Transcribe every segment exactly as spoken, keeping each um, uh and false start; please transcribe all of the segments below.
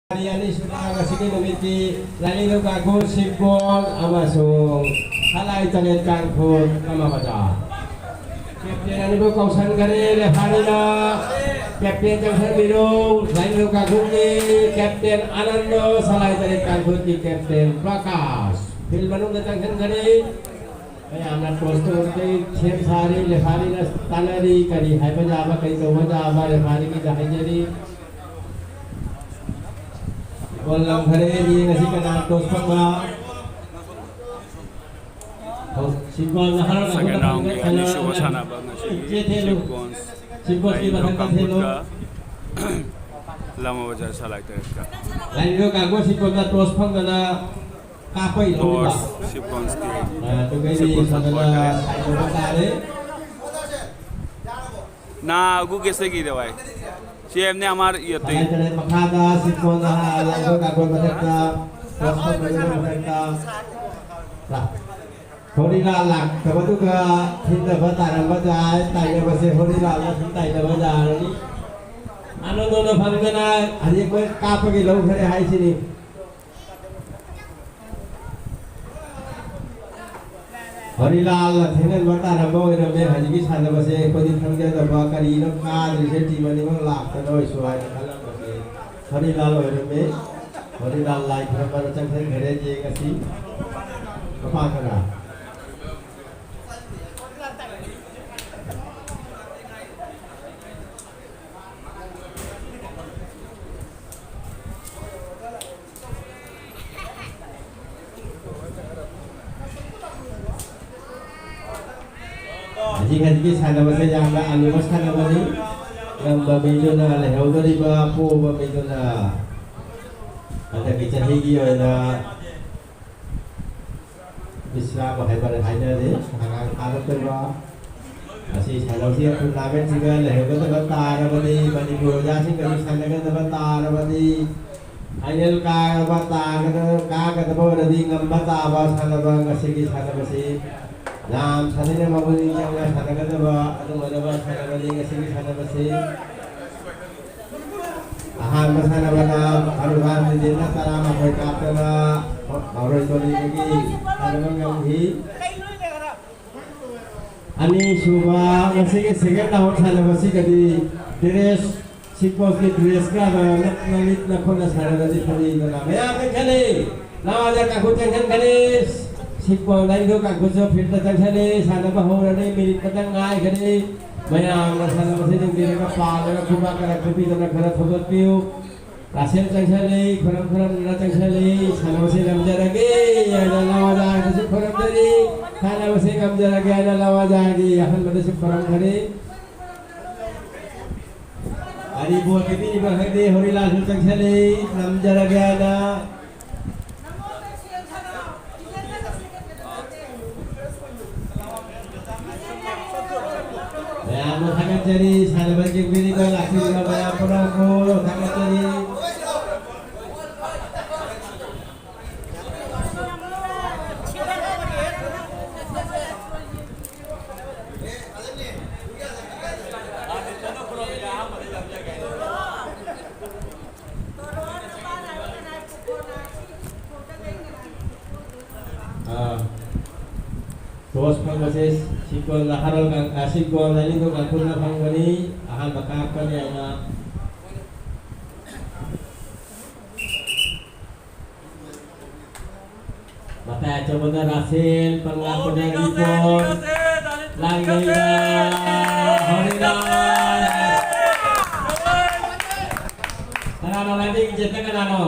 ꯇꯥꯔꯤꯛ ꯑꯅꯤꯁꯨꯕ ꯉꯁꯤꯒꯤ ꯅꯨꯃꯤꯠꯀꯤ ꯂꯥꯏꯅꯤꯡꯊꯧ ꯀꯥꯡꯈꯨ ꯁꯤꯕꯣꯜ ꯑꯃꯁꯨꯡ ꯁꯂꯥꯏ ꯇꯔꯦꯠ ꯀꯥꯡꯈꯨ ꯀꯃꯕꯖꯥ꯫ ꯀꯦꯞꯇꯦꯟ ꯑꯅꯤꯕꯨ ꯀꯧꯁꯟꯈꯔꯦ ꯔꯦꯐꯥꯔꯤꯅ꯫ ꯀꯦꯞꯇꯦꯟ ꯆꯪꯁꯟꯕꯤꯔꯣ꯫ ꯂꯥꯏꯅꯤꯡꯊꯧ ꯀꯥꯡꯈꯨꯒꯤ ꯀꯦꯞꯇꯦꯟ ꯑꯅꯟꯗ, ꯁꯂꯥꯏ ꯇꯔꯦꯠ ꯀꯥꯡꯈꯨꯒꯤ ꯀꯦꯞꯇꯦꯟ ꯄ꯭ꯔꯀꯥꯁ꯫ ꯐꯤꯜ ꯃꯅꯨꯡꯗ ꯆꯪꯁꯟꯈꯔꯦ꯫ ꯃꯌꯥꯝꯅ ꯇꯣꯁ ꯇꯧꯔꯛꯄꯩ ꯁꯦꯝ ꯁꯥꯔꯤ, ꯔꯦꯐꯥꯔꯤꯅ ꯇꯥꯟꯅꯔꯤ, ꯀꯔꯤ ꯍꯥꯏꯕ ꯌꯥꯕ, ꯀꯔꯤ ꯇꯧꯕ ꯌꯥꯕ ꯔꯦꯐꯥꯔꯤꯒꯤꯗ ꯍꯥꯏꯖꯔꯤ꯫ ꯒꯣꯜ ꯂꯪꯈꯔꯦ, ꯌꯦꯡꯉꯁꯤ ꯀꯅꯥ ꯇꯣꯁ ꯐꯪꯕ꯫ ꯁꯤꯀꯣꯟ ꯅꯍꯥꯔꯣꯜ ꯑꯍꯨꯝ ꯁꯦꯀꯦꯟ ꯔꯥꯎꯟꯒꯤ ꯃꯊꯪꯗ ꯑꯅꯤꯁꯨꯕ ꯁꯥꯟꯅꯕ ꯉꯁꯤꯒꯤ ꯆꯦꯊꯦꯜꯂꯨ꯫ ꯁꯤꯀꯣꯟꯁ ꯁꯤꯀꯣꯟꯁꯀꯤ ꯂꯥꯏꯅꯤꯡꯊꯧ ꯃꯊꯪꯗ ꯊꯦꯜꯂꯨ꯫ ꯀꯥꯡꯈꯨꯒ ꯂꯥꯃꯕꯖꯥꯔ ꯁꯂꯥꯏ ꯇꯔꯦꯠꯀ꯫ ꯂꯥꯏꯅꯤꯡꯊꯧ ꯀꯥꯡꯈꯨ ꯁꯤꯀꯣꯟꯗ ꯇꯣꯁ ꯐꯪꯗꯅ ꯀꯥꯞꯄꯒꯤ ꯂꯧꯔꯤꯕ꯫ ꯇꯣꯁ ꯁꯤꯀꯣꯟꯁꯀꯤ ꯑ, ꯑꯗꯨꯒꯩꯗꯤ ꯁꯤꯀꯣꯟꯁ ꯐꯖꯅ ꯑꯣꯏꯈꯔꯦ꯫ ꯁꯥꯏꯗꯣꯛꯄ ꯇꯥꯔꯦ꯫ ꯅꯥ ꯑꯒꯨ ꯀꯦꯁꯦ ꯀꯤꯗꯦ ꯚꯥꯏ? ꯁꯤ ꯑꯦꯝꯅꯦ ꯑꯃꯥꯔ ꯌꯦꯠꯇꯦ꯫ ꯁꯂꯥꯏ ꯇꯔꯦꯠ ꯃꯈꯥꯗ ꯁꯤꯀꯣꯟꯗ ꯂꯥꯏꯅꯤꯡꯊꯧ ꯀꯥꯡꯈꯨ ꯃꯊꯛꯇ, ꯇꯣꯁ ꯐꯪꯗꯅ ꯃꯊꯛꯇ꯫ ꯍꯣꯔꯤꯂꯥꯜ ꯂꯥꯛꯇꯕꯗꯨꯒ ꯊꯤꯟꯊꯕ ꯇꯥꯔꯝꯕ ꯌꯥꯏ꯫ ꯇꯥꯏꯅꯕꯁꯦ ꯍꯣꯔꯤꯂꯥꯜꯅ ꯁꯨꯝ ꯇꯥꯏꯅꯕ ꯌꯥꯔꯅꯤ꯫ ꯑꯅꯟꯗꯣꯅ ꯐꯪꯗꯅ ꯍꯧꯖꯤꯛ ꯃꯣꯏ ꯀꯥꯞꯄꯒꯤ ꯂꯧꯈ꯭ꯔꯦ ꯍꯥꯏꯁꯤꯅꯤ꯫ ꯍꯣꯔꯤꯂꯥꯜꯅ ꯊꯦꯡꯅꯟꯕ ꯇꯥꯔꯝꯕ ꯑꯣꯏꯔꯝꯃꯦ꯫ ꯍꯧꯖꯤꯛꯀꯤ ꯁꯥꯟꯅꯕꯁꯦ ꯑꯩꯈꯣꯏꯗꯤ ꯈꯪꯖꯗꯕ, ꯀꯔꯤꯅꯣ ꯀꯥꯗ꯭ꯔꯤꯁꯦ, ꯇꯤꯝ ꯑꯅꯤꯃꯛ ꯂꯥꯛꯇꯅ ꯑꯣꯏꯁꯨ ꯍꯥꯏꯅ ꯈꯜꯂꯝꯕꯁꯦ ꯍꯣꯔꯤꯂꯥꯜ ꯑꯣꯏꯔꯝꯃꯦ꯫ ꯍꯣꯔꯤꯂꯥꯜ ꯂꯥꯏ ꯈꯨꯔꯨꯝꯕꯗ ꯆꯪꯁꯤꯟꯈꯔꯦ꯫ ꯌꯦꯡꯉꯁꯤ ꯃꯄꯥꯟꯗꯅ꯫ ꯍꯧꯖꯤꯛ ꯍꯧꯖꯤꯛꯀꯤ ꯁꯥꯟꯅꯕꯁꯦ ꯌꯥꯝꯅ ꯑꯂꯨꯕ ꯁꯥꯟꯅꯕꯅꯤ꯫ ꯉꯝꯕ ꯃꯤꯗꯨꯅ ꯂꯩꯍꯧꯗꯣꯔꯤꯕ, ꯄꯣꯕ ꯃꯤꯗꯨꯅ ꯍꯟꯗꯛꯀꯤ ꯆꯍꯤꯒꯤ ꯑꯣꯏꯅ ꯕꯤꯁ꯭ꯔꯥꯝ ꯍꯥꯏꯕ ꯍꯥꯏꯅꯔꯦ, ꯑꯉꯥꯡ ꯊꯥꯔꯛꯇꯣꯏꯕ꯫ ꯃꯁꯤ ꯁꯥꯟꯅꯕꯁꯤ ꯇꯣꯔꯅꯥꯃꯦꯟꯁꯤꯒ ꯂꯩꯍꯧꯒꯗꯕ ꯇꯥꯔꯕꯗꯤ, ꯃꯅꯤꯄꯨꯔ ꯑꯣꯖꯥꯁꯤꯡꯒꯁꯨ ꯁꯥꯟꯅꯒꯗꯕ ꯇꯥꯔꯕꯗꯤ, ꯐꯥꯏꯅꯦꯜ ꯀꯥꯔꯕ ꯇꯥꯒꯗꯕ, ꯀꯥꯒꯗꯕ ꯑꯣꯏꯔꯗꯤ ꯉꯝꯕ ꯇꯥꯕ ꯁꯥꯟꯅꯕ ꯉꯁꯤꯒꯤ ꯁꯥꯟꯅꯕꯁꯤ꯫ ꯌꯥꯝ ꯁꯥꯟꯅꯅ ꯃꯒꯨꯟ ꯌꯥꯝꯅ ꯁꯥꯟꯅꯒꯗꯕ ꯑꯗꯨꯒꯨꯝꯂꯕ ꯁꯥꯟꯅꯕꯅꯤ ꯉꯁꯤꯒꯤ ꯁꯥꯟꯅꯕꯁꯤ꯫ ꯑꯍꯥꯟꯕ ꯁꯥꯟꯅꯕꯗ ꯅ ꯇꯔꯥꯃꯥꯊꯣꯏ ꯀꯥꯞꯇꯅ ꯃꯔꯣꯏ ꯇꯣꯂꯤꯗꯒꯤ ꯁꯥꯟꯅꯕ ꯉꯝꯈꯤ꯫ ꯑꯅꯤꯁꯨꯕ ꯉꯁꯤꯒꯤ second round ꯁꯥꯟꯅꯕꯁꯤꯒꯗꯤ dress, ꯁꯤꯛꯄꯣꯛꯀꯤ dress ꯀ ꯅꯛꯅ ꯂꯤꯠꯅ ꯈꯣꯠꯅ ꯁꯥꯟꯅꯔꯗꯤ ꯐꯅꯤꯗꯅ ꯃꯌꯥꯝꯅ ꯈꯜꯂꯤ꯫ ꯅꯋꯥꯗ ꯀꯥꯡꯈꯨ ꯆꯪꯁꯤꯟꯒꯅꯤ꯫ ꯁꯤꯛꯄꯣꯛ ꯂꯥꯏꯟꯗꯣ ꯀꯥꯡꯈꯨꯁꯨ field ꯇ ꯆꯪꯁꯤꯜꯂꯤ꯫ ꯁꯥꯟꯅꯕ ꯍꯧꯔꯅꯤ꯫ Minute ꯈꯛꯇꯪ ꯉꯥꯏꯒꯅꯤ꯫ ꯃꯌꯥꯝꯅ ꯁꯥꯟꯅꯕꯁꯤ ꯌꯦꯡꯕꯤꯔꯒ ꯄꯥꯜꯂꯒ ꯈꯨꯕꯥꯛ ꯈꯔ ꯈꯨꯕꯤꯗꯅ ꯈꯔ ꯊꯧꯒꯠꯄꯤꯌꯨ꯫ ꯔꯥꯁꯦꯜ ꯆꯪꯁꯜꯂꯤ, ꯈꯨꯔꯝ ꯈꯨꯔꯝꯗꯨꯅ ꯆꯪꯁꯜꯂꯤ, ꯁꯥꯟꯅꯕꯁꯤ ꯉꯝꯖꯔꯒꯦ ꯍꯥꯏꯅ ꯂꯋꯥꯖꯥꯒꯤꯗꯁꯨ ꯈꯨꯔꯝꯖꯔꯤ, ꯁꯥꯟꯅꯕꯁꯤ ꯉꯝꯖꯔꯒꯦ ꯍꯥꯏꯅ ꯂꯋꯥꯖꯥꯒꯤ ꯑꯍꯥꯟꯕꯗꯁꯨ ꯈꯨꯔꯝꯈꯔꯤ꯫ ꯑꯔꯤꯕꯣꯠ ꯄꯤꯕꯤꯔꯤꯕ ꯈꯪꯗꯦ, ꯍꯣꯔꯤꯂꯥꯜꯁꯨ ꯆꯪꯁꯜꯂꯤ, ꯉꯝꯖꯔꯒꯦ ꯍꯥꯏꯅ꯫ ꯃꯌꯥꯝꯅ ꯊꯥꯒꯠꯆꯔꯤ, ꯁꯥꯟꯅꯕ ꯌꯦꯡꯕꯤꯔꯤꯕ, ꯂꯥꯛꯄꯤꯔꯤꯕ ꯃꯌꯥꯝ ꯄꯨꯝꯅꯃꯛꯄꯨ ꯊꯥꯒꯠꯆꯔꯤ꯫ ꯑꯥ꯫ Toss ꯐꯪꯕꯁꯦ ꯁꯤꯀꯣꯜꯗ ꯍꯔꯣꯜ ꯀꯥꯡ-, ꯑ, ꯁꯤꯀꯣꯜ ꯑꯅꯤꯗꯣ ꯀꯥꯡꯈꯨꯜꯅ ꯐꯪꯕꯅꯤ꯫ ꯑꯍꯥꯟꯕ ꯀꯥꯞꯀꯅꯤ ꯍꯥꯏꯅ꯫ ꯃꯇꯥꯏ ꯑꯆꯧꯕꯗ ꯔꯥꯁꯦꯜ, ꯄꯪꯂꯥꯛꯄꯗ ꯔꯤꯄꯣꯟ, ꯂꯥꯡꯖꯩꯗ ꯍꯣꯔꯤꯂꯥꯜ꯫ ꯀꯅꯥꯅꯣ ꯂꯥꯡꯖꯩ ꯏꯖꯦꯠꯇ ꯀꯅꯥꯅꯣ?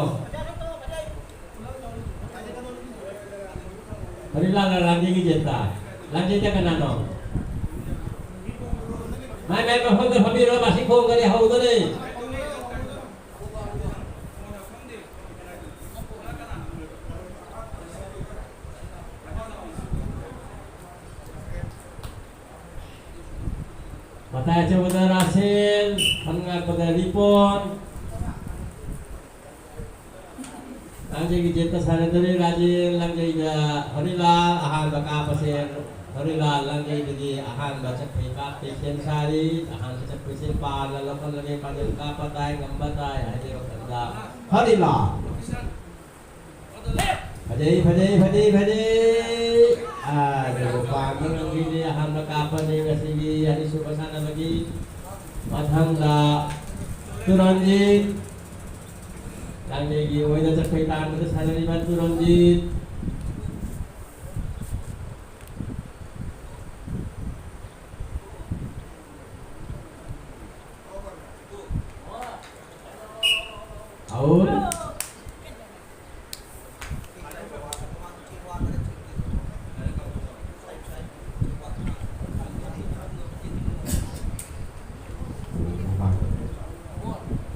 ꯍꯣꯔꯤꯂꯥꯜꯅ ꯂꯥꯡꯖꯩꯒꯤ ꯖꯦꯠꯇ꯫ ꯂꯥꯡꯖꯩꯗ ꯀꯅꯥꯅꯣ? ꯃꯥꯏ ꯃꯥꯏ ꯃꯐꯝꯗ ꯐꯝꯕꯤꯔꯣ, ꯃꯁꯤ ꯈꯣꯡꯒꯅꯤ, ꯍꯧꯗꯣꯔꯦ꯫ ꯃꯇꯥꯏ ꯑꯆꯧꯕꯗ ꯔꯥꯁꯦꯜ, ꯃꯅꯤꯡ ꯂꯥꯛꯄꯗ ꯔꯤꯄꯣꯟ꯫ ꯂꯥꯡꯖꯩꯒꯤ ꯖꯦꯠꯇ ꯁꯥꯟꯅꯗꯣꯔꯦ ꯔꯥꯖꯦꯟ, ꯂꯥꯡꯖꯩꯗ ꯍꯣꯔꯤꯂꯥꯜ, ꯑꯍꯥꯟꯕ ꯀꯥꯞꯄꯁꯦ ꯍꯣꯔꯤꯂꯥꯜ, ꯂꯥꯡꯖꯩꯗꯒꯤ ꯑꯍꯥꯟꯕ ꯆꯠꯄꯩ ꯀꯥꯞꯄꯩ ꯁꯦꯝ ꯁꯥꯔꯤ꯫ ꯑꯍꯥꯟꯕ ꯆꯠꯄꯁꯦ ꯄꯥꯟꯅ ꯂꯧꯈꯠꯂꯒꯦ, ꯄꯥꯟꯖꯜ ꯀꯥꯞꯄ ꯇꯥꯏ, ꯉꯝꯕ ꯇꯥꯏ ꯍꯥꯏꯕꯒꯤ ꯋꯥꯈꯜꯗ ꯍꯣꯔꯤꯂꯥꯜ꯫ ꯐꯖꯩ, ꯐꯖꯩ, ꯐꯖꯩ, ꯐꯖꯩ꯫ ꯑꯥ, ꯑꯗꯨꯕꯨ ꯄꯥꯟꯕ ꯉꯝꯈꯤꯗꯦ꯫ ꯑꯍꯥꯟꯕ ꯀꯥꯞꯄꯅꯤ ꯉꯁꯤꯒꯤ ꯑꯅꯤꯁꯨꯕ ꯁꯥꯟꯅꯕꯒꯤ꯫ ꯃꯊꯪꯗ ꯇꯨꯔꯟꯖꯤꯠ꯫ ꯂꯥꯡꯖꯩꯒꯤ ꯑꯣꯏꯅ ꯆꯠꯈꯣꯏ ꯇꯥꯟꯕꯗ ꯁꯥꯟꯅꯔꯤꯕ ꯇꯨꯔꯟꯖꯤꯠ꯫ ꯑꯥꯎꯠ꯫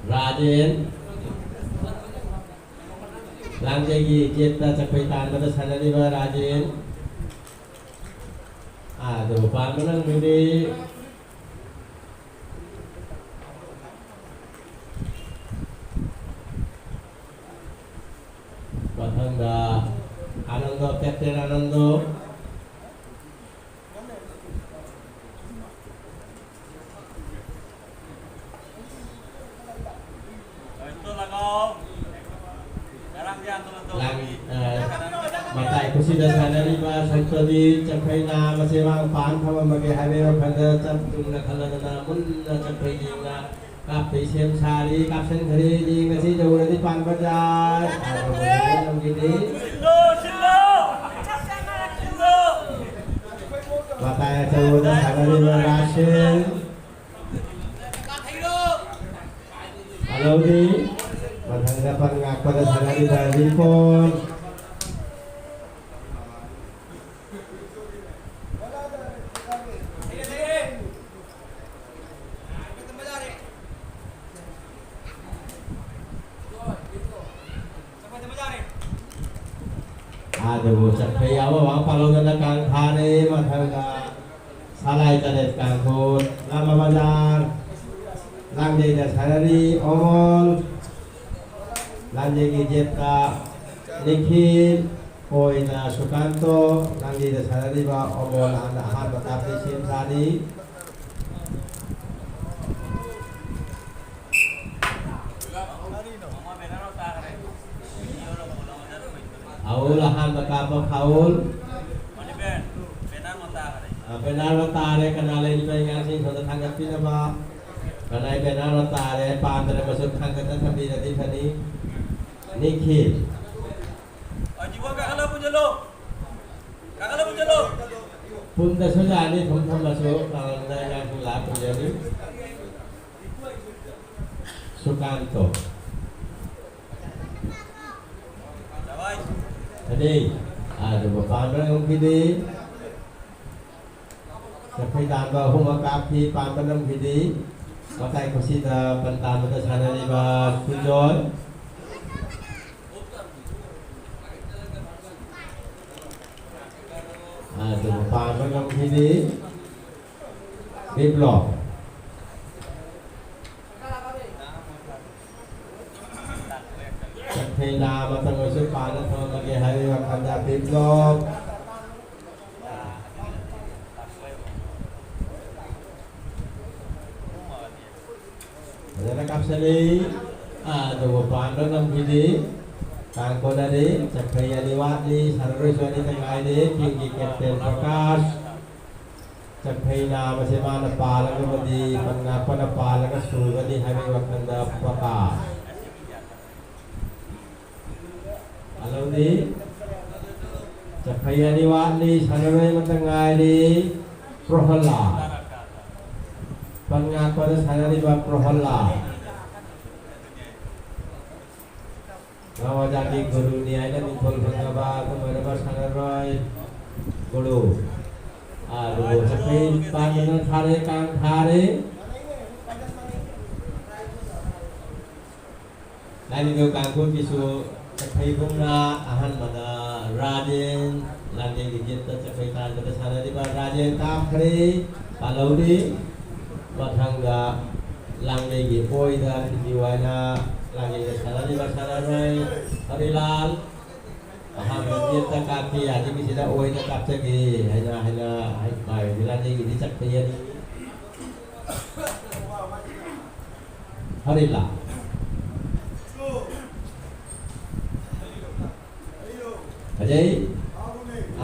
ꯔꯥꯖꯦꯟ꯫ ꯂꯥꯡꯖꯩꯒꯤ ꯒꯦꯠꯇ ꯆꯠꯈꯣꯏ ꯇꯥꯟꯕꯗ ꯁꯥꯟꯅꯔꯤꯕ ꯔꯥꯖꯦꯟ꯫ ꯑꯥ, ꯑꯗꯨꯕꯨ ꯄꯥꯟꯕ ꯅꯪꯕꯗꯤ꯫ ꯃꯊꯪꯗ ꯑꯥꯅꯟꯗꯣ, ꯀꯦꯞꯇꯦꯟ ꯑꯥꯅꯟꯗꯣ꯫ ꯂꯥꯡ-, ꯑ, ꯃꯇꯥꯏ ꯈꯨꯁꯤꯗ ꯁꯥꯟꯅꯔꯤꯕ ꯁꯛꯇꯗꯤ ꯆꯈꯩꯅ ꯃꯆꯦ ꯃꯥꯡ ꯄꯥꯟ ꯊꯝꯃꯝꯃꯒꯦ ꯍꯥꯏꯕꯒꯤ ꯋꯥꯈꯜꯗ ꯆꯞ ꯆꯨꯝꯅ ꯈꯜꯂꯗꯅ ꯃꯨꯟꯅ ꯆꯈꯩ ꯌꯦꯡꯅ ꯀꯥꯞꯄꯩ ꯁꯦꯝ ꯁꯥꯔꯤ, ꯀꯥꯞꯁꯤꯟꯈ꯭ꯔꯦ꯫ ꯌꯦꯡ ꯑꯁꯤ ꯌꯧꯔꯗꯤ ꯄꯥꯟꯕ ꯌꯥꯏ꯫ ꯑꯗꯨꯕꯨ ꯌꯧꯈꯤꯗꯦ꯫ ꯃꯇꯥꯏ ꯑꯆꯧꯕꯗ ꯁꯥꯟꯅꯔꯤꯕ ꯔꯥꯁꯦꯜ꯫ ꯑꯂꯧꯗꯤ ꯃꯊꯪꯗ ꯄꯟ ꯉꯥꯛꯄꯗ ꯁꯥꯟꯅꯔꯤꯕ ꯔꯤꯄꯣꯟ꯫ ꯑꯗꯨꯕꯨ ꯆꯠꯄ ꯌꯥꯕ ꯋꯥ ꯄꯥꯜꯍꯧꯗꯅ ꯀꯥꯡ ꯊꯥꯔꯦ꯫ ꯃꯊꯪꯗ ꯁꯂꯥꯏ ꯇꯔꯦꯠ ꯀꯥꯡꯈꯨꯜ ꯂꯥꯃ ꯕꯖꯥꯔ ꯂꯥꯡꯖꯩꯗ ꯁꯥꯟꯅꯔꯤ ꯑꯣꯃꯣꯜ꯫ ꯂꯥꯡꯖꯩꯒꯤ ꯖꯦꯠꯇ ꯅꯤꯈꯤꯜ꯫ ꯑꯣꯏꯅ ꯁꯨꯀꯥꯟꯇꯣ ꯂꯥꯡꯖꯩꯗ ꯁꯥꯟꯅꯔꯤꯕ ꯑꯣꯃꯣꯜ ꯍꯥꯟꯅ ꯑꯍꯥꯟꯕ ꯀꯥꯞꯄꯤ ꯁꯦꯝ ꯁꯥꯔꯤ꯫ Foul ꯑꯍꯥꯟꯕ ꯀꯥꯞꯄ foul꯫ ꯑ, penal ꯑꯃ ꯇꯥꯔꯦ꯫ ꯀꯅꯥ ꯂꯩꯔꯤꯕ ꯑꯉꯥꯡꯁꯤꯡ ꯁꯣꯝꯗ ꯊꯥꯡꯒꯠꯄꯤꯅꯕ? ꯀꯅꯥꯏ penal ꯑꯃ ꯇꯥꯔꯦ? ꯄꯥꯟꯗ꯭ꯔꯃꯁꯨ ꯊꯥꯡꯒꯠꯇ ꯊꯝꯕꯤꯔꯗꯤ ꯐꯅꯤ꯫ ꯅꯤꯈꯤꯜ꯫ ꯄꯨꯟꯗꯁꯨ ꯌꯥꯅꯤ, ꯊꯨꯝ ꯊꯝꯃꯁꯨ ꯀꯥꯔꯟꯗ ꯑꯉꯥꯡꯁꯤꯡ ꯂꯥꯛꯄ ꯌꯥꯅꯤ꯫ ꯁꯨꯀꯥꯟꯇꯣ꯫ ꯑꯅꯤ꯫ ꯑꯗꯨꯕꯨ ꯄꯥꯟꯕ ꯉꯝꯈꯤꯗꯦ꯫ ꯆꯐꯩ ꯇꯥꯟꯕ ꯑꯍꯨꯝꯃꯛ ꯀꯥꯞꯈꯤ, ꯄꯥꯟꯕ ꯉꯝꯈꯤꯗꯦ꯫ ꯃꯇꯥꯏ ꯈꯨꯁꯤꯗ ꯄꯟ ꯇꯥꯟꯕꯗ ꯁꯥꯟꯅꯔꯤꯕ ꯁꯨꯖꯣꯏ꯫ ꯑꯗꯨꯕꯨ ꯄꯥꯟꯕ ꯉꯝꯈꯤꯗꯦ꯫ ꯕꯤꯄ꯭ꯂꯣꯞ꯫ ꯆꯐꯩꯅ ꯑꯃꯇꯪ ꯑꯣꯏꯁꯨ ꯄꯥꯟꯅ ꯊꯝꯃꯒꯦ ꯍꯥꯏꯕꯒꯤ ꯋꯥꯈꯜꯗ ꯕꯤꯄ꯭ꯂꯣꯞ꯫ ꯐꯖꯅ ꯀꯥꯞꯁꯤꯜꯂꯤ꯫ ꯑꯗꯨꯕꯨ ꯄꯥꯟꯕ ꯉꯝꯈꯤꯗꯦ꯫ ꯇꯥꯡ ꯀꯣꯟꯅꯔꯦ꯫ ꯆꯐꯩ ꯑꯅꯤ ꯋꯥꯠꯂꯤ꯫ ꯁꯥꯟꯅꯔꯣꯏꯁꯨ ꯑꯅꯤꯇ ꯉꯥꯏꯔꯦ꯫ ꯇꯤꯝꯒꯤ ꯀꯦꯞꯇꯦꯟ ꯄ꯭ꯔꯀꯥꯁ꯫ ꯆꯐꯩ ꯅꯥꯕꯁꯦ ꯃꯥꯅ ꯄꯥꯜꯂꯒꯕꯨꯗꯤ ꯄꯟ ꯉꯥꯛꯄꯅ ꯄꯥꯜꯂꯒ ꯁꯨꯒꯅꯤ ꯍꯥꯏꯕꯒꯤ ꯋꯥꯈꯜꯗ ꯄ꯭ꯔꯀꯥꯁ꯫ ꯑꯂꯧꯗꯤ꯫ ꯆꯐꯩ ꯑꯅꯤ ꯋꯥꯠꯂꯤ, ꯁꯥꯟꯅꯔꯣꯏ ꯑꯃꯇ ꯉꯥꯏꯔꯤ꯫ ꯄ꯭ꯔꯣꯍꯜꯂꯥ꯫ ꯄꯟ ꯉꯥꯛꯄꯗ ꯁꯥꯟꯅꯔꯤꯕ ꯄ꯭ꯔꯣꯍꯜꯂꯥ꯫ ꯉꯥꯋꯥꯖꯥꯒꯤ ꯒꯨꯔꯨꯅꯤ ꯍꯥꯏꯅ ꯃꯤꯡꯊꯣꯜ ꯐꯪꯂꯕ ꯑꯗꯨꯝ ꯑꯣꯏꯔꯕ ꯁꯥꯟꯅꯔꯣꯏ ꯒꯨꯔꯨ꯫ ꯑꯗꯨꯕꯨ ꯆꯐꯩ ꯄꯥꯟꯗꯨꯅ ꯊꯥꯔꯦ, ꯀꯥꯡ ꯊꯥꯔꯦ꯫ ꯂꯥꯏꯅꯤꯡꯊꯧ ꯀꯥꯡꯈꯨꯜꯒꯤꯁꯨ ꯆꯐꯩꯕꯨꯡꯅ ꯑꯍꯥꯟꯕꯗ ꯔꯥꯖꯦꯟ, ꯂꯥꯡꯖꯩꯒꯤ ꯒꯦꯠꯇ ꯆꯐꯩ ꯇꯥꯟꯕꯗ ꯁꯥꯟꯅꯔꯤꯕ ꯔꯥꯖꯦꯟ ꯀꯥꯞꯈ꯭ꯔꯦ, ꯄꯥꯜꯍꯧꯔꯤ꯫ ꯃꯊꯪꯗ ꯂꯥꯡꯖꯩꯒꯤ ꯑꯣꯏꯗ ꯊꯤꯟꯕꯤꯌꯨ ꯍꯥꯏꯅ ꯂꯥꯡꯖꯩꯗ ꯁꯥꯟꯅꯔꯤꯕ ꯁꯥꯟꯅꯔꯣꯏ ꯍꯔꯤꯂꯥꯜ꯫ ꯑꯍꯥꯟꯕ ꯒꯦꯠꯇ ꯀꯥꯞꯈꯤ, ꯑꯅꯤꯁꯤꯗ ꯑꯣꯏꯅ ꯀꯥꯞꯆꯒꯦ ꯍꯥꯏꯅ, ꯍꯥꯏꯅ, ꯍꯥꯏ-, ꯍꯥꯏꯕꯗꯤ ꯂꯥꯟꯖꯩꯒꯤꯗꯤ ꯆꯠꯄ ꯌꯥꯅꯤ꯫ ꯍꯔꯤꯂꯥ꯫ ꯐꯖꯩ꯫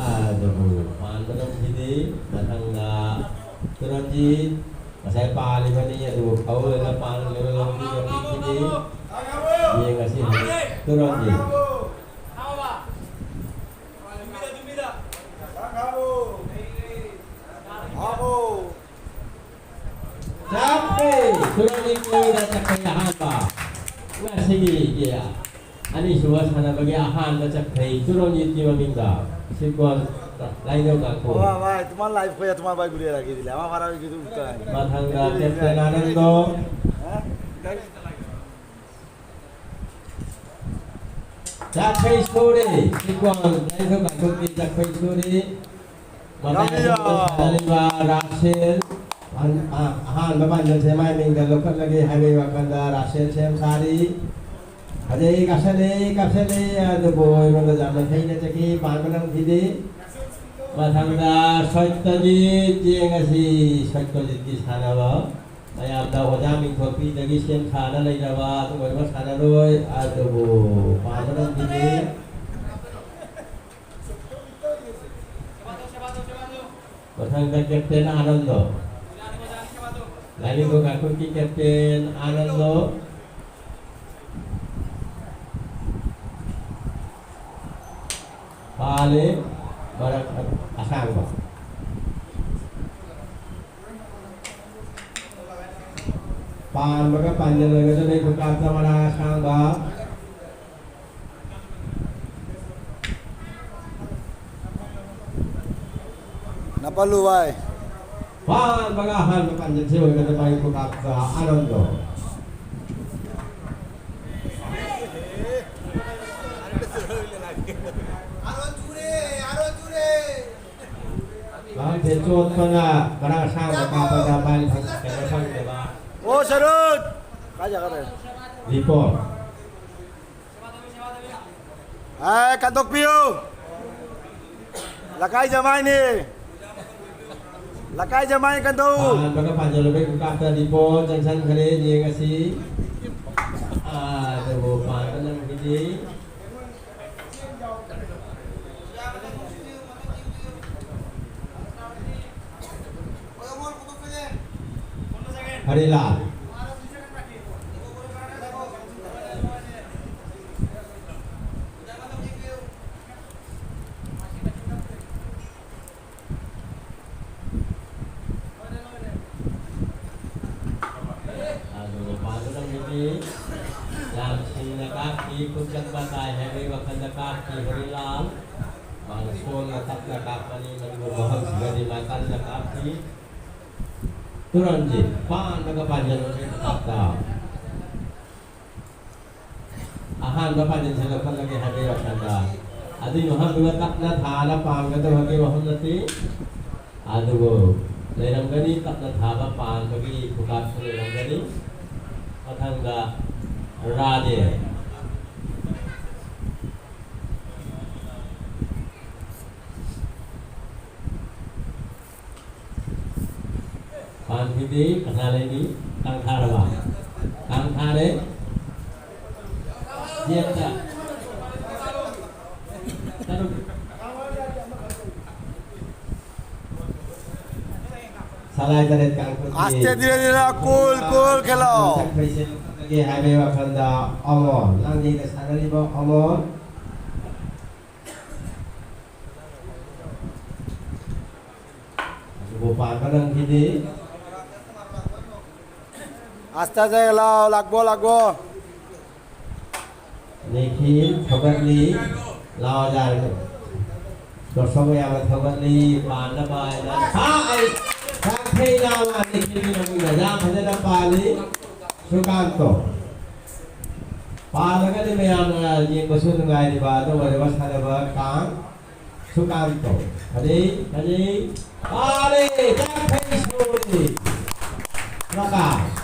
ꯑꯗꯨꯕꯨ ꯄꯥꯟꯕ ꯂꯝꯁꯤꯗꯤ ꯃꯊꯪꯗ ꯇꯨꯔꯟꯖꯤꯠ ꯉꯁꯥꯏ ꯄꯥꯜꯂꯤꯕꯅꯤ, ꯑꯗꯨꯕꯨ ꯐꯧꯗꯅ ꯄꯥꯜꯂꯤꯕ ꯂꯝꯁꯤꯗ ꯄꯤꯛꯈꯤꯗꯦ꯫ ꯌꯦꯡꯉꯁꯤ ꯍꯧꯖꯤꯛ ꯇꯨꯔꯟꯖꯤꯠ꯫ ꯆꯥꯛꯈꯩ ꯇꯨꯔꯟꯖꯤꯠꯀꯤ ꯑꯣꯏꯅ ꯆꯥꯛꯈꯩ ꯑꯍꯥꯟꯕ꯫ ꯉꯁꯤꯒꯤ ꯑꯅꯤꯁꯨꯕ ꯁꯥꯟꯅꯕꯒꯤ ꯑꯍꯥꯟꯕ ꯆꯥꯛꯈꯩ ꯇꯨꯔꯟꯖꯤꯠꯀꯤ ꯃꯃꯤꯡꯗ ꯁꯤꯀꯣꯟ ꯂꯥꯏꯅꯧ ꯀꯥꯡꯄꯣꯛ꯫ ও ভাই, তোমার লাইভ কইয়া তোমার ভাই ঘুরে রাখি দিলে। আমার ফারা কিছু উঠতে হয়। ꯃꯊꯪꯗ ꯀꯦꯞꯇꯦꯟ ꯑꯥꯅꯟꯗꯣ꯫ হ্যাঁ? ꯆꯥꯛꯈꯩ ꯁꯨꯔꯦ꯫ ꯁꯤꯀꯣꯟ ꯂꯥꯏꯅꯧ ꯀꯥꯡꯄꯣꯛꯀꯤ ꯆꯥꯛꯈꯩ ꯁꯨꯔꯦ꯫ ꯃꯇꯥꯏ ꯑꯁꯣꯝꯗ ꯁꯥꯟꯅꯔꯤꯕ ꯔꯥꯁꯦꯜ, ꯑꯍꯥꯟ-, ꯑ-, ꯑꯍꯥꯟꯕ ꯄꯥꯟꯖꯜꯁꯦ ꯃꯥꯏ ꯃꯤꯡꯗ ꯂꯧꯈꯠꯂꯒꯦ ꯍꯥꯏꯕꯒꯤ ꯋꯥꯈꯜꯗ ꯔꯥꯁꯦꯜ ꯁꯦꯝ ꯁꯥꯔꯤ꯫ ꯐꯖꯩ, ꯀꯥꯞꯁꯜꯂꯦ, ꯀꯥꯞꯁꯜꯂꯦ, ꯑꯗꯨꯕꯨ ꯑꯩꯉꯣꯟꯗ ꯌꯥꯝꯅ ꯊꯩꯅ ꯆꯠꯈꯤ, ꯄꯥꯟꯕ ꯉꯝꯈꯤꯗꯦ꯫ ꯃꯊꯪꯗ ꯁꯣꯏꯇꯣꯖꯤꯠ ꯌꯦꯡꯉꯁꯤ, ꯁꯣꯏꯇꯣꯖꯤꯠꯀꯤ ꯁꯥꯟꯅꯕ꯫ ꯃꯌꯥꯝꯅ ꯑꯣꯖꯥ ꯃꯤꯡꯊꯣꯟꯕꯤꯗꯒꯤ ꯁꯦꯝ ꯁꯥꯅ ꯂꯩꯔꯕ ꯑꯗꯨꯒꯨꯝꯕ ꯁꯥꯟꯅꯔꯣꯏ, ꯑꯗꯨꯕꯨ ꯄꯥꯟꯕ ꯉꯝꯈꯤꯗꯦ꯫ ꯃꯊꯪꯗ ꯀꯦꯞꯇꯦꯟ ꯑꯥꯅꯟꯗꯣ꯫ ꯂꯥꯏꯅꯤꯡꯊꯧ ꯀꯥꯡꯂꯨꯞꯀꯤ ꯀꯦꯞꯇꯦꯟ ꯑꯥꯅꯟꯗꯣ꯫ ꯄꯥꯜꯂꯦ, ꯃꯔꯛ ꯑꯁꯥꯡꯕ꯫ ꯄꯥꯟꯕꯒ ꯄꯥꯟꯖꯜꯂꯒꯗꯕꯅꯤ ꯈꯨꯀꯥꯞꯇ ꯃꯔꯥ ꯑꯁꯥꯡꯕ꯫ ꯅꯄꯜꯂꯨ ꯚꯥꯏ꯫ ꯄꯥꯟꯕꯒ ꯑꯍꯥꯟꯕ ꯄꯥꯟꯖꯜꯁꯦ ꯑꯣꯏꯒꯗꯕ ꯈꯨꯀꯥꯞꯇ ꯑꯥꯅꯟꯗꯣ꯫ ꯃꯍꯥꯛꯁꯦ ꯆꯣꯠꯄꯅ ꯃꯔꯥ ꯑꯁꯥꯡꯕ ꯀꯥꯞꯄꯗ ꯕꯥꯜ ꯐꯪ-, ꯀꯩꯅꯣ ꯐꯪꯗꯕ꯫ ꯑꯣ ꯁꯔꯨꯠ! ꯀꯥꯏ ꯖꯒꯥꯗ? ꯔꯤꯄꯣꯔꯠ꯫ ꯑꯦ, ꯀꯟꯗꯣꯛꯄꯤꯌꯨ꯫ ꯂꯀꯥꯏ ꯖꯃꯥꯏꯅꯤ꯫ ꯂꯀꯥꯏ ꯖꯃꯥꯏ ꯀꯟꯗꯧ꯫ ꯄꯥꯟꯕꯒ ꯄꯥꯟꯖꯜꯂꯨꯕꯒꯤ ꯈꯨꯀꯥꯞꯇ ꯔꯤꯄꯣꯔꯠ ꯆꯪꯁꯟꯈ꯭ꯔꯦ꯫ ꯌꯦꯡꯉꯁꯤ꯫ ꯑꯥ, ꯑꯗꯨꯕꯨ ꯄꯥꯟꯕ ꯅꯪꯈꯤꯗꯦ꯫ ꯍꯔꯤꯂꯥꯜ꯫ ꯑꯗꯨꯒ ꯄꯥꯟꯒꯗꯧꯔꯤꯕꯤ ꯌꯥꯝ ꯁꯤꯡꯅ ꯀꯥꯞꯈꯤ, ꯈꯨꯠ ꯆꯪꯕ ꯇꯥꯏ ꯍꯥꯏꯕꯒꯤ ꯋꯥꯈꯜꯗ ꯀꯥꯞꯈꯤ ꯍꯔꯤꯂꯥꯜ꯫ ꯃꯥꯅ ꯁꯣꯟꯅ ꯇꯞꯅ ꯀꯥꯞꯄꯅꯤ, ꯃꯗꯨꯕꯨ ꯃꯐꯝꯁꯤꯗꯗꯤ ꯃꯥ ꯀꯟꯅ ꯀꯥꯞꯈꯤ꯫ ꯇꯨꯔꯟꯖꯤꯠ ꯄꯥꯟꯕꯒ ꯄꯥꯟꯖꯟꯕꯒꯤ ꯀꯥꯞꯇ꯫ ꯑꯍꯥꯟꯕ ꯄꯥꯟꯖꯟꯁꯦ ꯂꯧꯈꯠꯂꯒꯦ ꯍꯥꯏꯕꯒꯤ ꯋꯥꯈꯜꯗ ꯑꯗꯨꯒꯤ ꯃꯐꯝꯗꯨꯒ ꯇꯞꯅ ꯊꯥꯅ ꯄꯥꯟꯒꯗꯕꯒꯤ ꯋꯥꯐꯝ ꯅꯠꯇꯦ꯫ ꯑꯗꯨꯕꯨ ꯂꯩꯔꯝꯒꯅꯤ, ꯇꯞꯅ ꯊꯥꯕ ꯄꯥꯟꯕꯒꯤ ꯈꯨꯀꯥꯞꯁꯨ ꯂꯩꯔꯝꯒꯅꯤ꯫ ꯃꯊꯪꯗ ꯔꯥꯖꯦ꯫ ꯄꯥꯟꯈꯤꯗꯦ꯫ ꯀꯅꯥ ꯂꯩꯔꯤ? ꯀꯥꯡꯊꯥꯔꯕ? ꯀꯥꯡꯊꯥꯔꯦ꯫ ꯌꯦꯠꯇ꯫ ꯇꯔꯨꯛ꯫ ꯁꯂꯥꯏ ꯇꯔꯦꯠ ꯀꯥꯡꯄꯣꯛꯄꯤ꯫ ꯑꯁꯇꯦ, ꯙꯤꯔꯦ ꯙꯤꯔꯦ, ꯀꯨꯜ, ꯀꯨꯜ ꯈꯦꯂꯣ꯫ ꯆꯠꯄꯩꯁꯦ ꯍꯥꯏꯕꯒꯤ ꯋꯥꯈꯜꯗ ꯑꯃꯣꯟ꯫ ꯂꯥꯡꯖꯩꯗ ꯁꯥꯟꯅꯔꯤꯕ ꯑꯃꯣꯟ꯫ ꯑꯗꯨꯕꯨ ꯄꯥꯟꯕ ꯅꯪꯈꯤꯗꯦ꯫ ꯑꯁꯇꯦ, ꯑꯁꯇꯦ, ꯂꯥꯎ, ꯂꯥꯛꯄꯣ, ꯂꯥꯛꯄꯣ꯫ ꯅꯤꯈꯤꯜ ꯊꯧꯒꯠꯂꯤ꯫ ꯂꯥꯎ ꯌꯥꯔꯦ꯫ ꯗꯣꯁꯣ ꯃꯌꯥꯝꯅ ꯊꯧꯒꯠꯂꯤ꯫ ꯄꯥꯟꯅꯕ ꯍꯥꯏꯅ꯫ ꯁꯥ ꯑꯩ ꯁꯥꯈꯩ ꯂꯥꯎꯅ ꯅꯤꯈꯤꯜꯒꯤ ꯃꯃꯤꯡꯗ ꯌꯥꯝ ꯐꯖꯅ ꯄꯥꯜꯂꯤ꯫ ꯁꯨꯀꯥꯟꯇꯣ꯫ ꯄꯥꯜꯂꯒꯗꯤ ꯃꯌꯥꯝꯅ ꯌꯦꯡꯕꯁꯨ ꯅꯨꯡꯉꯥꯏꯔꯤꯕ ꯑꯗꯨ ꯑꯣꯏꯔꯕ ꯁꯥꯟꯅꯕ ꯀꯥꯡ ꯁꯨꯀꯥꯟꯇꯣ꯫ ꯐꯖꯩ, ꯐꯖꯩ꯫ ꯄꯥꯜꯂꯦ, ꯆꯥꯛꯈꯩ ꯁꯣꯔꯤ꯫ ꯄ꯭ꯔꯀꯥꯁ꯫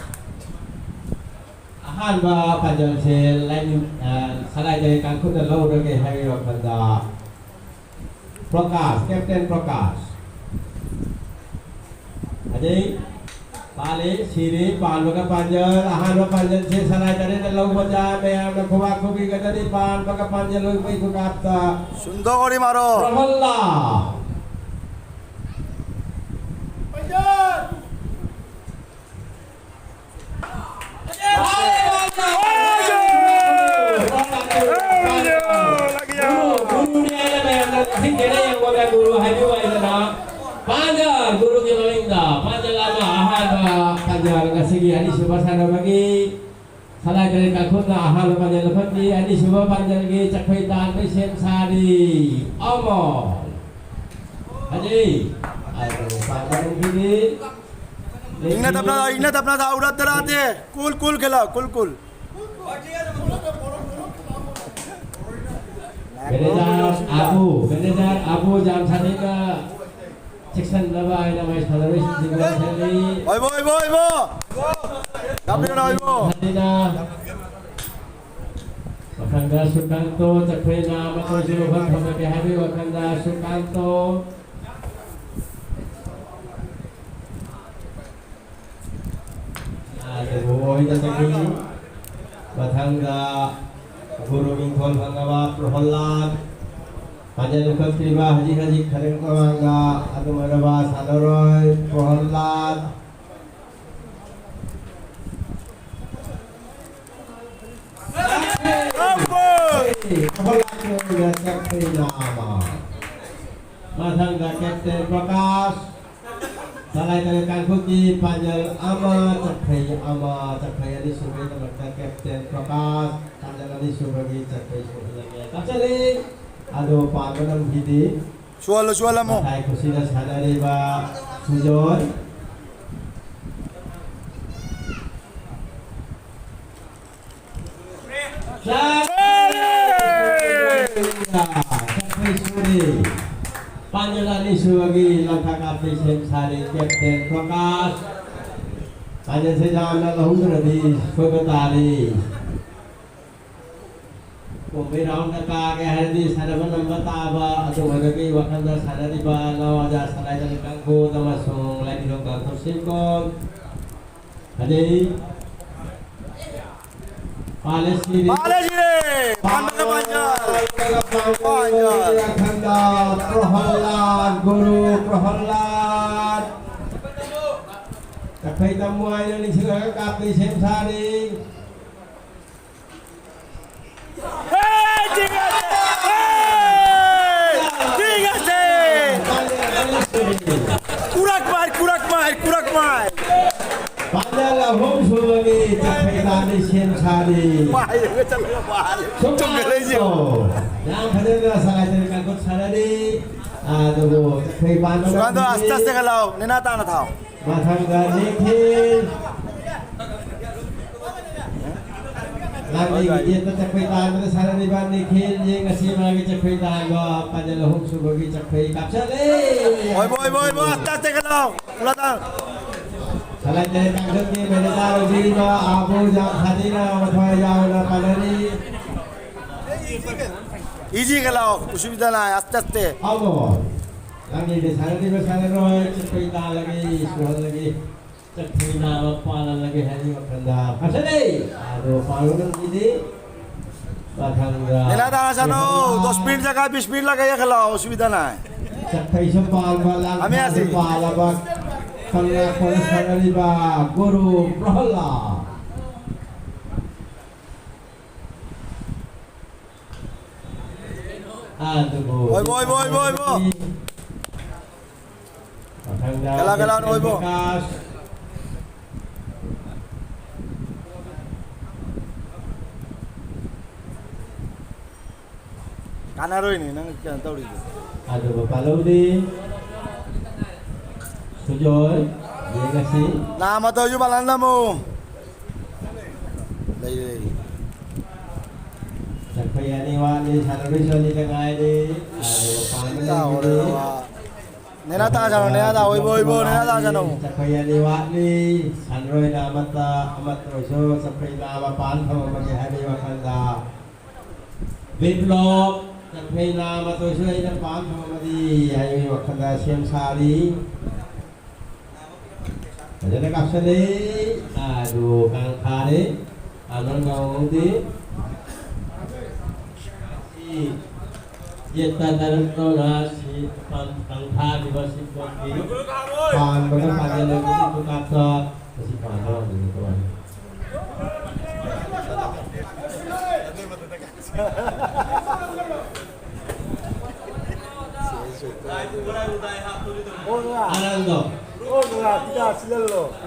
ꯑꯍꯥꯟꯕ ꯄꯥꯟꯖꯜꯁꯦ ꯂꯥꯏꯅꯤꯡ, ꯑ, ꯁꯂꯥꯏꯗꯒꯤ ꯀꯥꯡꯈꯨꯠꯅ ꯂꯧꯔꯒꯦ ꯍꯥꯏꯕꯒꯤ ꯋꯥꯈꯜꯗ ꯄ꯭ꯔꯀꯥꯁ, ꯀꯦꯞꯇꯦꯟ ꯄ꯭ꯔꯀꯥꯁ꯫ ꯑꯗꯩ ꯄꯥꯜꯂꯦ, ꯁꯤꯔꯦ, ꯄꯥꯟꯕꯒ ꯄꯥꯟꯖꯜ, ꯑꯍꯥꯟꯕ ꯄꯥꯟꯖꯜꯁꯦ ꯁꯂꯥꯏ ꯇꯔꯦꯠꯅ ꯂꯧꯕꯗ ꯃꯌꯥꯝꯅ ꯈꯨꯕꯥꯛ ꯈꯨꯕꯤꯒꯗꯅꯤ, ꯄꯥꯟꯕꯒ ꯄꯥꯟꯖꯜ ꯂꯣꯏꯕꯩ ꯈꯨꯀꯥꯞꯇ꯫ ꯁꯨꯟꯗꯣꯛ ꯋꯥꯔꯤ ꯃꯥꯔꯣ꯫ ꯄ꯭ꯔꯍꯜꯂꯥꯗ꯫ ꯒꯨꯔꯨ, ꯒꯨꯔꯨꯅꯤ ꯍꯥꯏꯅ ꯃꯌꯥꯝꯅ ꯅꯤꯡꯁꯤꯡꯒꯦꯅ ꯌꯦꯡꯕꯗ ꯒꯨꯔꯨ ꯍꯥꯏꯕꯤꯌꯨ ꯍꯥꯏꯗꯅ꯫ ꯄꯥꯟꯖꯜ, ꯒꯨꯔꯨꯒꯤ ꯃꯃꯤꯡꯗ ꯄꯥꯟꯖꯜ ꯑꯃ ꯑꯍꯥꯟꯕ ꯄꯥꯟꯖꯜ ꯉꯁꯤꯒꯤ ꯑꯅꯤꯁꯨꯕ ꯁꯥꯟꯅꯕꯒꯤ ꯁꯂꯥꯏ ꯇꯔꯦꯠ ꯀꯥꯡꯈꯨꯅ ꯑꯍꯥꯟꯕ ꯄꯥꯟꯖꯜ ꯂꯧꯈꯠꯈꯤ꯫ ꯑꯅꯤꯁꯨꯕ ꯄꯥꯟꯖꯜꯒꯤ ꯆꯈꯣꯏ ꯇꯥꯟꯕ ꯁꯦꯝ ꯁꯥꯔꯤ꯫ ꯑꯃ꯫ ꯐꯖꯩ꯫ ꯑꯗꯨ ꯄꯥꯟꯖꯜꯒꯤꯗꯤ ꯏꯪꯅ ꯇꯞꯅ ꯊꯥꯎ, ꯏꯪꯅ ꯇꯞꯅ ꯊꯥꯎ, ꯎꯔꯛꯇ ꯅꯠꯇꯦ꯫ ꯀꯨꯜ, ꯀꯨꯜ ꯈꯦꯂꯥꯎ, ꯀꯨꯜ, ꯀꯨꯜ꯫ ꯃꯦꯅꯦꯖꯔ ꯑꯕꯨ, ꯃꯦꯅꯦꯖꯔ ꯑꯕꯨ ꯖꯥꯝꯁꯥꯅꯤꯅ ꯆꯦꯛꯁꯤꯟꯅꯕ ꯍꯥꯏꯅ ꯃꯥꯏ ꯁꯥꯟꯅꯔꯣꯏꯁꯤꯡꯁꯤꯡꯕꯨ ꯍꯥꯏꯖꯔꯤ꯫ ꯑꯣꯏꯕꯣ, ꯑꯣꯏꯕꯣ, ꯑꯣꯏꯕꯣ꯫ ꯌꯥꯝ ꯊꯨꯅ ꯑꯣꯏꯕꯣ꯫ ꯖꯥꯝꯁꯥꯅꯤꯅ ꯃꯊꯪꯗ ꯁꯨꯀꯥꯟꯇꯣ ꯆꯈꯣꯏꯅ ꯃꯈꯣꯏꯁꯨ ꯃꯐꯝ ꯊꯝꯂꯒꯦ ꯍꯥꯏꯕꯒꯤ ꯋꯥꯈꯜꯗ ꯁꯨꯀꯥꯟꯇꯣ ꯑꯗꯨꯕꯨ ꯑꯣꯏꯅ ꯆꯠꯈꯤ꯫ ꯃꯊꯪꯗ ꯒꯨꯔꯨ ꯃꯤꯡꯊꯣꯜ ꯐꯪꯂꯕ ꯄ꯭ꯔꯣꯍꯜꯂꯥꯗ ꯄꯥꯟꯖꯜ ꯂꯧꯈꯠꯄꯤꯕ ꯍꯧꯖꯤꯛ ꯍꯧꯖꯤꯛ ꯈꯔ ꯃꯃꯥꯡꯗ ꯑꯗꯨꯝ ꯑꯣꯏꯔꯕ ꯁꯥꯟꯅꯔꯣꯏ ꯄ꯭ꯔꯣꯍꯜꯂꯥꯗ꯫ ꯃꯊꯪꯗ ꯀꯦꯞꯇꯦꯟ ꯄ꯭ꯔꯀꯥꯁ꯫ ꯁꯂꯥꯏ ꯇꯔꯦꯠ ꯀꯥꯡꯈꯨꯒꯤ ꯄꯥꯟꯖꯜ ꯑꯃ, ꯆꯈꯩ ꯑꯃ, ꯆꯈꯩ ꯑꯅꯤꯁꯨꯕꯒꯤꯗꯃꯛꯇ ꯀꯦꯞꯇꯦꯟ ꯄ꯭ꯔꯀꯥꯁ, ꯄꯥꯟꯖꯜ ꯑꯅꯤꯁꯨꯕꯒꯤ ꯆꯈꯩ ꯁꯣꯛꯍꯜꯂꯒꯦ꯫ ꯀꯥꯞꯆꯔꯤ꯫ ꯑꯗꯣ ꯄꯥꯟꯕ ꯅꯝꯈꯤꯗꯤ꯫ ꯁꯣꯜꯂꯣ, ꯁꯣꯜꯂꯝꯃꯣ꯫ ꯃꯊꯥꯏ ꯈꯨꯁꯤꯗ ꯁꯥꯟꯅꯔꯤꯕ ꯁꯨꯖꯣꯏ꯫ ꯄꯥꯟꯖꯜ ꯑꯅꯤꯁꯨꯕꯒꯤ ꯂꯪꯈꯥ ꯀꯥꯞꯄꯤ ꯁꯦꯝ ꯁꯥꯔꯤ ꯀꯦꯞꯇꯦꯟ ꯄ꯭ꯔꯀꯥꯁ꯫ ꯄꯥꯟꯖꯜꯁꯦ ꯌꯥꯝꯅ ꯂꯧꯍꯧꯗ꯭ꯔꯗꯤ ꯁꯣꯏꯕ ꯇꯥꯔꯤ꯫ ꯀꯨꯝꯍꯩ ꯔꯥꯎꯟꯗ ꯀꯥꯒꯦ ꯍꯥꯏꯔꯗꯤ ꯁꯥꯟꯅꯕ ꯅꯝꯕ ꯇꯥꯕ ꯑꯗꯨ ꯑꯣꯏꯕꯒꯤ ꯋꯥꯈꯜꯗ ꯁꯥꯟꯅꯔꯤꯕ ꯅꯋꯥꯖꯥ ꯁꯂꯥꯏꯗꯅ ꯀꯥꯡꯕꯨ ꯑꯃꯁꯨꯡ ꯂꯥꯏꯅꯤꯡꯊꯧ ꯀꯥꯡꯊꯣꯟ ꯁꯤꯡꯀꯣꯟ꯫ ꯑꯗꯩ ꯄꯥꯜꯂꯦ ꯁꯤꯔꯦ꯫ ꯄꯥꯜꯂꯦ ꯁꯤꯔꯦ꯫ ꯄꯥꯟꯕꯒ ꯄꯥꯟꯖꯜ꯫ ꯄꯥꯟꯕꯒ ꯄꯥꯟꯖꯜ꯫ ꯋꯥꯈꯜꯗ ꯄ꯭ꯔꯣꯍꯜꯂꯥꯗ, ꯒꯨꯔꯨ ꯄ꯭ꯔꯣꯍꯜꯂꯥꯗ꯫ ꯀꯛꯐꯩ ꯇꯝꯃꯨ ꯍꯥꯏꯅ ꯅꯤꯡꯁꯤꯡꯂꯒ ꯀꯥꯞꯄꯤ ꯁꯦꯝ ꯁꯥꯔꯤ꯫ ꯆꯠꯈ꯭ꯔꯀꯥꯟꯗ ꯁꯦꯝ ꯁꯥꯔꯤ꯫ ꯄꯥꯏꯔꯒ ꯆꯠꯂꯒ ꯄꯥꯏꯔꯦ꯫ ꯁꯨꯝ ꯆꯨꯝꯅ ꯂꯩꯁꯤ꯫ ꯌꯥꯝ ꯐꯖꯅ ꯁꯉꯥꯏ ꯀꯥꯡꯈꯨꯠ ꯁꯥꯟꯅꯔꯤ꯫ ꯑꯗꯨꯕꯨ ꯆꯠꯈ꯭ꯔ ꯄꯥꯟꯕ ꯁꯨꯀꯥꯟꯇ, ꯑꯁꯇꯦ ꯑꯁꯇꯦ ꯈꯔ ꯂꯥꯛꯑꯣ꯫ ꯅꯦꯅꯥ ꯇꯥꯅ ꯊꯥꯎ꯫ ꯃꯊꯪꯗ ꯅꯤꯈꯤꯜ꯫ ꯂꯥꯡꯂꯩꯒꯤ ꯌꯦꯠꯇ ꯆꯠꯈ꯭ꯔ ꯄꯥꯟꯕꯗ ꯁꯥꯟꯅꯔꯤꯕ ꯅꯤꯈꯤꯜ꯫ ꯌꯦꯡꯉꯁꯤ ꯃꯥꯒꯤ ꯆꯠꯈ꯭ꯔ ꯇꯥꯟꯕ ꯄꯥꯟꯖꯜ ꯑꯍꯨꯝ ꯁꯨꯕꯒꯤ ꯆꯠꯈ꯭ꯔ ꯀꯥꯞꯁꯜꯂꯦ꯫ ꯑꯣꯏꯕ, ꯑꯣꯏꯕ, ꯑꯣꯏꯕ, ꯑꯁꯇꯦ ꯑꯁꯇꯦ ꯈꯔ ꯂꯥꯛꯑꯣ꯫ ꯂꯥꯇꯥꯡ꯫ ꯁꯂꯥꯏ ꯇꯔꯦꯠ ꯀꯥꯡꯖꯝꯒꯤ ꯃꯦꯅꯦꯖꯔ ꯑꯣꯏꯕꯤꯔꯤꯕ ꯑꯥꯕꯨ ꯌꯥꯝ ꯁꯥꯊꯤꯅ ꯃꯊ꯭ꯋꯥꯏ ꯌꯥꯎꯅ ꯄꯥꯜꯂꯅꯤ꯫ ꯏꯖꯤ ꯈꯔ ꯂꯥꯛꯑꯣ, ꯑꯁꯨꯕꯤꯗꯥ ꯅꯥꯏ, ꯑꯁꯇꯦ ꯑꯁꯇꯦ꯫ ꯑꯥꯎ꯫ ꯂꯥꯡꯂꯩꯗ ꯁꯥꯟꯅꯔꯤꯕ ꯁꯥꯟꯅꯔꯣꯏ ꯆꯠꯈ꯭ꯔ ꯇꯥꯜꯂꯒꯦ, ꯁꯨꯍꯜꯂꯒꯦ, ꯆꯠꯈ꯭ꯔ ꯅꯥꯕ ꯄꯥꯜꯍꯜꯂꯒꯦ ꯍꯥꯏꯕꯒꯤ ꯋꯥꯈꯜꯗ ꯀꯥꯞꯁꯜꯂꯦ꯫ ꯑꯗꯣ ꯄꯥꯜꯂꯣ ꯅꯪꯒꯤꯗꯤ꯫ ꯃꯊꯪꯗ ꯅꯦꯅꯥ ꯇꯥꯅ ꯁꯥꯟꯅꯧ꯫ ꯗꯁ ꯃꯤꯅꯤꯠ ꯖꯒꯥ ꯕꯤꯁ ꯃꯤꯅꯤꯠ ꯂꯥꯛꯀꯦ ꯈꯜꯂꯣ, ꯑꯁꯨꯕꯤꯗꯥ ꯅꯥꯏ꯫ ꯆꯠꯈ꯭ꯔꯁꯨ ꯄꯥꯟꯕ, ꯂꯥꯡ ꯑꯃꯤ ꯑꯁꯤ꯫ ꯄꯥꯜꯂꯕ ꯀꯪꯂꯥ ꯈꯣꯟ ꯁꯥꯟꯅꯔꯤꯕ ꯒꯨꯔꯨ ꯄ꯭ꯔꯍꯂꯥꯗ꯫ ꯑꯗꯨꯕꯨ ꯑꯣꯏꯕ, ꯑꯣꯏꯕ, ꯑꯣꯏꯕ, ꯑꯣꯏꯕ꯫ ꯃꯊꯪꯗ ꯀꯂꯥ, ꯀꯂꯥ, ꯑꯣꯏꯕ꯫ ꯄ꯭ꯔꯀꯥꯁ꯫ ꯀꯥꯟꯅꯔꯣꯏꯅꯦ ꯅꯪ ꯀꯩꯅꯣ ꯇꯧꯔꯤꯗꯣ꯫ ꯑꯗꯨꯕꯨ ꯄꯥꯜꯍꯧꯗꯦ꯫ ꯁꯨꯖꯣꯏ, ꯌꯦꯡꯉꯁꯤ꯫ ꯅꯥꯃꯇꯣꯏꯁꯨ ꯄꯥꯜꯍꯟꯗꯃꯨ꯫ ꯂꯩ, ꯂꯩ꯫ ꯆꯠꯈ꯭ꯔ ꯑꯅꯤ ꯋꯥꯠꯂꯤ, ꯁꯥꯟꯅꯔꯣꯏꯁꯨ ꯑꯅꯤꯗ ꯉꯥꯏꯔꯤ꯫ ꯑꯗꯨꯒ ꯄꯥꯟꯕ ꯏꯁ, ꯂꯩꯔꯤꯕꯗꯤ ꯇꯥꯍꯧꯔꯦꯕ꯫ ꯅꯦꯅꯥ ꯇꯥ ꯁꯥꯟꯅꯧ, ꯅꯦꯅꯥ ꯇꯥ, ꯑꯣꯏꯕ, ꯑꯣꯏꯕ, ꯅꯦꯅꯥ ꯇꯥ ꯁꯥꯟꯅꯧ꯫ ꯆꯠꯈ꯭ꯔ ꯑꯅꯤ ꯋꯥꯠꯂꯤ꯫ ꯁꯥꯟꯅꯔꯣꯏꯅ ꯑꯃꯠꯇ, ꯑꯃꯠꯇ ꯑꯣꯏꯁꯨ ꯆꯠꯈ꯭ꯔ ꯅꯥꯕ ꯄꯥꯟ ꯊꯝꯃꯝꯃꯒꯦ ꯍꯥꯏꯕꯒꯤ ꯋꯥꯈꯜꯗ꯫ ꯕꯤꯄ꯭ꯂꯣꯞ, ꯆꯠꯈ꯭ꯔ ꯅꯥꯕ ꯇꯣꯏꯁꯨ ꯑꯩꯅ ꯄꯥꯟ ꯊꯝꯃꯝꯃꯗꯤ ꯍꯥꯏꯕꯒꯤ ꯋꯥꯈꯜꯗ ꯁꯦꯝ ꯁꯥꯔꯤ꯫ ꯐꯖꯅ ꯀꯥꯞꯁꯜꯂꯦ꯫ ꯑꯗꯨ ꯀꯥꯡ ꯊꯥꯔꯦ꯫ ꯑꯃꯅ ꯉꯝꯍꯧꯗꯦ꯫ ꯁꯤ ꯌꯦꯠꯇ ꯅꯔꯟꯗ꯭ꯔꯣꯅ ꯁꯤ ꯀꯥꯡ ꯊꯥꯔꯤꯕ ꯁꯤ ꯄꯣꯠꯀꯤ ꯄꯥꯟꯕꯗ ꯄꯥꯟꯖꯜꯂꯒ ꯀꯥꯞꯇ ꯃꯁꯤ ꯄꯥꯟꯕ ꯉꯝꯗꯕ ꯇꯧꯔꯦ꯫ ꯑꯅꯟꯗꯣ꯫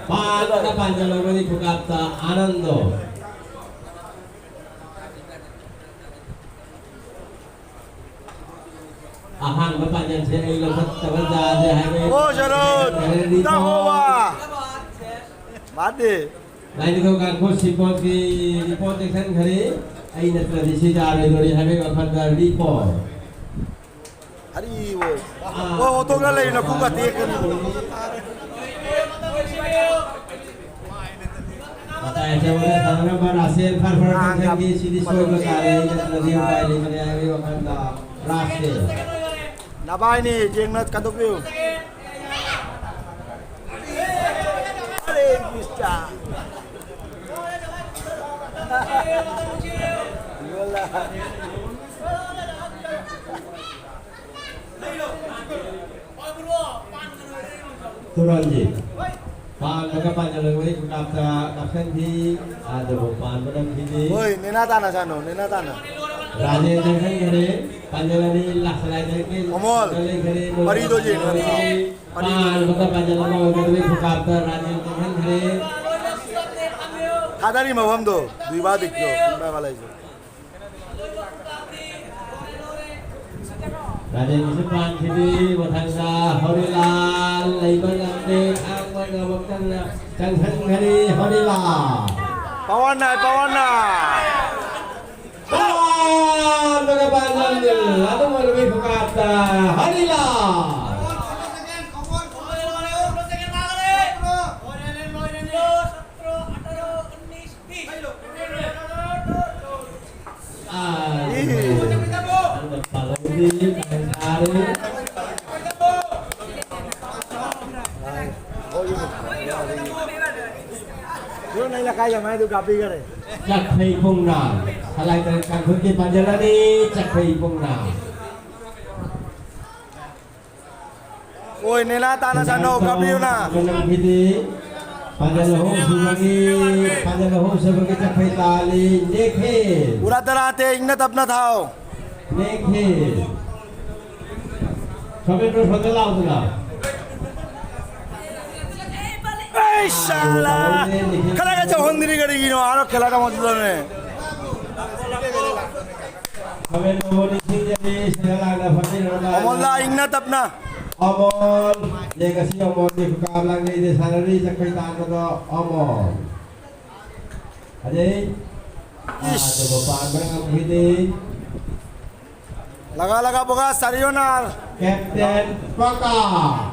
ꯄꯥꯟꯗ ꯄꯥꯟꯖꯜꯍꯧꯕꯅꯤ ꯈꯨꯀꯥꯞꯇ ꯑꯥꯅꯟꯗꯣ꯫ ꯑꯍꯥꯟꯕ ꯄꯥꯟꯖꯜꯁꯦ ꯑꯩ ꯂꯧꯈꯠꯇꯕ ꯌꯥꯗꯦ ꯍꯥꯏꯕ ꯑꯣ, ꯖꯔꯣ! ꯈꯔꯗꯤ ꯇꯥꯍꯧꯕ! ꯃꯥꯗꯤ꯫ ꯂꯥꯏꯅꯤꯡꯊꯧ ꯀꯥꯡꯈꯣ ꯁꯤꯄꯣꯠꯀꯤ ꯔꯤꯄꯣꯔꯠ ꯆꯦꯛꯁꯤꯟꯈ꯭ꯔꯦ꯫ ꯑꯩ ꯅꯠꯇ꯭ꯔꯗꯤ ꯁꯤ ꯌꯥꯔꯣꯏꯗꯣꯔꯤ ꯍꯥꯏꯕꯒꯤ ꯋꯥꯈꯜꯗ ꯔꯤꯄꯣꯔꯠ꯫ ꯑꯔꯤꯕ꯫ ꯑꯥ꯫ ꯍꯣꯏ, ꯍꯣꯠꯇꯣꯛꯅ ꯂꯩꯔꯤꯅ ꯈꯨꯠꯀ ꯇꯦꯛꯀꯅꯤ꯫ ꯃꯇꯥꯏ ꯑꯆꯧꯕꯗ ꯁꯥꯟꯅꯔꯝꯕ ꯔꯥꯁꯦꯜ ꯐꯔ ꯐꯔ ꯑꯥ, ꯆꯪꯁꯤꯟꯈꯤ꯫ ꯁꯤꯗꯤ ꯁꯣꯏꯕ ꯇꯥꯔꯦ, ꯅꯠꯇ꯭ꯔꯗꯤ ꯎꯄꯥꯏ ꯂꯩꯇ꯭ꯔꯦ ꯍꯥꯏꯕꯒꯤ ꯋꯥꯈꯜꯗ ꯔꯥꯁꯦꯜ꯫ ꯅꯕꯥꯏꯅꯤ ꯌꯦꯡꯅ ꯀꯟꯊꯣꯛꯄꯤꯌꯨ꯫ ꯑꯔꯦ, ꯃꯤꯁꯇꯔ꯫ ꯌꯣꯜꯂ꯫ ꯇꯨꯔꯟꯖꯤꯠ꯫ ꯄꯥꯟꯕꯒ ꯄꯥꯟꯖꯜꯂꯛꯄꯒꯤ ꯈꯨꯀꯥꯞꯇ ꯀꯥꯞꯁꯟꯈꯤ꯫ ꯑꯗꯨꯕꯨ ꯄꯥꯟꯕ ꯅꯝꯈꯤꯗꯦ꯫ ꯍꯣꯏ, ꯅꯦꯅꯥ ꯇꯥꯅ ꯁꯥꯟꯅꯧ, ꯅꯦꯅꯥ ꯇꯥꯅ꯫ ꯔꯥꯖꯦꯟ ꯆꯪꯁꯤꯟꯈꯔꯦ꯫ ꯄꯥꯟꯖꯜ ꯑꯅꯤ ꯂꯥꯛꯁꯜꯂꯛꯑꯦ꯫ ꯑꯃꯣꯜ, ꯂꯩꯈꯔꯦ꯫ ꯄꯔꯤꯗꯣ ꯌꯦꯡꯉꯣ꯫ ꯄꯥꯟꯕꯒ ꯄꯥꯟꯖꯜꯂꯛꯄ ꯑꯣꯏꯒꯗꯕꯒꯤ ꯈꯨꯀꯥꯞꯇ ꯔꯥꯖꯦꯟ ꯆꯪꯁꯤꯟꯈꯔꯦ꯫ ꯊꯥꯗꯔꯤ ꯃꯐꯝꯗꯣ ꯗꯨꯏꯕꯥ ꯗꯤꯛꯇꯣ ꯏꯝꯕꯥꯏ ꯃꯥ ꯂꯩꯁꯦ꯫ ꯔꯥꯖꯦꯟꯒꯤꯁꯨ ꯄꯥꯟꯈꯤꯗꯦ꯫ ꯃꯊꯪꯗ ꯍꯧꯔꯤꯂꯥꯜ ꯂꯩꯕ ꯉꯝꯗꯦ꯫ ꯈꯥꯡꯕ ꯉꯝꯃꯛꯇꯅ ꯆꯪꯁꯤꯟꯈꯔꯦ ꯍꯧꯔꯤꯂꯥꯜ꯫ ꯄꯋꯥꯔ ꯅꯥꯏ, ꯄꯋꯥꯔ ꯅꯥꯏ꯫ ꯄꯥꯟꯕꯒ ꯄꯥꯟꯖꯟꯗꯦ꯫ ꯑꯗꯨꯝ ꯑꯣꯏꯔꯕꯒꯤ ꯈꯨꯀꯥꯞꯇ ꯍꯧꯔꯤꯂꯥꯜ꯫ ꯆꯥꯛꯈꯩ ꯄꯨꯡꯅ ꯁꯂꯥꯏ ꯇꯔꯦꯠ ꯀꯥꯡꯈꯨꯜꯒꯤ ꯄꯥꯟꯖꯜꯂꯅꯤ꯫ ꯆꯥꯛꯈꯩ ꯄꯨꯡꯅ꯫ ꯑꯣꯏ, ꯅꯦꯅꯥ ꯇꯥꯅ ꯁꯥꯟꯅꯧ, ꯀꯥꯞꯄꯤꯌꯨꯅ꯫ ꯄꯥꯟꯖꯜ ꯑꯍꯨꯝ ꯁꯨꯕꯒꯤ, ꯄꯥꯟꯖꯜ ꯑꯍꯨꯝ ꯁꯨꯕꯒꯤ ꯆꯥꯛꯈꯩ ꯇꯥꯜꯂꯤ, ꯅꯦꯛꯈꯤ꯫ ꯎꯔꯥ ꯇꯔꯥ ꯇꯦ, ꯏꯪꯅ ꯇꯞꯅ ꯊꯥꯎ꯫ ꯅꯦꯛꯈꯤ꯫ ꯁꯣꯃꯦꯟꯗ꯭ꯔꯣ ꯁꯣꯝꯗ ꯂꯥꯎꯗꯅ꯫ ꯁꯥꯂꯥ! ꯈꯔꯒ ꯇꯧꯍꯟꯗ꯭ꯔꯤ ꯀꯔꯤꯒꯤꯅꯣ? ꯑꯥꯔꯣ ꯈꯦꯂꯥꯒ ꯃꯗꯨꯗꯅꯦ꯫ ꯈꯥꯃꯦꯟ ꯃꯣꯔꯣꯛ ꯅꯤꯡꯁꯤꯡꯖꯔꯤ, ꯁꯦꯟꯗ꯭ꯔꯥ ꯂꯥꯡꯗ ꯐꯝꯕꯤꯔꯕ ꯑꯃꯣꯜꯗ ꯏꯪꯅ ꯇꯞꯅ꯫ ꯑꯃꯣꯜ, ꯌꯦꯡ ꯑꯁꯤ ꯑꯃꯣꯜꯒꯤ ꯈꯨꯀꯥꯞ ꯂꯥꯡꯂꯩꯗ ꯁꯥꯟꯅꯔꯤ, ꯆꯈꯣꯏ ꯇꯥꯟꯕꯗꯣ ꯑꯃꯣꯜ꯫ ꯑꯗꯩ, ꯏꯁ꯫ ꯑꯗꯨꯕꯨ ꯄꯥꯟꯕ ꯉꯝꯈꯤꯗꯦ꯫ ꯂꯒꯥ ꯂꯒꯥ ꯕꯣꯒꯥ ꯁꯥꯔꯤꯌꯣꯅꯥꯔ꯫ ꯀꯦꯞꯇꯦꯟ ꯄ꯭ꯔꯀꯥꯁ꯫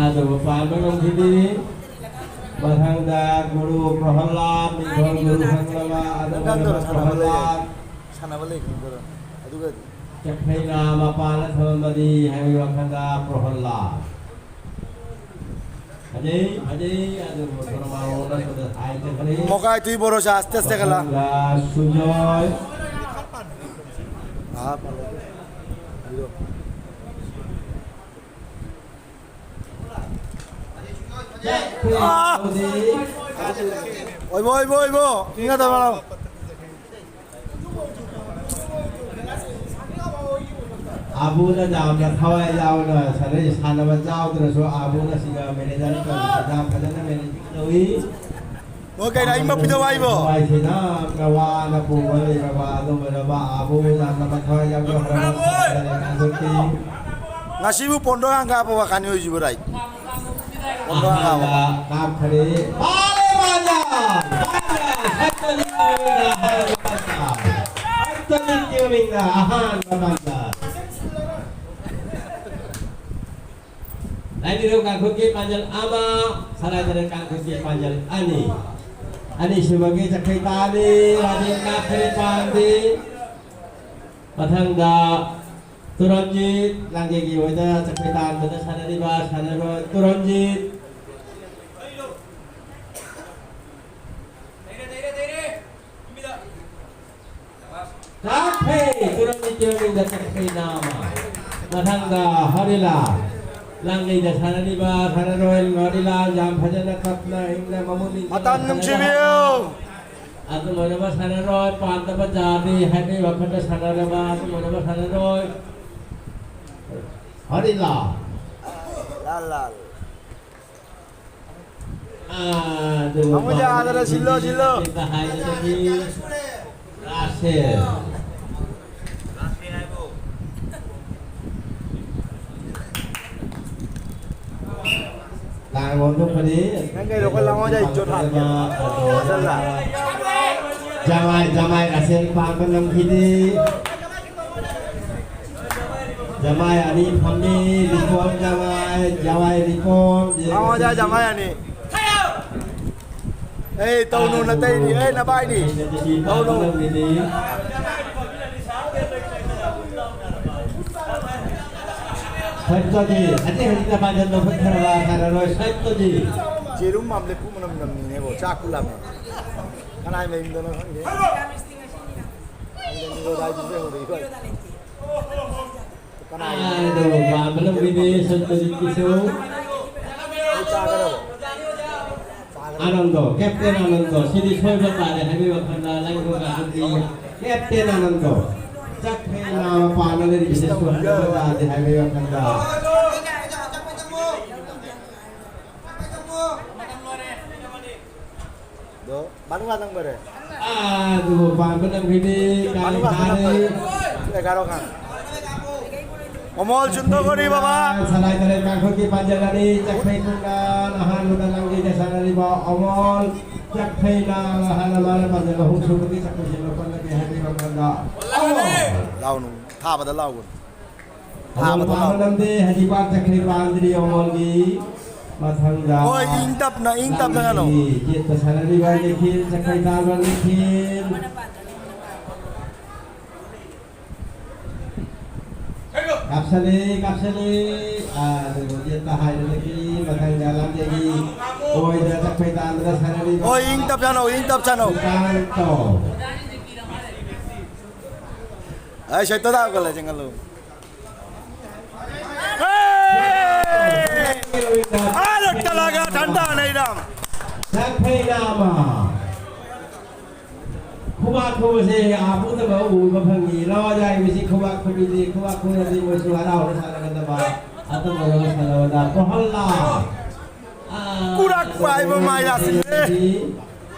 ꯑꯗꯨꯕꯨ ꯄꯥꯟꯕ ꯉꯝꯈꯤꯗꯦ꯫ ꯃꯊꯪꯗ ꯒꯨꯔꯨ ꯄ꯭ꯔꯍꯜꯂꯥꯗ, ꯃꯤꯡꯊꯣꯜ ꯒꯨꯔꯨ ꯈꯪꯂꯕ ꯑꯗꯨꯒ ꯄ꯭ꯔꯍꯜꯂꯥꯗ꯫ ꯁꯥꯟꯅꯕ ꯂꯩ ꯈꯪꯗ꯭ꯔꯣ? ꯑꯗꯨꯒ ꯆꯈꯩꯅ ꯃꯄꯥꯟꯗ ꯊꯝꯃꯝꯕꯗꯤ ꯍꯥꯏꯕꯒꯤ ꯋꯥꯈꯜꯗ ꯄ꯭ꯔꯍꯜꯂꯥꯗ꯫ ꯐꯖꯩ, ꯐꯖꯩ, ꯑꯗꯨꯕꯨ ꯊꯣꯔꯃꯥꯎꯅ ꯁꯣꯝꯗ ꯁꯥꯏ ꯆꯠꯈ꯭ꯔꯦ꯫ ꯃꯣꯀꯥꯏ ꯇꯨꯏ ꯕꯣꯔꯣꯁꯥ ꯑꯁꯇꯦ ꯑꯁꯇꯦ ꯈꯜꯂ꯫ ꯃꯊꯪꯗ ꯁꯨꯖꯣꯏ꯫ ꯑꯥ, ꯄꯜꯂꯣ꯫ ꯑꯥ! ꯑꯣꯏꯕꯣ, ꯑꯣꯏꯕꯣ, ꯑꯣꯏꯕꯣ꯫ ꯏꯪꯉꯗꯕ ꯂꯥꯎ꯫ ꯑꯥꯕꯨꯅ ꯌꯥꯝꯅ ꯊꯋꯥꯏ ꯌꯥꯎꯅ ꯁꯥꯟꯅꯩ꯫ ꯁꯥꯟꯅꯕ ꯌꯥꯎꯗ꯭ꯔꯁꯨ ꯑꯥꯕꯨꯅ ꯁꯤꯗ ꯃꯦꯅꯦꯖꯔ ꯇꯧꯕꯁꯤꯗ ꯐꯖꯅ ꯃꯦꯅꯦꯖ ꯇꯧꯏ꯫ ꯃꯣꯏ ꯀꯩꯅꯣ ꯑꯏꯪꯕ ꯄꯤꯗꯧ ꯍꯥꯏꯕꯣ? ꯊꯋꯥꯏꯁꯤꯅ ꯌꯥꯝꯅ ꯋꯥꯅ ꯄꯨꯕ ꯂꯩꯔꯕ ꯑꯗꯨꯒꯨꯝꯂꯕ ꯑꯥꯕꯨ ꯌꯥꯝꯅ ꯃꯊꯋꯥꯏ ꯌꯥꯎꯖꯕ ꯉꯁꯤꯕꯨ ꯄꯣꯟꯗꯣ ꯍꯪꯒꯥꯕ ꯋꯥꯈꯥꯅꯤ ꯑꯣꯏꯖꯤꯕ ꯔꯥꯏ? ꯄꯣꯟꯗꯣ ꯍꯪꯒꯥꯕ꯫ ꯑꯍꯥꯟꯕ ꯀꯥꯞꯈꯔꯦ꯫ ꯄꯥꯂꯦ ꯃꯥꯅ! ꯃꯥꯅ! ꯁꯠꯇꯅꯤ ꯃꯃꯤꯡꯅ ꯑꯍꯥꯟꯕ ꯃꯥꯅ! ꯁꯠꯇꯅꯤ ꯃꯃꯤꯡꯅ ꯑꯍꯥꯟꯕ ꯃꯥꯅ! ꯂꯥꯏꯅꯤꯡꯊꯧ ꯀꯥꯡꯈꯨꯜꯒꯤ ꯄꯥꯟꯖꯜ ꯑꯃ, ꯁꯅꯥ ꯇꯔꯦꯠ ꯀꯥꯡꯈꯨꯜꯒꯤ ꯄꯥꯟꯖꯜ ꯑꯅꯤ꯫ ꯑꯅꯤꯁꯨꯕꯒꯤ ꯆꯈꯩ ꯇꯥꯅꯤ, ꯔꯥꯖꯦꯟ ꯀꯥꯈ꯭ꯔꯦ ꯄꯥꯟꯗꯤ꯫ ꯃꯊꯪꯗ ꯇꯨꯔꯟꯖꯤꯠ, ꯂꯥꯡꯖꯩꯒꯤ ꯑꯣꯏꯅ ꯆꯈꯩ ꯇꯥꯟꯕꯗ ꯁꯥꯟꯅꯔꯤꯕ ꯁꯥꯟꯅꯔꯣꯏ ꯇꯨꯔꯟꯖꯤꯠ꯫ ꯀꯥꯈ꯭ꯔꯦ, ꯇꯨꯔꯟꯖꯤꯠꯀꯤ ꯃꯃꯤꯡꯗ ꯆꯈꯩ ꯅꯥꯃ꯫ ꯃꯊꯪꯗ ꯍꯔꯤꯂꯥꯜ꯫ ꯂꯥꯡꯂꯩꯗ ꯁꯥꯟꯅꯔꯤꯕ ꯁꯥꯟꯅꯔꯣꯏ ꯉꯥꯔꯤꯂꯥꯜ ꯌꯥꯝ ꯐꯖꯅ ꯇꯞꯅ ꯏꯪꯅ ꯃꯃꯨꯠ ꯅꯤꯡꯅ ꯃꯇꯝ ꯁꯥꯟꯅꯔꯒ ꯅꯨꯡꯁꯤꯕꯤꯌꯨ꯫ ꯑꯗꯨꯝ ꯑꯣꯏꯅꯕ ꯁꯥꯟꯅꯔꯣꯏ ꯄꯥꯝꯗꯕ ꯖꯥꯇꯤ ꯍꯥꯏꯕꯒꯤ ꯋꯥꯈꯜꯗ ꯁꯥꯟꯅꯔꯕ ꯑꯗꯨꯝ ꯑꯣꯏꯅꯕ ꯁꯥꯟꯅꯔꯣꯏ ꯍꯔꯤꯂꯥꯜ꯫ ꯂꯥꯜ ꯂꯥꯜ꯫ ꯑꯥ, ꯑꯗꯨ ꯃꯃꯨ ꯌꯥꯗꯔꯦ, ꯁꯤꯜꯂꯣ, ꯁꯤꯜꯂꯣ꯫ ꯍꯥꯏꯕꯗꯒꯤ ꯔꯥꯁꯦꯜ꯫ ꯂꯥꯡ ꯑꯣꯟꯊꯣꯛꯄꯅꯤ꯫ ꯅꯪ ꯀꯩꯗꯧꯕ ꯂꯥꯡꯉꯣꯏꯗ, ꯏꯖꯣꯠ ꯍꯥꯠꯀꯦ꯫ ꯆꯠꯂ꯫ ꯖꯃꯥꯏ, ꯖꯃꯥꯏ ꯔꯥꯁꯦꯜ ꯄꯥꯟꯕ ꯉꯝꯈꯤꯗꯦ꯫ ꯖꯃꯥꯏ ꯑꯅꯤ ꯐꯝꯃꯤ, ꯔꯤꯀꯣꯝ ꯖꯃꯥꯏ, ꯖꯃꯥꯏ ꯔꯤꯀꯣꯝ, ꯂꯥꯡꯉꯣꯏꯗ, ꯖꯃꯥꯏ ꯑꯅꯤ꯫ ꯑꯦ, ꯇꯧꯅꯨ, ꯅꯇꯩꯗꯤ, ꯑꯦ, ꯅꯕꯥꯏꯗꯤ꯫ ꯇꯧꯅꯨ꯫ ꯁꯠꯇꯣꯖꯤ, ꯍꯧꯖꯤꯛ ꯍꯧꯖꯤꯛꯇ ꯄꯥꯏꯖꯟ ꯂꯧꯈꯠꯈ꯭ꯔꯕ ꯁꯥꯟꯅꯔꯣꯏ ꯁꯠꯇꯣꯖꯤ꯫ ꯌꯦꯔꯨꯝ ꯃꯥꯝꯂꯦ ꯄꯨꯝꯅꯝ ꯅꯝꯃꯤꯅꯦꯕꯣ, ꯆꯥꯛ ꯄꯨꯂꯝꯃꯦ꯫ ꯀꯅꯥꯏ ꯃꯌꯨꯝꯗꯅꯣ ꯈꯪꯗꯦ꯫ ꯀꯅꯥꯏ ꯑꯗꯣ ꯄꯥꯝꯕ ꯂꯝꯕꯤꯅꯤ ꯁꯠꯇꯣꯖꯤꯠꯀꯤꯁꯨ꯫ ꯑꯩ ꯆꯥꯒꯗꯕ꯫ ꯑꯥꯅꯟꯗꯣ, ꯀꯦꯞꯇꯦꯟ ꯑꯥꯅꯟꯗꯣ, ꯁꯤꯗꯤ ꯁꯣꯏꯕ ꯇꯥꯔꯦ ꯍꯥꯏꯕꯒꯤ ꯋꯥꯈꯜꯗ ꯂꯥꯏꯕꯛ ꯑꯗꯨꯗꯤ ꯀꯦꯞꯇꯦꯟ ꯑꯥꯅꯟꯗꯣ, ꯆꯠꯈ꯭ꯔꯦ ꯅꯥꯕ ꯄꯥꯟꯅ ꯂꯩꯔꯤꯕꯁꯦ ꯁꯣꯏꯍꯟꯕ ꯇꯥꯗꯦ ꯍꯥꯏꯕꯒꯤ ꯋꯥꯈꯜꯗ꯫ ꯑꯗꯣ, ꯃꯅꯨꯡ ꯉꯥꯇꯪ ꯐꯔꯦ꯫ ꯑꯗꯨꯕꯨ ꯄꯥꯟꯕ ꯅꯪꯒꯤꯗꯤ ꯀꯥꯏ ꯃꯅꯨꯡ ꯉꯥꯇꯪ ꯐꯔꯦ꯫ ꯐꯥꯔꯦ꯫ ꯑꯦꯒꯥꯔꯣ ꯈꯥꯟ꯫ ꯑꯃꯣꯜ ꯆꯨꯟꯗꯣꯒꯣꯔꯤ ꯕꯕꯥ꯫ ꯁꯂꯥꯏ ꯇꯔꯦꯠ ꯀꯥꯡꯈꯨꯜꯒꯤ ꯄꯥꯟꯖꯜꯂꯅꯤ꯫ ꯆꯠꯈ꯭ꯔꯦ ꯀꯨꯟꯅ ꯑꯍꯥꯟꯕꯗ ꯂꯝꯖꯦꯜꯗ ꯁꯥꯟꯅꯔꯤꯕ ꯑꯃꯣꯜ꯫ ꯆꯠꯈ꯭ꯔꯦꯅ ꯍꯥꯟꯅ ꯃꯥꯅ ꯄꯥꯟꯖꯜ ꯑꯍꯨꯝ ꯁꯨꯕꯒꯤ ꯆꯠꯈ꯭ꯔꯦꯁꯦ ꯂꯧꯈꯠꯂꯒꯦ ꯍꯥꯏꯕꯒꯤ ꯃꯃꯥꯡꯗ꯫ ꯂꯥꯎꯅꯨ, ꯊꯥꯕꯗ ꯂꯥꯎꯒꯅꯨ꯫ ꯑꯃꯣꯜ ꯊꯥꯕꯗ ꯄꯥꯟꯕ ꯂꯥꯎꯒꯅꯨ꯫ ꯅꯝꯗꯦ, ꯍꯧꯖꯤꯛ ꯄꯥꯟ ꯆꯠꯈ꯭ꯔꯦ, ꯄꯥꯟꯗ꯭ꯔꯤ ꯑꯃꯣꯜꯒꯤ꯫ ꯃꯊꯪꯗ ꯍꯣꯏ, ꯏꯪ ꯇꯞꯅ, ꯏꯪ ꯇꯞꯅ ꯁꯥꯟꯅꯧ꯫ ꯂꯝꯖꯦꯜꯒꯤ ꯆꯦꯠꯄ ꯁꯥꯟꯅꯔꯤꯕ ꯅꯤꯈꯤꯜ, ꯆꯠꯈ꯭ꯔꯦ ꯇꯥꯕ ꯅꯤꯈꯤꯜ꯫ ꯀꯥꯞꯁꯜꯂꯤ, ꯀꯥꯞꯁꯜꯂꯤ꯫ ꯑꯥ, ꯑꯗꯨꯕꯨ ꯌꯦꯠꯇ ꯍꯥꯏꯕꯗꯒꯤ ꯃꯊꯪꯗ ꯂꯝꯖꯦꯜꯒꯤ ꯑꯣꯏꯗ ꯆꯠꯈ꯭ꯔꯦ ꯇꯥꯟꯕꯗ ꯁꯥꯟꯅꯔꯤꯕ ꯑꯣ, ꯏꯪ ꯇꯞ ꯁꯥꯟꯅꯧ, ꯏꯪ ꯇꯞ ꯁꯥꯟꯅꯧ꯫ ꯁꯨꯀꯥꯟꯇꯣ꯫ ꯑꯩ ꯁꯦꯠꯇ ꯇꯥꯕ ꯈꯜꯂꯦ, ꯆꯦꯡꯒꯜꯂꯨ꯫ ꯑꯥ, ꯂꯣꯏ ꯇꯂꯥꯒ ꯊꯟꯗꯥ ꯅꯩꯔꯝ꯫ ꯆꯥꯛꯐꯩ ꯅꯥꯃ꯫ ꯈꯨꯕꯥꯛ ꯈꯨꯕꯁꯦ ꯑꯥꯕꯨꯗꯒ ꯎꯕ ꯐꯪꯉꯤ꯫ ꯂꯋꯥꯏ ꯍꯥꯏꯕꯁꯤ ꯈꯨꯕꯥꯛ ꯈꯨꯕꯤꯗꯦ꯫ ꯈꯨꯕꯥꯛ ꯈꯨꯔꯗꯤ ꯃꯣꯏꯁꯨ ꯍꯔꯥꯎꯅ ꯁꯥꯟꯅꯒꯗꯕ꯫ ꯑꯗꯨꯒ ꯁꯥꯟꯅꯕꯗ ꯄꯣꯍꯜꯂꯥ꯫ ꯀꯨꯔꯥꯛ ꯄꯥꯏꯕ ꯃꯥꯏ ꯂꯥꯁꯤꯡꯁꯦ꯫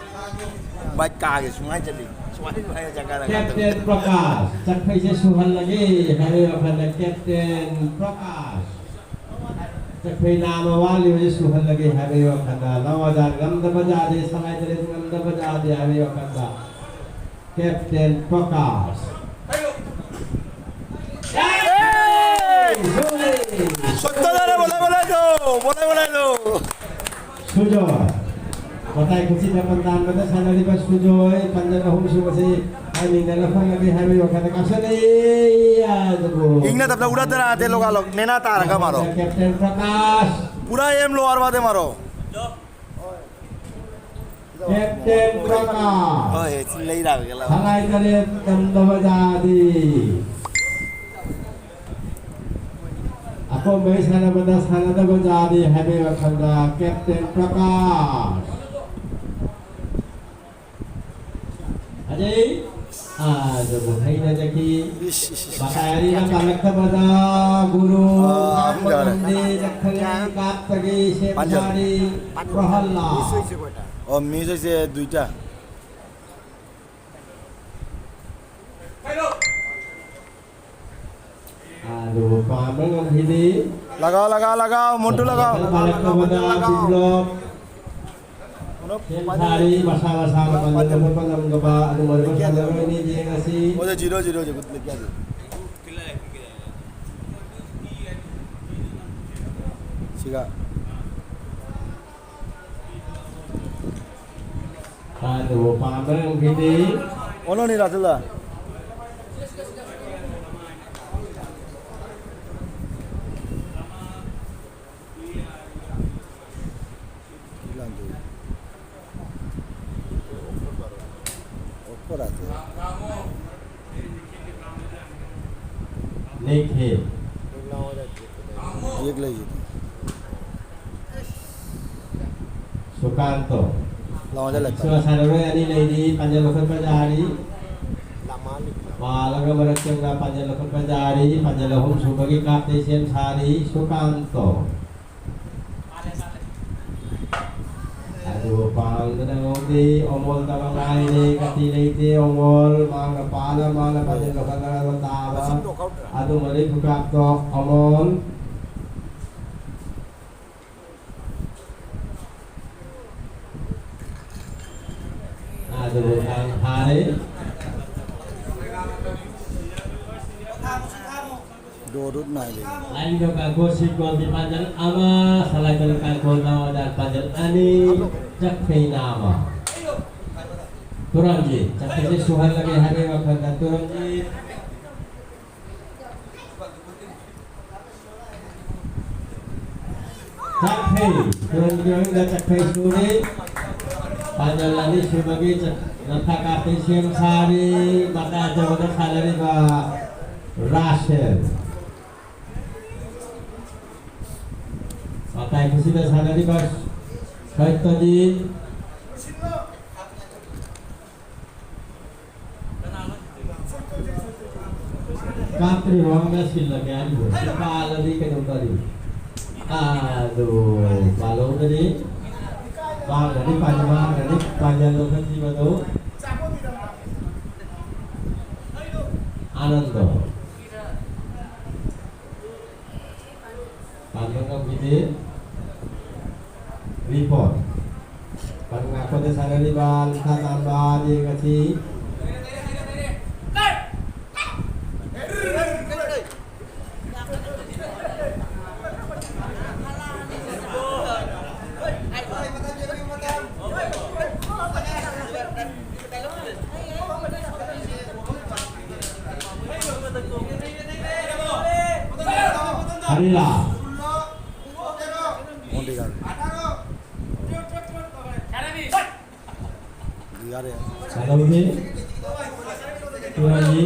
ꯚꯥꯏ ꯀꯥꯒꯦ ꯁꯨꯃꯥꯏꯅ ꯆꯠꯂꯤ꯫ ꯁꯨꯃꯥꯏꯅ ꯁꯨꯃꯥꯏꯅ ꯆꯠꯀꯥꯟꯗ ꯀꯦꯞꯇꯦꯟ ꯄ꯭ꯔꯀꯥꯁ, ꯆꯥꯛꯐꯩꯁꯦ ꯁꯨꯍꯜꯂꯒꯦ ꯍꯥꯏꯕꯒꯤ ꯋꯥꯈꯜꯗ ꯀꯦꯞꯇꯦꯟ ꯄ꯭ꯔꯀꯥꯁ꯫ ꯆꯥꯛꯐꯩ ꯅꯥꯃ ꯋꯥꯠꯂꯤꯕꯁꯦ ꯁꯨꯍꯜꯂꯒꯦ ꯍꯥꯏꯕꯒꯤ ꯋꯥꯈꯜꯗ, ꯂꯋꯥꯖꯥꯟ ꯉꯝꯗꯕ ꯌꯥꯗꯦ, ꯁꯉꯥꯏ ꯇꯔꯦꯠ ꯉꯝꯗꯕ ꯌꯥꯗꯦ ꯍꯥꯏꯕꯒꯤ ꯋꯥꯈꯜꯗ ꯀꯦꯞꯇꯦꯟ ꯄ꯭ꯔꯀꯥꯁ꯫ ꯁꯣꯏꯗꯅ ꯕꯣꯂꯥꯏ ꯕꯣꯂꯥꯏꯗꯣ, ꯕꯣꯂꯥꯏ ꯕꯣꯂꯥꯏꯗꯣ꯫ ꯁꯨꯖꯣꯏ꯫ ꯃꯇꯥꯏ ꯈꯨꯠꯁꯤꯗ ꯄꯟꯖꯥꯟꯕꯗ ꯁꯥꯟꯅꯔꯤꯕ ꯁꯨꯖꯣꯏ, ꯄꯟꯖꯟ ꯑꯍꯨꯝ ꯁꯨꯕꯁꯤ ꯇꯥꯏꯃꯤꯡꯗ ꯂꯧꯈꯠꯂꯒꯦ ꯍꯥꯏꯕꯒꯤ ꯋꯥꯈꯜꯗ ꯀꯥꯎꯁꯜꯂꯛꯏ꯫ ꯑꯗꯨꯕꯨ ꯏꯪꯅ ꯇꯞꯅ ꯎꯔꯥ ꯇꯔꯥ ꯇꯦ ꯂꯣꯒꯥ ꯂꯣ, ꯅꯦꯅꯥ ꯇꯥꯔꯒ ꯃꯥꯔꯣ꯫ ꯀꯦꯞꯇꯦꯟ ꯄ꯭ꯔꯀꯥꯁ꯫ ꯄꯨꯔꯥ ꯑꯦꯝ ꯂꯣ ꯑꯔꯋꯥ ꯗꯦ ꯃꯥꯔꯣ꯫ ꯀꯦꯞꯇꯦꯟ ꯄ꯭ꯔꯀꯥꯁ꯫ ꯍꯣꯏ, ꯁꯤ ꯂꯩꯔꯛꯑꯒꯦ ꯂꯥꯎ꯫ ꯁꯉꯥꯏ ꯇꯔꯦꯠ ꯉꯝꯗꯕ ꯖꯥꯗꯤ꯫ ꯑꯀꯣꯟꯕꯒꯤ ꯁꯥꯟꯅꯕꯗ ꯁꯥꯟꯅꯗꯕ ꯖꯥꯗꯤ ꯍꯥꯏꯕꯒꯤ ꯋꯥꯈꯜꯗ ꯀꯦꯞꯇꯦꯟ ꯄ꯭ꯔꯀꯥꯁ꯫ ꯑꯖꯩ, ꯑꯥ, ꯑꯗꯨꯕꯨ ꯊꯦꯡꯅꯖꯈꯤ꯫ ꯏꯁ, ꯏꯁ, ꯏꯁ꯫ ꯃꯇꯥꯏ ꯑꯅꯤꯅ ꯄꯥꯜꯂꯛꯇꯕꯗ ꯒꯨꯔꯨ ꯑꯥ, ꯀꯥꯞꯄ ꯌꯥꯔꯦ꯫ ꯉꯝꯗꯦ, ꯆꯠꯈ꯭ꯔꯦ, ꯀꯥꯞꯄꯒꯤ ꯁꯦꯞ ꯄꯥꯟꯖꯜ꯫ ꯁꯥꯔꯤ ꯄ꯭ꯔꯍꯜꯂꯥꯗ꯫ ꯑꯣ, ꯃꯤꯁ ꯍꯥꯏꯁꯦ ꯗꯨꯏꯇ꯫ ꯑꯗꯨꯕꯨ ꯄꯥꯟꯕ ꯉꯝꯈꯤꯗꯦ꯫ लगाओ, लगाओ, लगाओ, मोन्टू लगाओ। ꯄꯥꯜꯂꯛꯇꯕꯗ ꯄꯤꯟꯗꯣꯛ꯫ ꯁꯦꯝ ꯁꯥꯔꯤ, ꯃꯁꯥ ꯃꯁꯥꯅ ꯄꯥꯟꯖꯤꯜ ꯂꯧꯈꯠꯄ ꯉꯝꯗꯕ ꯑꯗꯨꯒꯨꯝꯕ ꯁꯥꯟꯅꯔꯣꯏꯅꯤ ꯌꯦꯡꯉꯁꯤ꯫ वो तो जीरो, जीरो, जीरो, लिख लिया जी। ꯁꯤꯒ꯫ ꯑꯗꯨꯕꯨ ꯄꯥꯟꯕ ꯉꯝꯈꯤꯗꯦ꯫ ꯑꯣꯟꯅꯅꯤ ꯔꯥꯁꯦꯜꯗ꯫ ꯑꯣꯐꯔ ꯔꯥꯁꯦꯜ꯫ ꯅꯦꯛꯈꯤ꯫ ꯌꯦꯛꯂꯛꯏꯁꯤꯗꯤ꯫ ꯁꯨꯀꯥꯟꯇꯣ꯫ ꯂꯥꯎꯗ ꯂꯩ꯫ ꯁꯣ ꯁꯥꯟꯅꯔꯣꯏ ꯑꯅꯤ ꯂꯩꯔꯤ, ꯄꯥꯟꯖꯜ ꯂꯧꯈꯠꯄ ꯌꯥꯔꯤ꯫ ꯄꯥꯜꯂꯒ ꯃꯔꯛ ꯆꯪꯅ ꯄꯥꯟꯖꯜ ꯂꯧꯈꯠꯄ ꯌꯥꯔꯤ꯫ ꯄꯥꯟꯖꯜ ꯑꯍꯨꯝ ꯁꯨꯕꯒꯤ ꯀꯥꯞꯇꯩ ꯁꯦꯝ ꯁꯥꯔꯤ ꯁꯨꯀꯥꯟꯇꯣ꯫ ꯑꯗꯨ ꯄꯥꯡꯗꯅ ꯉꯝꯗꯦ꯫ ꯑꯣꯃꯣꯜ ꯇꯕ ꯉꯥꯏꯔꯦ꯫ ꯀꯇꯤ ꯂꯩꯇꯦ꯫ ꯑꯣꯃꯣꯜ ꯃꯥꯅ ꯄꯥꯜꯂ ꯃꯥꯅ ꯄꯥꯟꯖꯜ ꯂꯧꯈꯠꯂꯒ ꯇꯥꯕ꯫ ꯑꯗꯨ ꯃꯔꯤ ꯈꯨꯀꯥꯞꯇꯣ ꯑꯣꯃꯣꯜ꯫ ꯑꯗꯨꯕꯨ ꯀꯥꯡ ꯐꯥꯔꯦ꯫ ꯗꯣꯗꯨꯠ ꯅꯥꯏꯂꯦ꯫ ꯂꯥꯏꯅꯤꯡꯊꯧ ꯀꯥꯡꯈꯣꯜ ꯁꯤꯀꯣꯟꯕꯤ ꯄꯥꯟꯖꯜ ꯑꯃ, ꯁꯂꯥꯏꯊꯦꯜ ꯀꯥꯡꯈꯣꯜ ꯅꯥꯎ ꯑꯖꯥꯠ ꯄꯥꯟꯖꯜ ꯑꯅꯤ, ꯆꯛꯐꯩ ꯅꯥꯃ꯫ ꯇꯨꯔꯥꯟꯒꯤ ꯆꯛꯐꯩꯁꯦ ꯁꯨꯍꯜꯂꯒꯦ ꯍꯥꯏꯕꯒꯤ ꯋꯥꯈꯜꯗ ꯇꯨꯔꯥꯟꯒꯤ ꯆꯛꯐꯩ, ꯇꯨꯔꯦꯜꯒꯤ ꯃꯅꯨꯡꯗ ꯆꯛꯐꯩ ꯁꯨꯔꯤ꯫ ꯄꯥꯟꯖꯜ ꯑꯅꯤꯁꯨꯕꯒꯤ ꯆꯛ-, ꯂꯝꯐꯥ ꯀꯥꯞꯄꯤ ꯁꯦꯝ ꯁꯥꯔꯤ꯫ ꯃꯇꯥꯏ ꯑꯆꯧꯕꯗ ꯁꯥꯟꯅꯔꯤꯕ ꯔꯥꯁꯦꯜ꯫ ꯃꯇꯥꯏ ꯈꯨꯁꯤꯗ ꯁꯥꯟꯅꯔꯤꯕ ꯁꯩꯇꯖꯤꯠ꯫ ꯀꯥꯞꯇ꯭ꯔꯤ ꯃꯃꯥꯡꯗ ꯁꯤꯜꯂꯒꯦ ꯍꯥꯏꯔꯤꯕꯣ? ꯄꯥꯜꯂꯗꯤ ꯀꯩꯗꯧ ꯇꯥꯔꯤ? ꯑꯥ, ꯑꯗꯨ ꯄꯥꯜꯍꯧꯗ꯭ꯔꯤ꯫ ꯃꯥꯡꯒꯅꯤ, ꯄꯥꯟ-, ꯃꯥꯡꯒꯅꯤ, ꯄꯥꯟꯖꯜ ꯂꯧꯈꯠꯈꯤꯕꯗꯨ꯫ ꯑꯥꯅꯟꯗꯣ꯫ ꯄꯥꯟꯕ ꯉꯝꯈꯤꯗꯦ꯫ ꯔꯤꯄꯣꯔꯠ꯫ ꯄꯟ ꯉꯥꯛꯄꯗ ꯁꯥꯟꯅꯔꯤꯕ ꯂꯨꯈꯥ ꯇꯥꯟꯕ ꯌꯦꯡ ꯑꯁꯤ ꯍꯔꯤꯂꯥꯜ꯫ ꯌꯥꯔꯦ꯫ ꯁꯥꯟꯅꯕꯅꯤ꯫ ꯇꯨꯔꯥꯟꯒꯤ꯫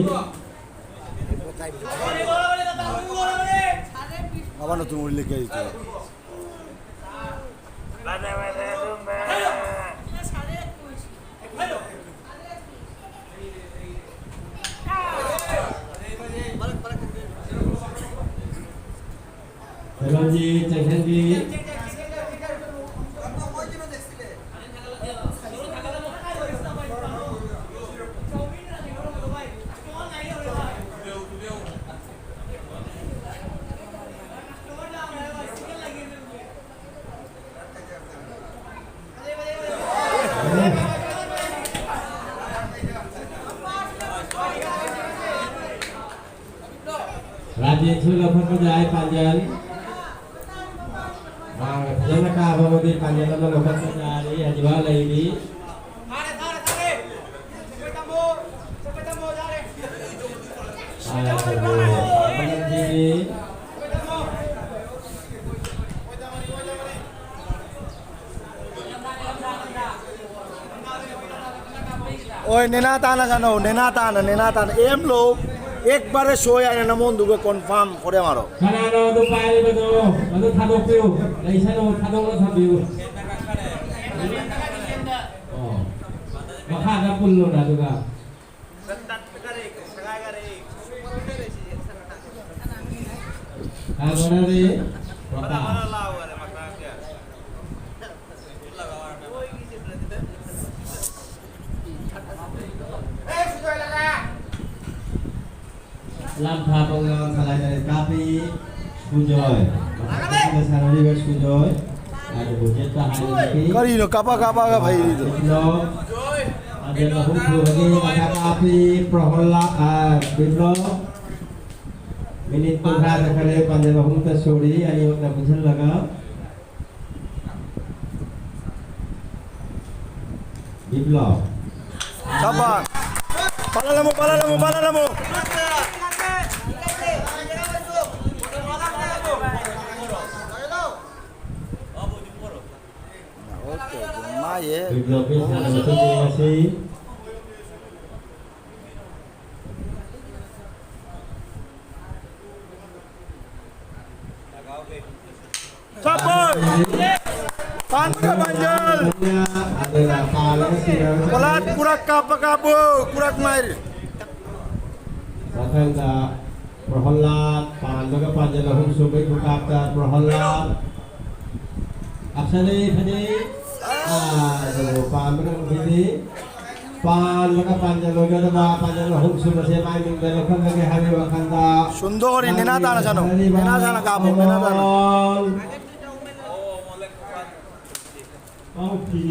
ꯃꯥꯕꯥꯅ ꯇꯨꯡ ꯎꯔꯤ ꯂꯩ ꯀꯩ ꯇꯨ꯫ ꯔꯣꯖꯤ ꯆꯪꯁꯤꯟꯕꯤ꯫ ꯔꯥꯖꯦꯟꯁꯨ ꯂꯧꯈꯠꯄ ꯌꯥꯏ ꯄꯥꯟꯖꯜ꯫ ꯃꯥꯅ ꯐꯖꯅ ꯀꯥꯕ ꯑꯃꯗꯤ ꯄꯥꯟꯖꯜ ꯑꯃ ꯂꯧꯈꯠꯄ ꯌꯥꯔꯤ, ꯍꯧꯖꯤꯛꯐꯥꯎ ꯂꯩꯔꯤ꯫ ꯑꯥ, ꯇꯧꯕꯤꯌꯨ꯫ ओए, नेना ताना जानो, नेना ताना, नेना ताना। एम लो, एक बार सोया ने नमोन दुगो confirm करे मारो। ꯀꯅꯥꯅꯣ ꯑꯗꯨ ꯄꯥꯏꯔꯤꯕꯗꯣ? ꯑꯗꯨ ꯊꯥꯗꯣꯛꯄꯤꯌꯨ꯫ ꯂꯩꯁꯅꯨ, ꯊꯥꯗꯣꯛꯅ ꯊꯝꯕꯤꯌꯨ꯫ ꯑꯣ꯫ ꯃꯈꯥꯗ ꯄꯨꯜꯂꯣꯅ ꯑꯗꯨꯒ꯫ ꯀꯅꯥꯅꯣ ꯔꯦ? ꯄ꯭ꯔꯀꯥꯁ꯫ ꯂꯝ ꯊꯥꯕ ꯉꯥ ꯁꯂꯥꯏ ꯇꯔꯦꯠ ꯀꯥꯞꯄꯤ꯫ ꯁꯨꯖꯣꯏ꯫ ꯃꯊꯛꯇ ꯁꯥꯟꯅꯔꯤꯕ ꯁꯨꯖꯣꯏ꯫ ꯑꯗꯨꯕꯨ ꯆꯦꯠꯄ ꯍꯥꯏꯕꯗꯤ ꯀꯔꯤꯅꯣ ꯀꯥꯞꯄ ꯀꯥꯞꯄꯒ ꯐꯩꯔꯤꯗꯣ? ꯕꯤꯄ꯭ꯂꯣꯞ꯫ ꯑꯗꯨꯒ ꯍꯨꯝꯐꯨ ꯑꯃꯒꯤ ꯃꯊꯛ ꯀꯥꯞꯄꯤ꯫ ꯄ꯭ꯔꯣꯍꯣꯜꯂꯥ, ꯑ, ꯕꯤꯄ꯭ꯂꯣꯞ꯫ ꯃꯤꯅꯤꯠ ꯀꯨꯟꯊ꯭ꯔꯥ ꯆꯠꯈꯔꯦ, ꯄꯥꯟꯖꯜ ꯑꯍꯨꯝꯇ ꯁꯨꯔꯤ, ꯑꯅꯤꯃꯛꯅ ꯄꯨꯟꯁꯤꯜꯂꯒ꯫ ꯕꯤꯄ꯭ꯂꯣꯞ꯫ ꯁꯥꯕꯥꯁ꯫ ꯄꯥꯜꯍꯜꯂꯝꯃꯨ, ꯄꯥꯜꯍꯜꯂꯝꯃꯨ, ꯄꯥꯜꯍꯜꯂꯝꯃꯨ꯫ ꯕꯤꯄ꯭ꯂꯣꯞꯀꯤ ꯁꯥꯟꯅꯕꯁꯤꯡ ꯑꯁꯤ ꯆꯥꯄꯣꯏ! ꯄꯥꯟꯕ ꯄꯥꯟꯖꯜ! ꯀꯣꯂꯥꯠ ꯀꯨꯔꯛ ꯀꯥꯞꯄ ꯀꯥꯞꯄꯨ! ꯀꯨꯔꯛ ꯃꯥꯏꯔꯤ! ꯃꯊꯪꯗ ꯄ꯭ꯔꯣꯍꯜꯂꯥꯗ, ꯄꯥꯟꯕꯒ ꯄꯥꯟꯖꯜ ꯑꯍꯨꯝ ꯁꯨꯕꯩ ꯈꯨꯀꯥꯞꯇ ꯄ꯭ꯔꯣꯍꯜꯂꯥꯗ꯫ ꯀꯥꯞꯁꯜꯂꯦ, ꯐꯖꯩ꯫ ꯑꯥ, ꯑꯗꯨꯕꯨ ꯄꯥꯟꯕꯅ ꯎꯈꯤꯗꯦ꯫ ꯄꯥꯟꯕꯒ ꯄꯥꯟꯖꯜ ꯑꯣꯏꯒꯗꯕ, ꯄꯥꯟꯖꯜ ꯑꯍꯨꯝ ꯁꯨꯕꯁꯦ ꯃꯥꯏ ꯃꯤꯡꯗ ꯂꯧꯈꯠꯂꯒꯦ ꯍꯥꯏꯕꯒꯤ ꯋꯥꯈꯜꯗ ꯁꯨꯟꯗꯣꯔꯤ, ꯅꯦꯅꯥ ꯇꯥꯅ ꯁꯥꯟꯅꯧ꯫ ꯁꯥꯟꯅꯔꯤꯕ ꯅꯦꯅꯥ ꯇꯥꯅ ꯀꯥꯞꯄꯣ, ꯅꯦꯅꯥ ꯇꯥꯅ꯫ ꯕꯣꯜ꯫ ꯑꯥꯎꯠꯀꯤ꯫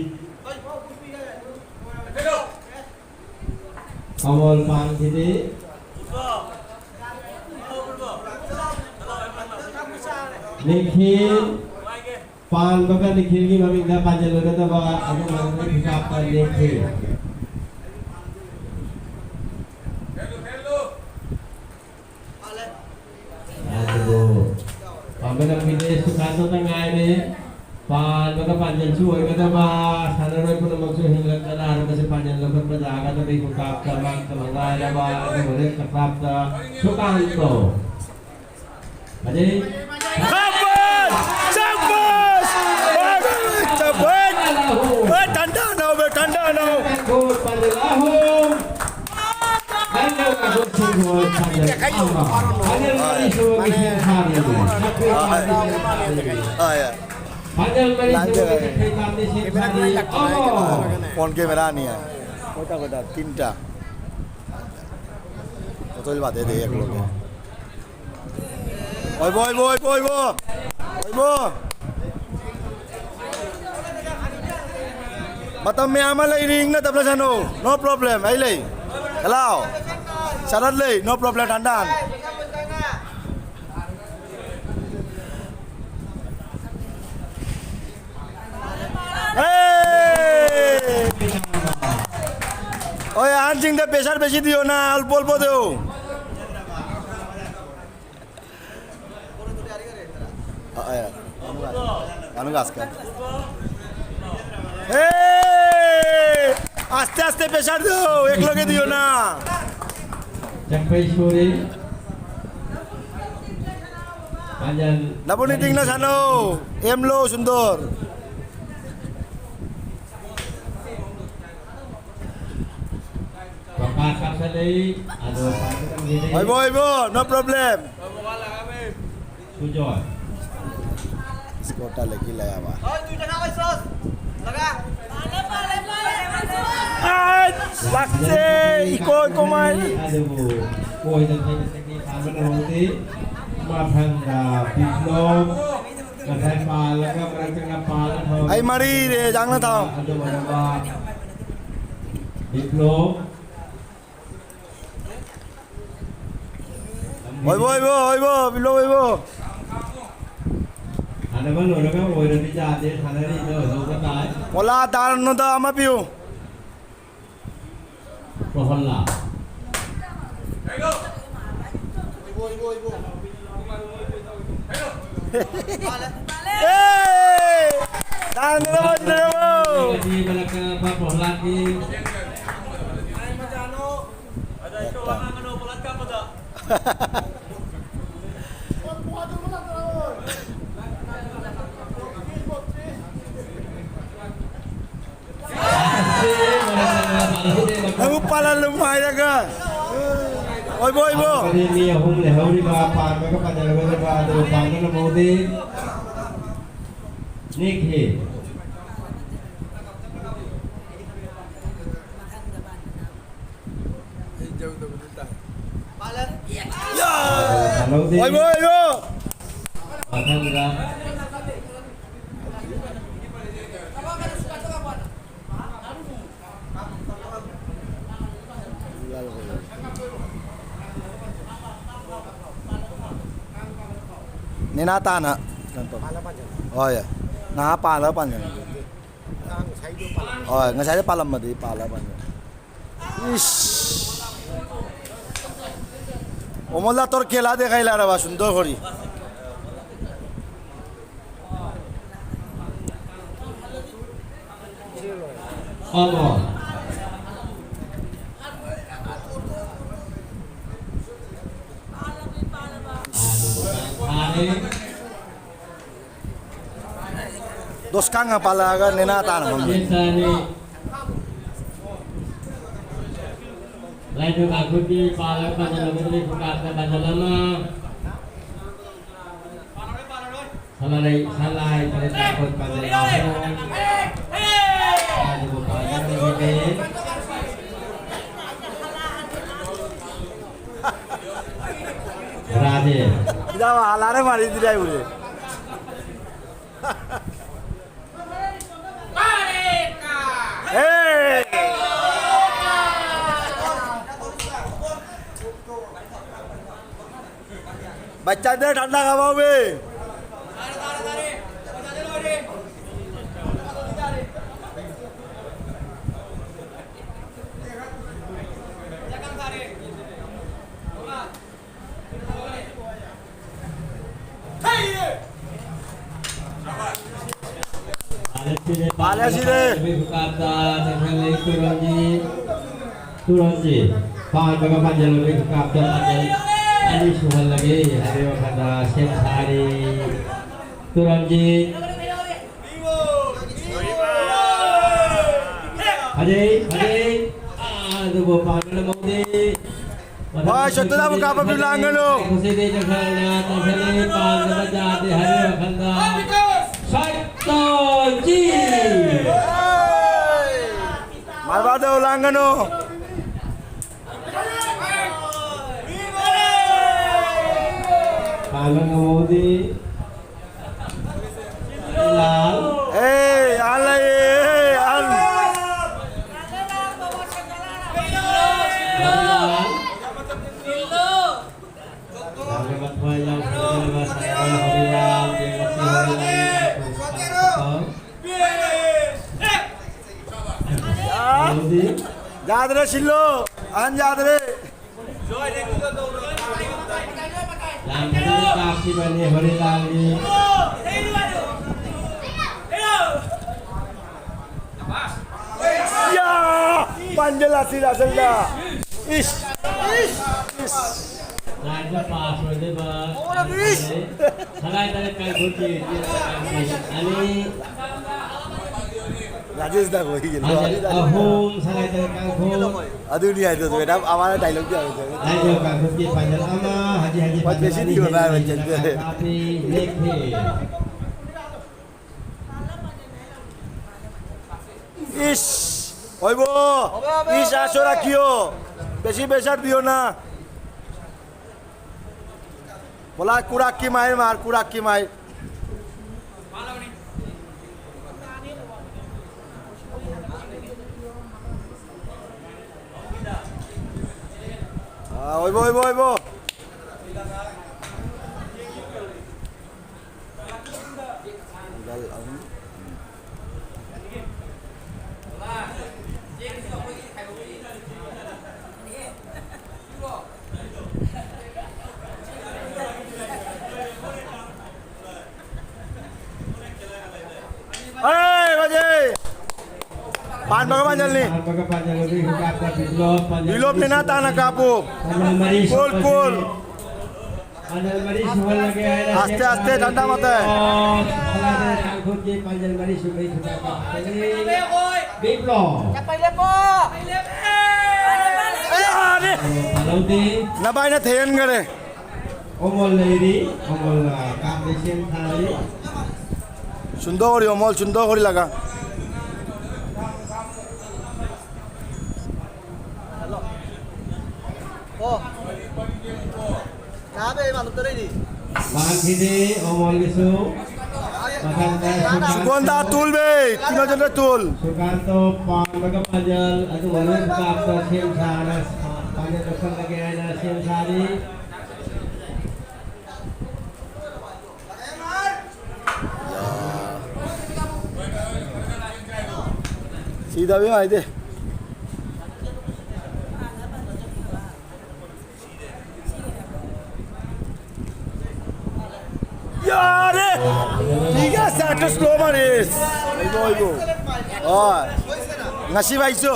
ꯑꯃꯣꯜ ꯄꯥꯟꯈꯤꯗꯦ꯫ ꯅꯤꯈꯤꯜ꯫ ꯄꯥꯟꯕꯒ ꯅꯤꯈꯤꯜꯒꯤ ꯃꯃꯤꯡꯗ ꯄꯥꯟꯖꯜꯂꯨꯒꯗꯕ ꯑꯗꯨꯒ ꯍꯤꯁꯥꯞꯇ ꯅꯤꯈꯤꯜ꯫ ꯑꯗꯨꯕꯨ ꯄꯥꯝꯕ ꯂꯝꯕꯤꯗ ꯁꯨꯀꯥꯟꯇꯇ ꯉꯥꯏꯔꯦ꯫ ꯄꯥꯟꯕꯒ ꯄꯥꯟꯖꯜꯁꯨ ꯑꯣꯏꯒꯗꯕ, ꯁꯥꯟꯅꯔꯣꯏ ꯄꯨꯝꯅꯃꯛꯁꯨ ꯍꯤꯡꯂꯛꯇꯅ ꯍꯥꯏꯔꯒꯁꯨ ꯄꯥꯟꯖꯜ ꯂꯧꯈꯠꯄ ꯌꯥꯒꯗꯕꯒꯤ ꯈꯨꯇꯥꯛꯇ ꯃꯥ ꯇꯝꯕ ꯉꯥꯏꯔꯕ ꯑꯗꯨꯒ ꯍꯦꯛ ꯈꯨꯇꯥꯛꯇ ꯁꯨꯀꯥꯟꯇꯣ꯫ ꯑꯗꯩ ꯁꯥꯕꯥꯁ! ꯁꯥꯕꯥꯁ! ꯁꯥꯕꯥꯁ! ꯑꯦ, ꯊꯟꯗꯥ ꯅꯥꯎ ꯕꯦ, ꯊꯟꯗꯥ ꯅꯥꯎ꯫ ꯄꯥꯟꯖꯜ ꯑꯍꯨꯝ꯫ ꯍꯣꯏ, ꯍꯣꯏ꯫ ꯐꯣꯟ ꯀꯦꯃꯦꯔꯥ ꯑꯅꯤ ꯍꯥꯏ꯫ ꯀꯣꯏꯇꯥ ꯀꯣꯏꯇꯥ ꯇꯤꯟꯇꯥ꯫ ꯀꯣꯏꯇꯥ ꯀꯣꯏꯇꯥ ꯇꯤꯟꯇꯥ꯫ ꯑꯣꯏꯕꯣ, ꯑꯣꯏꯕꯣ, ꯑꯣꯏꯕꯣ, ꯑꯣꯏꯕꯣ꯫ ꯑꯣꯏꯕꯣ꯫ ꯃꯇꯝ ꯃꯌꯥꯝ ꯑꯃ ꯂꯩꯔꯤ, ꯏꯪꯅ ꯇꯞꯅ ꯁꯥꯟꯅꯧ꯫ No problem, ꯑꯩ ꯂꯩ꯫ ꯍꯦꯂꯥꯎ꯫ ꯁꯔꯠ ꯂꯩ, no problem, ꯊꯟꯗꯥꯟ꯫ ꯍꯦ! ꯍꯣꯏ, ꯑꯍꯟꯁꯤꯡꯗ pressure ꯕꯦꯁꯤ ꯗꯤꯌꯣꯅ, ꯑꯜꯄꯣ ꯑꯜꯄꯣ ꯗꯤꯌꯣ꯫ ꯑ, ꯑ, ꯑꯅꯨꯒꯥꯁ, ꯑꯅꯨꯒꯥꯁꯀ꯫ ꯍꯦ! আস্তে আস্তে pressure দিও, একলগে দিও না। ꯆꯪꯄꯩ ꯁꯣꯔꯤ꯫ ꯄꯥꯟꯖꯜ ꯂꯕꯨꯅꯤ ꯇꯤꯡꯅ ꯁꯥꯟꯅꯧ, ꯑꯦꯝꯂꯣ ꯁꯨꯟꯗꯣꯔ꯫ ꯄ꯭ꯔꯀꯥꯁ ꯀꯥꯞꯁꯜꯂꯛꯏ꯫ ꯑꯗꯣ Oibo, oibo, no problem. Sujoy. Score ta lekhi laya ba. Ai, lagse, iko, iko mai. ꯑꯗꯨꯕꯨ ꯀꯣꯏꯗ ꯊꯦꯡꯅ ꯊꯦꯡꯅ ꯊꯥꯕ ꯅꯪꯍꯧꯗꯦ꯫ ꯃꯊꯪꯗ ꯕꯤꯄ꯭ꯂꯣꯞ, ꯉꯁꯥꯏ ꯄꯥꯜꯂꯒ ꯃꯔꯛꯇ ꯄꯥꯜꯂ ꯊꯝꯃꯝꯕ ꯑꯩ ꯃꯔꯤꯔꯦ, ꯖꯥꯡꯅ ꯊꯥꯎ꯫ ꯑꯗꯨ ꯑꯣꯏꯔꯕ ꯕꯤꯄ꯭ꯂꯣꯞ꯫ ꯑꯣꯏꯕꯣ, ꯑꯣꯏꯕꯣ, ꯑꯣꯏꯕꯣ, ꯕꯤꯂꯣ ꯑꯣꯏꯕꯣ꯫ ꯁꯥꯟꯅꯕ ꯂꯣꯏꯔꯒ ꯑꯣꯏꯔꯗꯤ ꯌꯥꯗꯦ, ꯁꯥꯟꯅꯔꯤꯗ ꯑꯣꯏꯍꯧꯕ ꯇꯥꯏ꯫ ꯃꯣꯂꯥ ꯗꯥꯔꯅꯣꯗ ꯑꯃ ꯄꯤꯌꯨ꯫ ꯄ꯭ꯔꯣꯍꯜꯂꯥ꯫ ꯑꯦ! ꯗꯥꯔꯅꯣꯗ ꯑꯃ ꯄꯤꯌꯨ꯫ ꯃꯔꯛꯇ ꯄ꯭ꯔꯣꯍꯜꯂꯥꯗꯀꯤ꯫ ꯅꯪꯕꯨ ꯄꯥꯜꯍꯜꯂꯨ ꯍꯥꯏꯔꯒ꯫ ꯑꯣꯏꯕꯣ, ꯑꯣꯏꯕꯣ꯫ ꯑꯗꯨꯗꯤ ꯃꯤ ꯑꯍꯨꯝ ꯂꯩꯍꯧꯔꯤꯕ, ꯄꯥꯟꯕꯒ ꯄꯥꯟꯖꯔꯒꯗꯕ ꯑꯗꯨ ꯄꯥꯟꯕ ꯉꯝꯍꯧꯗꯦ꯫ ꯅꯤꯛ ꯍꯦ꯫ ꯌꯥ! ꯍꯜꯂꯣꯗꯤ꯫ ꯑꯣꯏꯕꯣ, ꯑꯣꯏꯕꯣ! ꯃꯊꯪꯗ꯫ ꯅꯦꯅꯥ ꯇꯥꯅ ꯀꯩꯅꯣ ꯇꯧ꯫ ꯍꯣꯏ꯫ ꯅꯍꯥ ꯄꯥꯜꯂꯒ ꯄꯥꯟꯖꯟ꯫ ꯍꯣꯏ, ꯉꯁꯥꯏꯗ ꯄꯥꯜꯂꯝꯃꯗꯤ ꯄꯥꯜꯂꯒ ꯄꯥꯟꯖꯟ꯫ ꯏꯁ꯫ অমলদা, তোর খেলা দেখাইলা রে বা, সুন্দর করি। Come on. Dos kanga pala aga nena tana mambe. Lain juga kuti pala panjang lebih buka ke panjang lama. Salai, salai, salai takut panjang lama. Aduh, panjang lebih. Berani. Kita mah alarm hari tidak boleh. Hey! बच्चा दे ठंडा हवा में। Palesine. Palesine. Turonji. Turonji. Pan baga panjal lebih kapta panjal. Ani suhal lagi. Hari wakanda sem sari. Turonji. Hadi, hadi. Aduh, bapak mana mau di? Wah, shot na buka pa bilangano. Malvado langano. Paano nga modi? Hey, alay, hey, al. Jadre sillo, an jadre. Lampu kasi bani Hori Lali. Ya, panjala sila sila. Ish, ish, ish. Lain na pass, pwede ba? Ora, ish. Salay tayo kay Guti. Ani? Rajesh ꯗꯥ ꯍꯣꯏꯒꯤ ꯂꯣ꯫ Final ꯑꯍꯨꯝ, ꯁꯉꯥꯏ ꯇꯔꯦꯠ ꯀꯥꯡꯈꯣꯡ꯫ ꯑꯗꯨꯅꯤ ꯍꯥꯏꯗꯣ, madam, ꯑꯃꯅ dialogue ꯌꯥꯎꯔꯦ꯫ ꯂꯥꯏꯖꯥꯎ ꯀꯥꯡꯈꯣꯡꯒꯤ final ꯑꯃ, ꯍꯥꯏꯗꯤ, ꯍꯥꯏꯗꯤ, ꯋꯥ ꯐꯥꯏꯅꯦꯜ ꯀꯦꯁꯤ ꯑꯅꯤ ꯊꯤꯕ ꯍꯦꯟꯅ ꯂꯥꯏꯕ ꯂꯩꯅ ꯆꯠꯇꯦ꯫ ꯀꯥꯞꯄꯤ, ꯂꯦꯞꯈꯤ꯫ ꯏꯁ, ꯑꯣꯏꯕꯣ, ꯏꯁ, ꯑꯁꯣꯔꯥ ꯀꯤꯌꯣ, ꯕꯦꯁꯤ ꯕꯦꯁꯥꯔ ꯄꯤꯌꯣ ꯅ꯫ ꯕꯣꯂꯥ ꯀꯨꯔꯥꯛꯀꯤ ꯃꯥꯏ ꯃꯥꯔ, ꯀꯨꯔꯥꯛꯀꯤ ꯃꯥꯏ꯫ ꯑꯥ, ꯑꯣꯏꯕꯣ, ꯑꯣꯏꯕꯣ, ꯑꯣꯏꯕꯣ꯫ ꯒꯣꯜ ꯑꯍꯨꯝ꯫ ꯑꯦ, ꯕꯥꯖꯤ! ꯄꯥꯟꯕꯒ ꯄꯥꯟꯖꯜꯂꯤ꯫ ꯄꯥꯟꯕꯒ ꯄꯥꯟꯖꯜꯂꯤ, ꯍꯨꯏ ꯀꯥꯞꯄ ꯕꯤꯄ꯭ꯂꯣꯞ, ꯄꯥꯟꯖꯜ ꯕꯤꯄ꯭ꯂꯣꯞ ꯅꯦꯅꯥ ꯇꯥꯅ ꯀꯥꯞꯄꯨ꯫ ꯄꯥꯟꯖꯜ ꯃꯔꯤ ꯀꯣꯜ, ꯁꯨꯍꯜꯂꯒꯦ꯫ ꯀꯣꯜ꯫ ꯄꯥꯟꯖꯜ ꯃꯔꯤ ꯁꯨꯍꯜꯂꯒꯦ ꯍꯥꯏꯅ ꯑꯁꯇꯦ, ꯑꯁꯇꯦ, ꯁꯦꯝꯈꯤꯕ ꯗꯟꯗꯥ ꯃꯇꯦ꯫ ꯕꯤꯄ꯭ꯂꯣꯞ꯫ ꯁꯅꯥꯗ ꯀꯥꯡꯈꯨꯜꯒꯤ ꯄꯥꯟꯖꯜ ꯃꯔꯤ ꯁꯨꯕꯒꯤ ꯈꯨꯗꯥꯡ ꯀꯥꯞꯄꯅꯤ꯫ ꯕꯤꯄ꯭ꯂꯣꯞ꯫ ꯌꯥꯔꯦ꯫ ꯇꯥꯍꯧꯗꯦ꯫ ꯅꯕꯥꯏꯅ ꯊꯦꯡꯍꯟꯈꯔꯦ꯫ ꯑꯣꯃꯣꯜ ꯂꯩꯔꯤ, ꯑꯣꯃꯣꯜ, ꯑ, ꯀꯥꯞꯄꯩ ꯁꯦꯝ ꯁꯥꯔꯤ꯫ ꯆꯨꯟꯗꯧ ꯍꯣꯔꯤ, ꯑꯣꯃꯣꯜ ꯆꯨꯟꯗꯧ ꯍꯣꯔꯤ ꯂꯥꯛꯀ꯫ ꯑꯣ꯫ ꯅꯥꯕꯦ, ꯏꯃꯥꯟꯅꯕꯗ ꯂꯩꯔꯤ꯫ ꯂꯥꯛꯈꯤꯗꯦ, ꯑꯣꯃꯣꯜꯒꯤꯁꯨ꯫ ꯃꯊꯪꯗ ꯁꯨꯀꯥꯟꯇ꯫ ꯁꯨꯀꯣꯟꯗ ꯇꯨꯜꯕꯦ, ꯇꯤꯅꯣ ꯆꯟꯗ꯭ꯔ ꯇꯨꯜ꯫ ꯁꯨꯀꯥꯟꯇꯣ ꯄꯥꯝꯕꯒ ꯄꯥꯖꯜ, ꯑꯗꯨꯒ ꯂꯣꯏ ꯀꯥꯞꯄ ꯁꯦꯝ ꯁꯥꯔ, ꯄꯥꯖꯜ ꯂꯧꯁꯜꯂꯒꯦ ꯍꯥꯏꯅ ꯁꯦꯝ ꯁꯥꯔꯤ꯫ ꯁꯤꯗꯕꯤ ꯍꯥꯏꯗꯤ꯫ ꯌꯥꯔꯦ! ꯄꯤꯒꯦ ꯁꯥꯇ꯭ꯔ ꯁ꯭ꯂꯣ ꯃꯥꯔꯦ꯫ ꯑꯩꯕꯣ, ꯑꯩꯕꯣ꯫ ꯍꯣꯏ꯫ ꯉꯁꯤ ꯚꯥꯏꯁꯨ꯫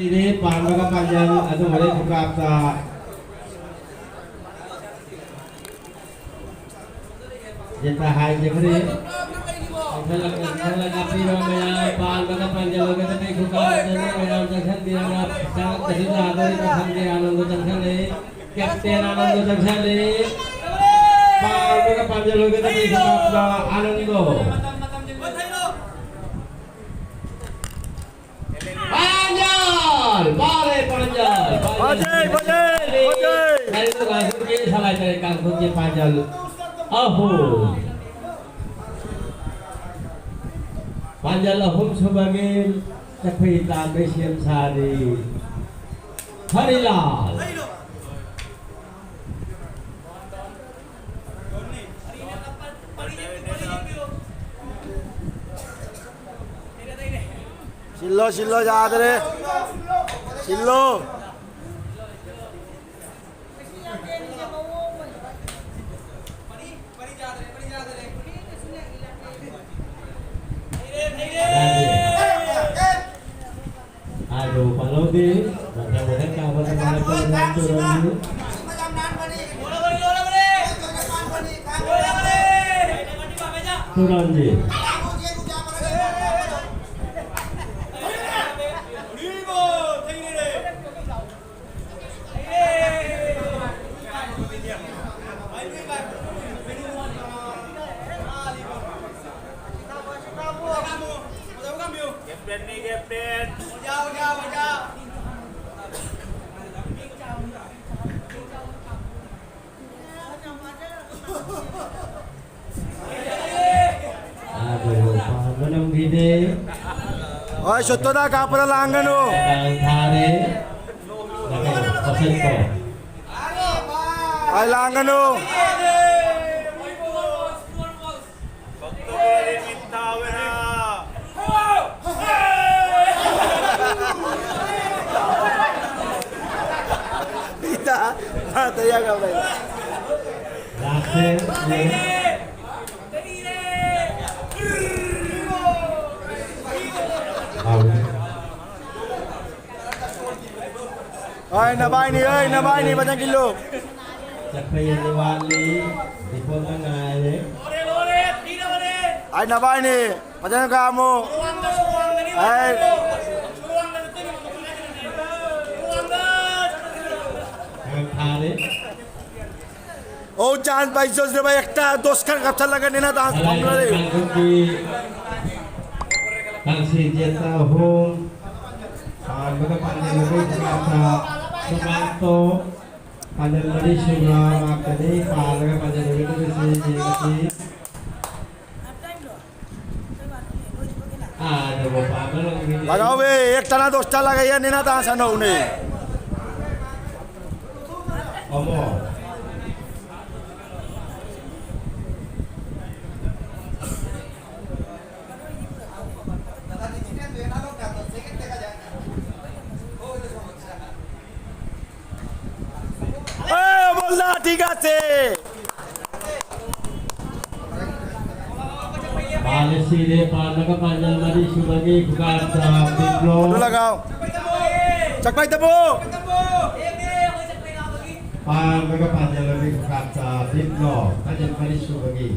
ꯁꯤꯗꯤ ꯄꯥꯟꯕꯒ ꯄꯥꯟꯖꯜ ꯑꯗꯨ ꯍꯣꯔꯦꯟ ꯈꯨꯀꯥꯞꯇ꯫ ꯖꯤꯇꯥ ꯍꯥꯏꯖꯈ꯭ꯔꯦ꯫ ꯆꯪꯁꯜꯂꯛꯄ, ꯆꯪꯁꯜꯂꯛꯄ, ꯄꯤꯔꯣ ꯃꯌꯥꯝ, ꯄꯥꯟꯕꯒ ꯄꯥꯟꯖꯜꯂꯒ ꯆꯠꯄꯤ ꯈꯨꯀꯥꯞ ꯆꯠꯅ ꯃꯌꯥꯝ ꯆꯪꯁꯟꯕꯤꯔꯒ ꯆꯪꯉꯛꯄꯁꯤ ꯂꯥꯛꯑꯗꯧꯔꯤꯕ ꯈꯪꯗꯦ, ꯑꯥꯅꯟꯗ ꯆꯪꯁꯜꯂꯛꯏ꯫ ꯀꯦꯞꯇꯦꯟ ꯑꯥꯅꯟꯗ ꯆꯪꯁꯜꯂꯛꯏ꯫ ꯄꯥꯟꯕꯒ ꯄꯥꯟꯖꯜꯂꯒ ꯆꯠꯄꯤ ꯈꯨꯀꯥꯞꯇ ꯑꯥꯅꯟꯗꯣ꯫ ꯄꯥꯟꯖꯜ! ꯄꯥꯜꯂꯦ, ꯄꯥꯟꯖꯜ! ꯄꯥꯟꯖꯜ! ꯄꯥꯟꯖꯜ! ꯄꯥꯟꯖꯜ! ꯄꯥꯟꯖꯜ! ꯂꯥꯏꯔꯤꯛꯇ ꯀꯥꯡꯊꯣꯛꯀꯦ, ꯁꯂꯥꯏ ꯇꯔꯦꯠ ꯀꯥꯡꯊꯣꯛꯀꯦ, ꯄꯥꯟꯖꯜ! ꯑꯍꯨꯝ! ꯄꯥꯟꯖꯜ ꯑꯍꯨꯝ ꯁꯨꯕꯒꯤ ꯆꯈꯣꯏ ꯇꯥꯟꯕꯩ ꯁꯦꯝ ꯁꯥꯔꯤ꯫ ꯍꯔꯤꯂꯥꯜ! ꯁꯤꯜꯂꯣ, ꯁꯤꯜꯂꯣ, ꯌꯥꯗ꯭ꯔꯦ꯫ ꯁꯤꯜꯂꯣ꯫ ꯍꯥꯏꯔꯤꯕ ꯄꯥꯜꯍꯧꯗꯦ꯫ ꯃꯊꯪ ꯃꯊꯪ ꯀꯥꯕꯗ ꯃꯥꯏ ꯄꯥꯛꯅ ꯇꯧꯔꯝꯃꯤ꯫ ꯇꯨꯔꯥꯟꯖꯤ꯫ ꯑꯗꯨꯕꯨ ꯄꯥꯟꯕ ꯉꯝꯈꯤꯗꯦ꯫ ꯍꯣꯏ, ꯁꯨꯠꯇꯨꯗ ꯀꯥꯞꯄꯗ ꯂꯥꯡꯒꯅꯨ꯫ ꯀꯥꯡ ꯊꯥꯔꯦ꯫ ꯀꯩꯅꯣ, ꯄꯣꯠꯁꯛꯇꯣ꯫ ꯍꯣꯏ, ꯂꯥꯡꯒꯅꯨ꯫ ꯏꯇꯥ, ꯃꯥ ꯇꯌꯥꯒ ꯂꯩ꯫ ꯂꯥꯁꯦ꯫ ꯍꯥꯎ꯫ Ai, nabaini, ai, nabaini, ꯐꯖꯅ ꯈꯤꯜꯂꯨ꯫ ꯆꯠꯄ ꯌꯥꯝꯅ ꯋꯥꯠꯂꯤ꯫ ꯔꯤꯄꯣꯔꯠ ꯑꯃ ꯉꯥꯏꯔꯦ꯫ Ai, nabaini, ꯐꯖꯅ ꯈꯥꯝꯃꯨ꯫ Ai. ꯉꯥꯏꯍꯥꯛ ꯊꯥꯔꯦ꯫ Oh, chance by Joseph, একটা দশ খান কাপচার লাগা নেনা দা, কম করে। ꯀꯥꯡꯁꯤ ꯖꯦꯠꯇ ꯑꯍꯨꯝ, ꯄꯥꯟꯕꯒ ꯄꯥꯟꯖꯜꯂꯒ ꯏꯀꯥꯇ ꯁꯨꯃꯥꯟꯇꯣ, ꯄꯥꯟꯖꯜ ꯃꯔꯤ ꯁꯨꯕ ꯉꯥꯛꯇꯅꯤ, ꯄꯥꯜꯂꯒ ꯄꯥꯟꯖꯜꯂꯒ ꯁꯤ ꯌꯦꯡꯉꯁꯤ꯫ ꯂꯥꯛꯑꯣꯋꯦ, ꯑꯦꯛ ꯇꯔꯥ ꯗꯣꯁ ꯇꯔꯥ ꯂꯥꯛꯑꯦ, ꯅꯦꯅꯥ ꯇꯥ ꯁꯥꯟꯅꯧꯅꯦ꯫ ꯑꯃꯣ꯫ ꯑꯦ, ꯕꯣꯜꯗ ꯊꯤꯒꯥꯁꯦ꯫ ꯄꯥꯜꯂꯦ, ꯁꯤꯔꯦ, ꯄꯥꯜꯂꯒ ꯄꯥꯟꯖꯜ ꯃꯔꯤ ꯁꯨꯕꯒꯤ ꯈꯨꯀꯥꯛꯇ ꯕꯤꯄ꯭ꯂꯣ꯫ ꯑꯗꯨ ꯂꯒꯥꯎ꯫ ꯆꯥꯛꯄꯥꯏ ꯇꯝꯃꯣ꯫ ꯄꯥꯜꯂꯒ ꯄꯥꯟꯖꯜ ꯃꯔꯤ ꯈꯨꯀꯥꯛꯇ ꯕꯤꯄ꯭ꯂꯣ꯫ ꯄꯥꯟꯖꯜ ꯃꯔꯤ ꯁꯨꯕꯒꯤ꯫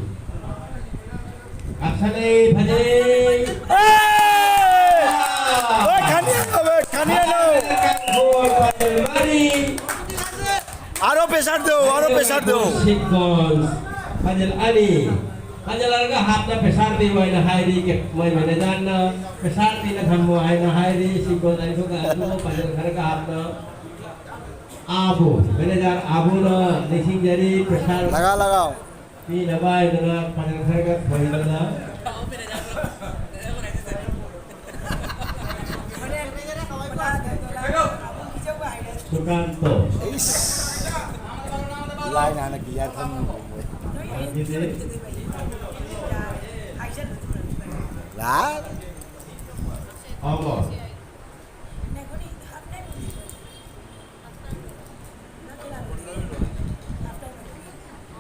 ꯀꯥꯞꯁꯜꯂꯦ, ꯐꯖꯩ꯫ ꯑꯦ! ꯍꯣꯏ, ꯈꯥꯅꯤꯌꯥꯅꯣ, ꯍꯣꯏ, ꯈꯥꯅꯤꯌꯥꯅꯣ꯫ ꯒꯣꯜ ꯄꯥꯟꯖꯜ ꯃꯔꯤ꯫ ꯑꯥꯔꯣ ꯄ꯭ꯔꯦꯁꯔ ꯇꯧ, ꯑꯥꯔꯣ ꯄ꯭ꯔꯦꯁꯔ ꯇꯧ꯫ Six goals. ꯄꯥꯟꯖꯜ ꯑꯅꯤ꯫ ꯄꯥꯟꯖꯜ ꯑꯅꯤꯒ ꯍꯥꯞꯅ ꯄ꯭ꯔꯦꯁꯔ ꯄꯤꯌꯨ ꯍꯥꯏꯅ ꯍꯥꯏꯔꯤ, ꯃꯣꯏ ꯃꯦꯅꯦꯖꯔꯅ ꯄ꯭ꯔꯦꯁꯔ ꯄꯤꯅ ꯊꯝꯃꯨ ꯍꯥꯏꯅ ꯍꯥꯏꯔꯤ, ꯁꯤ ꯒꯣꯜ ꯑꯅꯤꯗꯨꯒ ꯑꯗꯨꯒ ꯄꯥꯟꯖꯜ ꯈꯔꯒ ꯍꯥꯞꯅ꯫ ꯑꯥꯕꯨ, ꯃꯦꯅꯦꯖꯔ ꯑꯥꯕꯨꯅ ꯅꯤꯡꯁꯤꯡꯖꯔꯤ, ꯄ꯭ꯔꯦꯁꯔ꯫ ꯂꯒꯥ, ꯂꯒꯥꯎ꯫ ꯄꯤꯅꯕ ꯍꯥꯏꯗꯅ ꯄꯥꯟꯖꯜ ꯈꯔꯒ ꯊꯣꯏꯗꯅ꯫ ꯁꯨꯀꯥꯟꯇꯣ꯫ ꯏꯁ꯫ ꯂꯥꯏꯅ ꯍꯥꯟꯅ ꯀꯤꯌꯥ ꯊꯝꯃꯤ꯫ ꯃꯥꯒꯤꯗꯤ꯫ ꯂꯥ꯫ ꯑꯃ꯫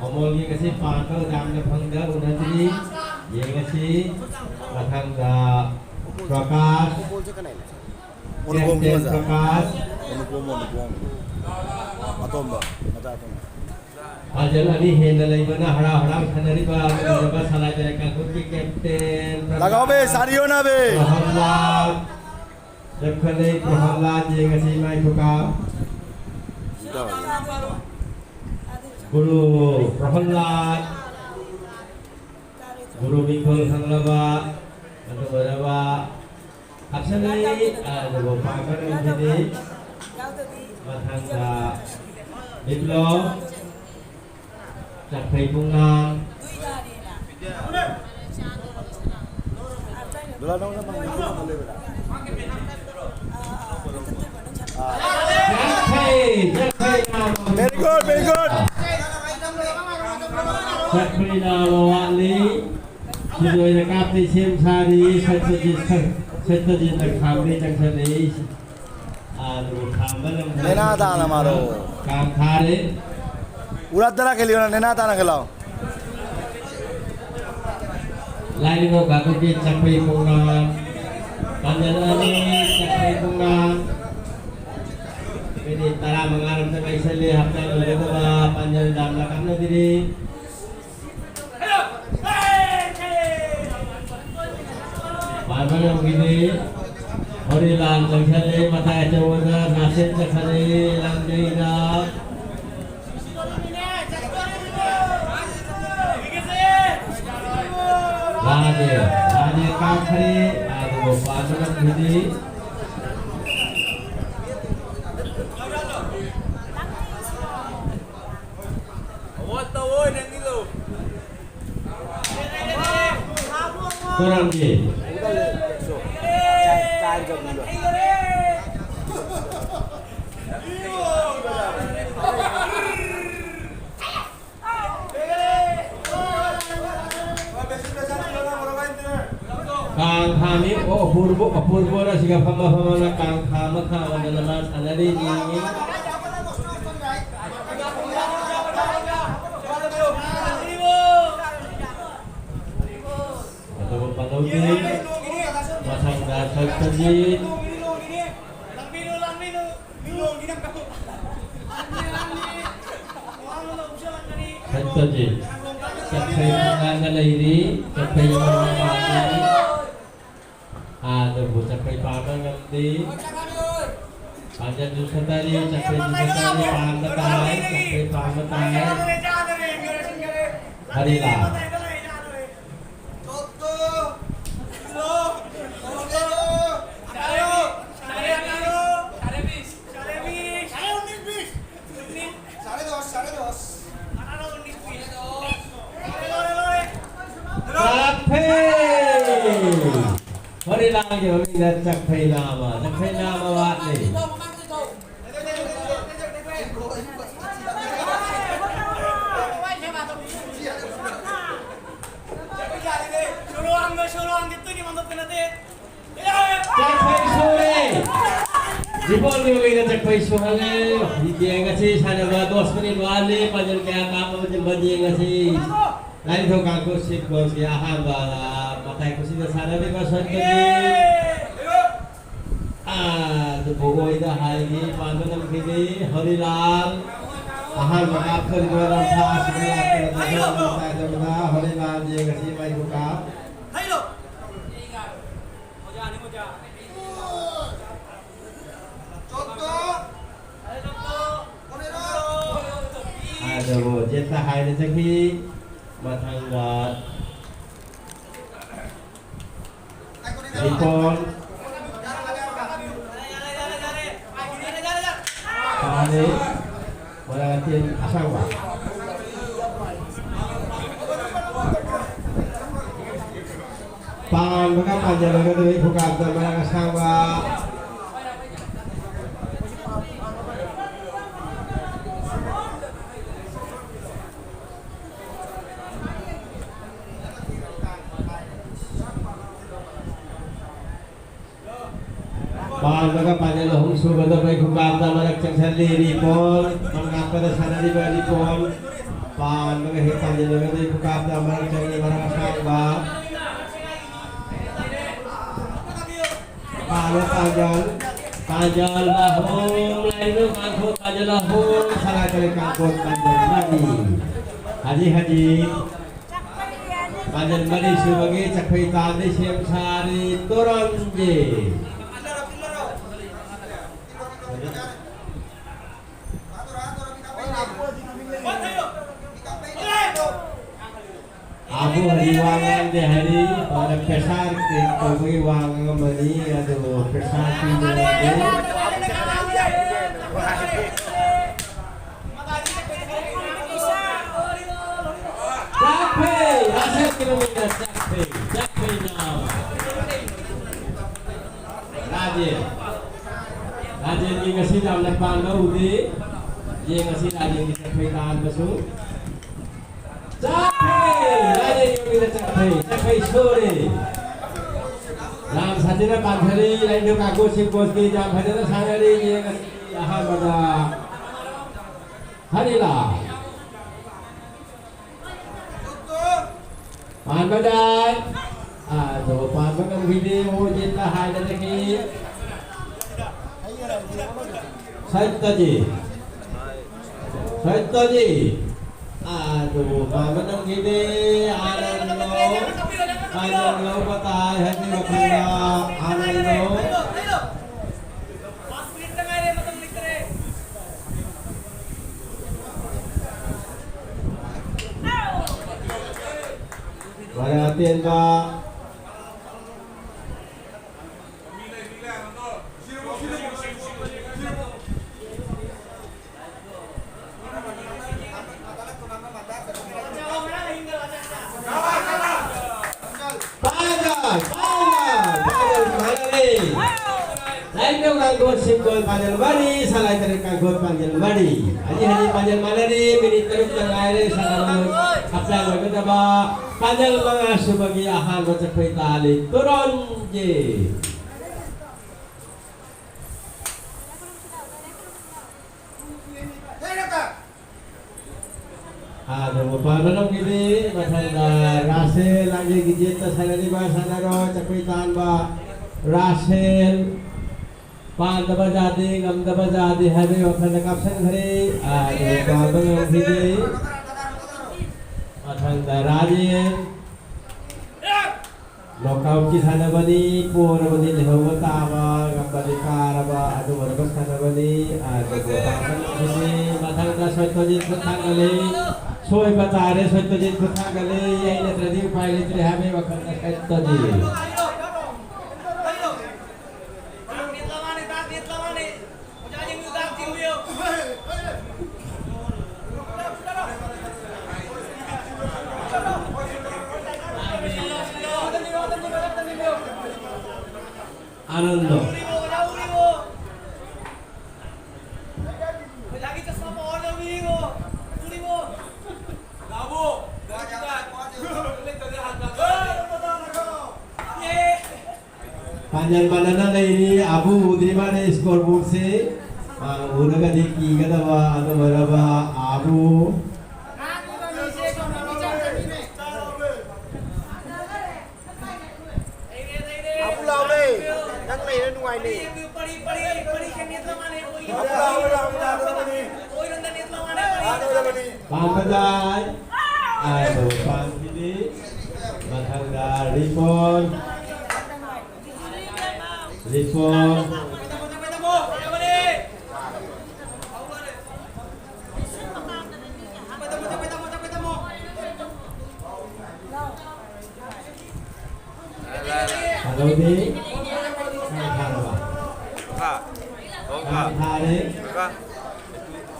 ꯑꯃꯣꯜꯒꯤ ꯉꯁꯤ ꯄꯥꯟꯕ ꯌꯥꯝꯅ ꯐꯪꯗ ꯎꯅꯗ꯭ꯔꯤ꯫ ꯌꯦꯡꯉꯁꯤ꯫ ꯃꯊꯪꯗ ꯄ꯭ꯔꯀꯥꯁ꯫ ꯀꯦꯞꯇꯦꯟ ꯄ꯭ꯔꯀꯥꯁ꯫ ꯑꯇꯣꯝꯕ, ꯃꯆꯥ ꯑꯇꯣꯝꯕ꯫ ꯄꯥꯖꯜ ꯑꯅꯤ ꯍꯦꯟꯅ ꯂꯩꯕꯅ ꯍꯔꯥꯎ ꯍꯔꯥꯎ ꯁꯥꯟꯅꯔꯤꯕ ꯂꯣꯏꯔꯕ ꯁꯂꯥꯏ ꯀꯥꯡꯈꯨꯠꯀꯤ ꯀꯦꯞꯇꯦꯟ ꯂꯒꯥꯎꯕꯦ, ꯁꯥꯔꯤꯌꯣꯅꯥꯕꯦ꯫ ꯄ꯭ꯔꯍꯜꯂꯥꯗ ꯂꯦꯞꯈꯠꯂꯦ꯫ ꯄ꯭ꯔꯍꯜꯂꯥꯗ ꯌꯦꯡꯉꯁꯤ ꯃꯥꯏ ꯈꯨꯀꯥ꯫ ꯒꯨꯔꯨ ꯄ꯭ꯔꯍꯜꯂꯥꯗ꯫ ꯒꯨꯔꯨ ꯃꯤꯡꯊꯣꯜ ꯈꯪꯂꯕ ꯑꯗꯨꯒ ꯍꯥꯞꯆꯤꯜꯂꯤ꯫ ꯑꯗꯨꯕꯨ ꯄꯥꯡꯒꯜ ꯂꯩꯈꯤꯗꯦ꯫ ꯃꯊꯪꯗ ꯕꯤꯄ꯭ꯂꯣ ꯆꯥꯛꯐꯩ ꯄꯨꯡꯉꯥꯡ꯫ ꯆꯥꯛꯐꯩ, ꯆꯥꯛꯐꯩ ꯂꯥꯎꯕ꯫ Very good, very good. ꯆꯥꯛꯐꯩ ꯂꯥꯎꯕ ꯋꯥꯠꯂꯤ꯫ ꯁꯤꯗ ꯑꯣꯏꯅ ꯀꯥꯞꯇꯦ ꯁꯦꯝ ꯁꯥꯔꯤ꯫ ꯁꯠꯄꯁꯤ, ꯁꯠꯄꯁꯤ ꯇꯪꯈꯥꯝꯗꯩ ꯆꯪꯁꯜꯂꯛꯏ꯫ ꯑꯗꯨꯒ ꯈꯥꯝꯕ ꯉꯝꯗꯕ ꯅꯦꯅꯥ ꯇꯥꯅ ꯃꯥꯔꯣ꯫ ꯀꯥꯡ ꯊꯥꯔꯦ꯫ ꯎꯔꯥ ꯇꯔꯥ ꯈꯦꯂꯤꯌꯣꯅ ꯅꯦꯅꯥ ꯇꯥꯅ ꯈꯦꯂꯥꯎ꯫ ꯂꯥꯏꯅꯤꯡꯊꯧ ꯀꯥꯡꯂꯨꯞꯀꯤ ꯆꯥꯛꯐꯩ ꯄꯨꯡꯉꯥꯡ꯫ ꯄꯥꯟꯖꯜ ꯑꯅꯤ, ꯆꯥꯛꯐꯩ ꯄꯨꯡꯉꯥꯡ꯫ ꯃꯤꯅꯤꯠ ꯇꯔꯥꯃꯉꯥ ꯔꯣꯝꯇ ꯉꯥꯏꯁꯜꯂꯤ꯫ ꯍꯥꯞꯇꯥꯏ ꯂꯣꯏꯔꯒ ꯄꯥꯟꯖꯜ ꯗꯥꯝꯅ ꯀꯥꯞꯅꯕꯤꯔꯤ꯫ ꯄꯥꯟꯕ ꯉꯝꯈꯤꯗꯦ꯫ ꯍꯣꯔꯤꯂꯥꯜ ꯆꯪꯁꯜꯂꯦ ꯃꯇꯥꯏ ꯑꯆꯧꯕꯗ, ꯅꯥꯁꯦꯟ ꯆꯠꯈꯔꯦ ꯂꯥꯡꯖꯩꯅ꯫ ꯂꯥꯟꯅꯦ, ꯂꯥꯟꯅꯦ ꯀꯥꯞꯈ꯭ꯔꯦ, ꯑꯗꯨꯕꯨ ꯄꯥꯟꯕ ꯉꯝꯈꯤꯗꯦ꯫ ꯀꯔꯝꯒꯤ? ꯀꯥꯡ ꯊꯥꯃꯤ꯫ ꯑꯣ, ꯑꯄꯨꯔꯕ, ꯑꯄꯨꯔꯕꯅ ꯁꯤꯒ ꯐꯝꯃ ꯐꯝꯃꯅ ꯀꯥꯡ ꯊꯥ ꯑꯃ ꯊꯥꯕꯗꯅ ꯃꯥ ꯁꯥꯟꯅꯔꯤꯅꯤ꯫ ꯑꯗꯨꯒ ꯄꯥꯟꯗꯧꯗꯤ ꯃꯊꯪꯗ ꯁꯛꯇꯒꯤ ꯍꯟꯇꯗꯤ ꯆꯠꯈ꯭ꯔꯦ ꯉꯥꯡꯅ ꯂꯩꯔꯤ꯫ ꯆꯠꯈ꯭ꯔꯦ ꯉꯥꯡꯅ ꯂꯩꯔꯤ꯫ ꯑꯥꯗꯕꯨ ꯆꯠꯈ꯭ꯔꯦ ꯄꯥꯕ ꯉꯝꯗꯦ꯫ ꯄꯥꯟꯖꯟꯁꯨ ꯁꯠꯇꯔꯤ, ꯆꯠꯈ꯭ꯔꯦꯁꯨ ꯁꯠꯇꯔꯤ, ꯄꯥꯟꯕ ꯇꯥꯏ, ꯆꯠꯈ꯭ꯔꯦ ꯄꯥꯟꯕ ꯇꯥꯏ꯫ ꯍꯔꯤꯂꯥꯜ꯫ ꯆꯥꯛꯐꯩ! ꯍꯣꯔꯤꯂꯥꯜꯒꯤ ꯃꯃꯤꯡꯗ ꯆꯥꯛꯐꯩ ꯅꯥꯃ, ꯆꯥꯛꯐꯩ ꯅꯥꯃ ꯋꯥꯠꯂꯤ꯫ ꯆꯥꯛꯐꯩ ꯁꯨꯔꯦ꯫ ꯔꯤꯄꯣꯟꯒꯤ ꯃꯃꯤꯡꯗ ꯆꯥꯛꯐꯩ ꯁꯨꯍꯜꯂꯦ꯫ ꯌꯦꯡꯉꯁꯤ ꯁꯥꯟꯅꯕ ꯗꯣꯁ ꯃꯤꯅꯤꯠ ꯋꯥꯠꯂꯤ꯫ ꯄꯥꯟꯖꯜ ꯀꯌꯥ ꯀꯥꯞꯄ ꯉꯝꯕ ꯌꯦꯡꯉꯁꯤ꯫ ꯂꯥꯏꯅꯤꯡꯊꯧ ꯀꯥꯡꯄꯣꯛ ꯁꯤꯠ ꯀꯣꯁꯀꯤ ꯑꯍꯥꯟꯕ ꯃꯇꯥꯏ ꯈꯨꯁꯤꯗ ꯁꯥꯟꯅꯔꯤꯕ ꯁꯣꯠꯇꯒꯤ ꯑꯗꯨꯕꯨ ꯑꯣꯏꯗ ꯍꯥꯏꯒꯤ ꯄꯥꯟꯕ ꯉꯝꯈꯤꯗꯦ꯫ ꯍꯔꯤꯂꯥꯜ ꯑꯍꯥꯟꯕ ꯀꯥꯞꯊꯣꯔꯤꯕ ꯂꯝꯐꯥ ꯑꯁꯤꯗ ꯂꯥꯛꯄꯗ ꯍꯔꯤꯂꯥꯜ ꯌꯦꯡꯉꯁꯤ ꯃꯩꯕꯨ ꯀꯥꯞ꯫ ꯑꯗꯨꯕꯨ ꯖꯦꯠꯇ ꯍꯥꯏꯅ ꯆꯠꯈꯤ꯫ ꯃꯊꯪꯗ ꯔꯤꯄꯣꯟ꯫ ꯄꯥꯜꯂꯤ꯫ ꯃꯣꯏꯔꯥꯡꯊꯦꯝ ꯑꯁꯥꯡꯕ꯫ ꯄꯥꯟꯕꯒ ꯄꯥꯟꯖꯜꯂꯒ ꯅꯨꯃꯤꯠ ꯈꯨꯀꯥꯞꯇ ꯃꯔꯥꯡ ꯑꯁꯥꯡꯕ꯫ ꯄꯥꯟꯕꯒ ꯄꯥꯟꯖꯜ ꯑꯍꯨꯝ ꯁꯨꯕꯗ ꯃꯩ ꯈꯨꯀꯥꯞꯇ ꯃꯔꯛ ꯆꯪꯁꯜꯂꯤ ꯔꯤꯄꯣꯟ꯫ ꯃꯔꯛ ꯍꯥꯞꯄꯗ ꯁꯥꯟꯅꯔꯤꯕ ꯔꯤꯄꯣꯟ꯫ ꯄꯥꯟꯕꯒ ꯍꯦꯛ ꯄꯥꯟꯖꯜꯂꯒ ꯃꯩ ꯈꯨꯀꯥꯞꯇ ꯃꯔꯛ ꯆꯪꯉꯤ ꯃꯔꯛ ꯑꯁꯥꯡꯕ꯫ ꯄꯥꯟꯕ ꯄꯥꯟꯖꯜ꯫ ꯄꯥꯟꯖꯜ ꯑꯍꯨꯝ, ꯂꯥꯏꯅꯤꯡꯊꯧ ꯀꯥꯡꯄꯣꯛ ꯄꯥꯟꯖꯜ ꯑꯍꯨꯝ, ꯁꯂꯥꯏ ꯀꯥꯡꯄꯣꯛ ꯄꯥꯟꯖꯜ ꯃꯔꯤ꯫ ꯍꯧꯖꯤꯛ ꯍꯧꯖꯤꯛ ꯄꯥꯡꯒꯜ ꯃꯔꯤ ꯁꯨꯕꯒꯤ ꯆꯈꯣꯏ ꯇꯥꯟꯗꯩ ꯁꯦꯝ ꯁꯥꯔꯤ ꯇꯣꯔꯣꯟꯒꯤ꯫ ꯑꯕꯨ ꯍꯔꯤ ꯋꯥ ꯉꯥꯡꯗꯦ ꯍꯥꯏꯔꯤ, ꯑꯗꯨꯅ pressure crack ꯇꯧꯕꯒꯤ ꯋꯥ ꯉꯥꯡꯉꯝꯕꯅꯤ, ꯑꯗꯨꯕꯨ pressure ꯄꯤꯕ ꯌꯥꯗꯦ꯫ ꯆꯥꯛꯐꯩ! ꯔꯥꯁꯦꯜ ꯀꯤꯂꯣꯃꯤꯇꯔ ꯆꯥꯛꯐꯩ! ꯆꯥꯛꯐꯩꯅ! ꯔꯥꯖꯦꯟ! ꯔꯥꯖꯦꯟꯒꯤ ꯉꯁꯤ ꯌꯥꯝꯅ ꯄꯥꯟꯕ ꯎꯗꯦ꯫ ꯌꯦꯡꯉꯁꯤ ꯔꯥꯖꯦꯟꯒꯤ ꯆꯥꯛꯐꯩ ꯇꯥꯍꯟꯕꯁꯨ꯫ ꯆꯥꯛꯐꯩ! ꯔꯥꯖꯦꯟꯒꯤ ꯃꯃꯤꯡꯗ ꯆꯥꯛꯐꯩ! ꯆꯥꯛꯐꯩ ꯁꯣꯔꯤ! ꯔꯥꯝ ꯁꯥꯇꯤꯅ ꯄꯥꯟꯊꯔꯤ, ꯂꯥꯏꯅꯤꯡꯊꯧ ꯀꯥꯡꯒꯣ ꯁꯤꯡ ꯀꯣꯁꯀꯤ ꯌꯥꯝ ꯐꯖꯅ ꯁꯥꯟꯅꯔꯤ꯫ ꯌꯦꯡꯉꯁꯤ ꯑꯍꯥꯟꯕꯗ ꯍꯔꯤꯂꯥꯜ꯫ ꯄꯥꯟꯕꯗ, ꯑꯗꯣ ꯄꯥꯟꯕ ꯉꯝꯈꯤꯗꯦ, ꯃꯣꯏ ꯌꯦꯠꯇ ꯍꯥꯏꯗꯅꯈꯤ꯫ ꯁꯥꯏꯠꯇꯗꯤ, ꯁꯥꯏꯠꯇꯗꯤ, ꯑꯗꯣ ꯄꯥꯟꯕ ꯉꯝꯈꯤꯗꯦ, ꯑꯥꯅꯟꯗꯣ, ꯑꯥꯅꯟꯗꯣ ꯄꯇꯥꯏ ꯍꯥꯏꯗꯤ ꯋꯥꯈꯜꯗ, ꯑꯥꯅꯟꯗꯣ꯫ ꯃꯔꯥ ꯇꯦꯟꯕ꯫ ꯄꯥꯏꯒꯜ, ꯄꯥꯏꯒꯜ, ꯄꯥꯏꯒꯜ ꯃꯥꯟꯅꯔꯦ꯫ ꯂꯥꯏꯅꯤꯡꯊꯧ ꯀꯥꯡꯊꯣꯟ ꯁꯤꯡꯒꯣꯜ ꯄꯥꯏꯒꯜ ꯃꯔꯤ, ꯁꯂꯥꯏ ꯇꯔꯦꯠ ꯀꯥꯡꯊꯣꯟ ꯄꯥꯏꯒꯜ ꯃꯔꯤ꯫ ꯑꯅꯤ ꯑꯅꯤ ꯄꯥꯏꯒꯜ ꯃꯥꯟꯅꯔꯦ, ꯃꯤꯅꯤꯠ ꯇꯔꯨꯛꯇ ꯉꯥꯏꯔꯦ ꯁꯥꯟꯅꯕ ꯍꯛꯆꯥꯡ ꯑꯣꯏꯒꯗꯕ꯫ ꯄꯥꯏꯒꯜ ꯃꯉꯥ ꯁꯨꯕꯒꯤ ꯑꯍꯥꯟꯕ ꯆꯠꯄꯩ ꯇꯥꯜꯂꯤ ꯇꯨꯔꯣꯟꯒꯤ꯫ ꯑꯗꯨꯕꯨ ꯄꯥꯟꯕ ꯉꯝꯈꯤꯗꯦ꯫ ꯃꯊꯪꯗ ꯔꯥꯁꯦꯜ ꯂꯥꯡꯖꯩꯒꯤ ꯖꯦꯠꯇ ꯁꯥꯟꯅꯔꯤꯕ ꯁꯥꯟꯅꯔꯣꯏ ꯆꯈꯣꯏ ꯇꯥꯟꯕ ꯔꯥꯁꯦꯜ꯫ ꯄꯥꯟꯗꯕ ꯌꯥꯗꯦ, ꯉꯝꯗꯕ ꯌꯥꯗꯦ ꯍꯥꯏꯕꯒꯤ ꯋꯥꯈꯜꯗ ꯀꯥꯞꯁꯤꯟꯈ꯭ꯔꯦ꯫ ꯑꯗꯨꯕꯨ ꯄꯥꯟꯕ ꯉꯝꯈꯤꯗꯦ꯫ ꯃꯊꯪꯗ ꯔꯥꯖꯦꯟ꯫ ꯅꯣꯛꯑꯥꯎꯠꯀꯤ ꯁꯥꯟꯅꯕꯅꯤ, ꯄꯣꯔꯕꯗꯤ ꯂꯩꯍꯧꯕ ꯇꯥꯕ, ꯉꯝꯕꯗꯤ ꯀꯥꯔꯕ, ꯑꯗꯨꯒꯨꯝꯂꯕ ꯁꯥꯟꯅꯕꯅꯤ꯫ ꯑꯗꯨꯕꯨ ꯇꯥꯕ ꯉꯝꯈꯤꯗꯦ꯫ ꯃꯊꯪꯗ ꯁꯣꯏꯇꯣꯖꯤꯠ ꯈꯨꯠ ꯊꯥꯡꯒꯠꯂꯤ꯫ ꯁꯣꯏꯕ ꯇꯥꯔꯦ, ꯁꯣꯏꯇꯣꯖꯤꯠ ꯈꯨꯠ ꯊꯥꯡꯒꯠꯂꯤ꯫ ꯑꯩ ꯅꯠꯇ꯭ꯔꯗꯤ ꯎꯄꯥꯏ ꯂꯩꯇ꯭ꯔꯦ ꯍꯥꯏꯕꯒꯤ ꯋꯥꯈꯜꯗ ꯁꯣꯏꯇꯣꯖꯤꯠ꯫ আনন্দ। ꯄꯥꯟꯖꯟ ꯃꯥꯟꯅꯅ ꯂꯩꯔꯤ꯫ ꯑꯥꯕꯨ ꯎꯗ꯭ꯔꯤ ꯃꯥꯜꯂꯦ ꯁ꯭ꯀꯣꯔ ꯕꯣꯔꯗꯁꯦ꯫ ꯑꯥ, ꯎꯔꯒꯗꯤ ꯀꯤꯒꯗꯕ ꯑꯗꯨ ꯑꯣꯏꯔꯕ ꯑꯥꯕꯨ꯫ ꯑꯥꯕꯨ ꯂꯥꯎꯔꯦ꯫ ꯅꯪ ꯂꯩꯔ ꯅꯨꯡꯉꯥꯏꯅꯦ꯫ ꯑꯥꯕꯨ ꯂꯥꯎꯔꯦ, ꯂꯥꯎꯔꯦ, ꯂꯥꯎꯔꯦ꯫ ꯄꯥꯝꯕꯗꯥꯏ꯫ ꯑꯗꯨ ꯄꯥꯝꯈꯤꯗꯦ꯫ ꯃꯊꯪꯗ ꯔꯤꯄꯣꯟ꯫ ꯔꯤꯄꯣꯟ꯫ ꯍꯜꯂꯣꯗꯤ꯫ ꯀꯥꯏ ꯊꯥꯔꯕ? ꯍꯥ? ꯀꯥꯏ ꯊꯥꯔꯦ?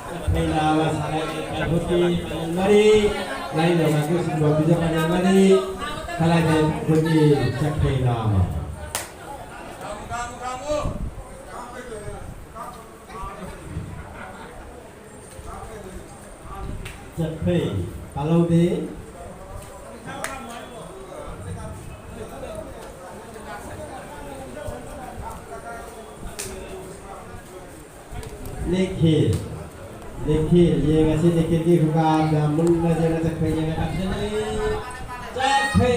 ꯆꯠꯈꯩ ꯂꯥꯕ ꯁꯥꯂꯥꯏ ꯀꯥꯡꯄꯣꯛꯄꯤ ꯄꯥꯂꯦꯜ ꯃꯔꯤ, ꯂꯥꯏꯅꯤꯡꯊꯧ ꯀꯥꯡꯄꯣꯛꯄꯤ ꯁꯤꯡꯕꯣꯛꯄꯤꯗ ꯄꯥꯂꯦꯜ ꯃꯔꯤ, ꯁꯥꯂꯥꯏ ꯀꯥꯡꯄꯣꯛꯄꯤ ꯆꯠꯈꯩ ꯂꯥꯕ꯫ ꯆꯠꯈꯩ ꯄꯥꯂꯧꯗꯤ꯫ ꯅꯤꯈꯤꯜ꯫ ꯅꯤꯈꯤꯜ, ꯌꯦꯡꯉꯁꯤ ꯅꯤꯈꯤꯜꯒꯤ ꯈꯨꯀꯥꯞꯇ ꯃꯨꯟꯅ ꯌꯦꯡꯅ ꯆꯠꯈ꯭ꯔꯦ, ꯌꯦꯡꯅ ꯀꯥꯞꯁꯤꯜꯂꯤ꯫ ꯆꯠꯈ꯭ꯔꯦ!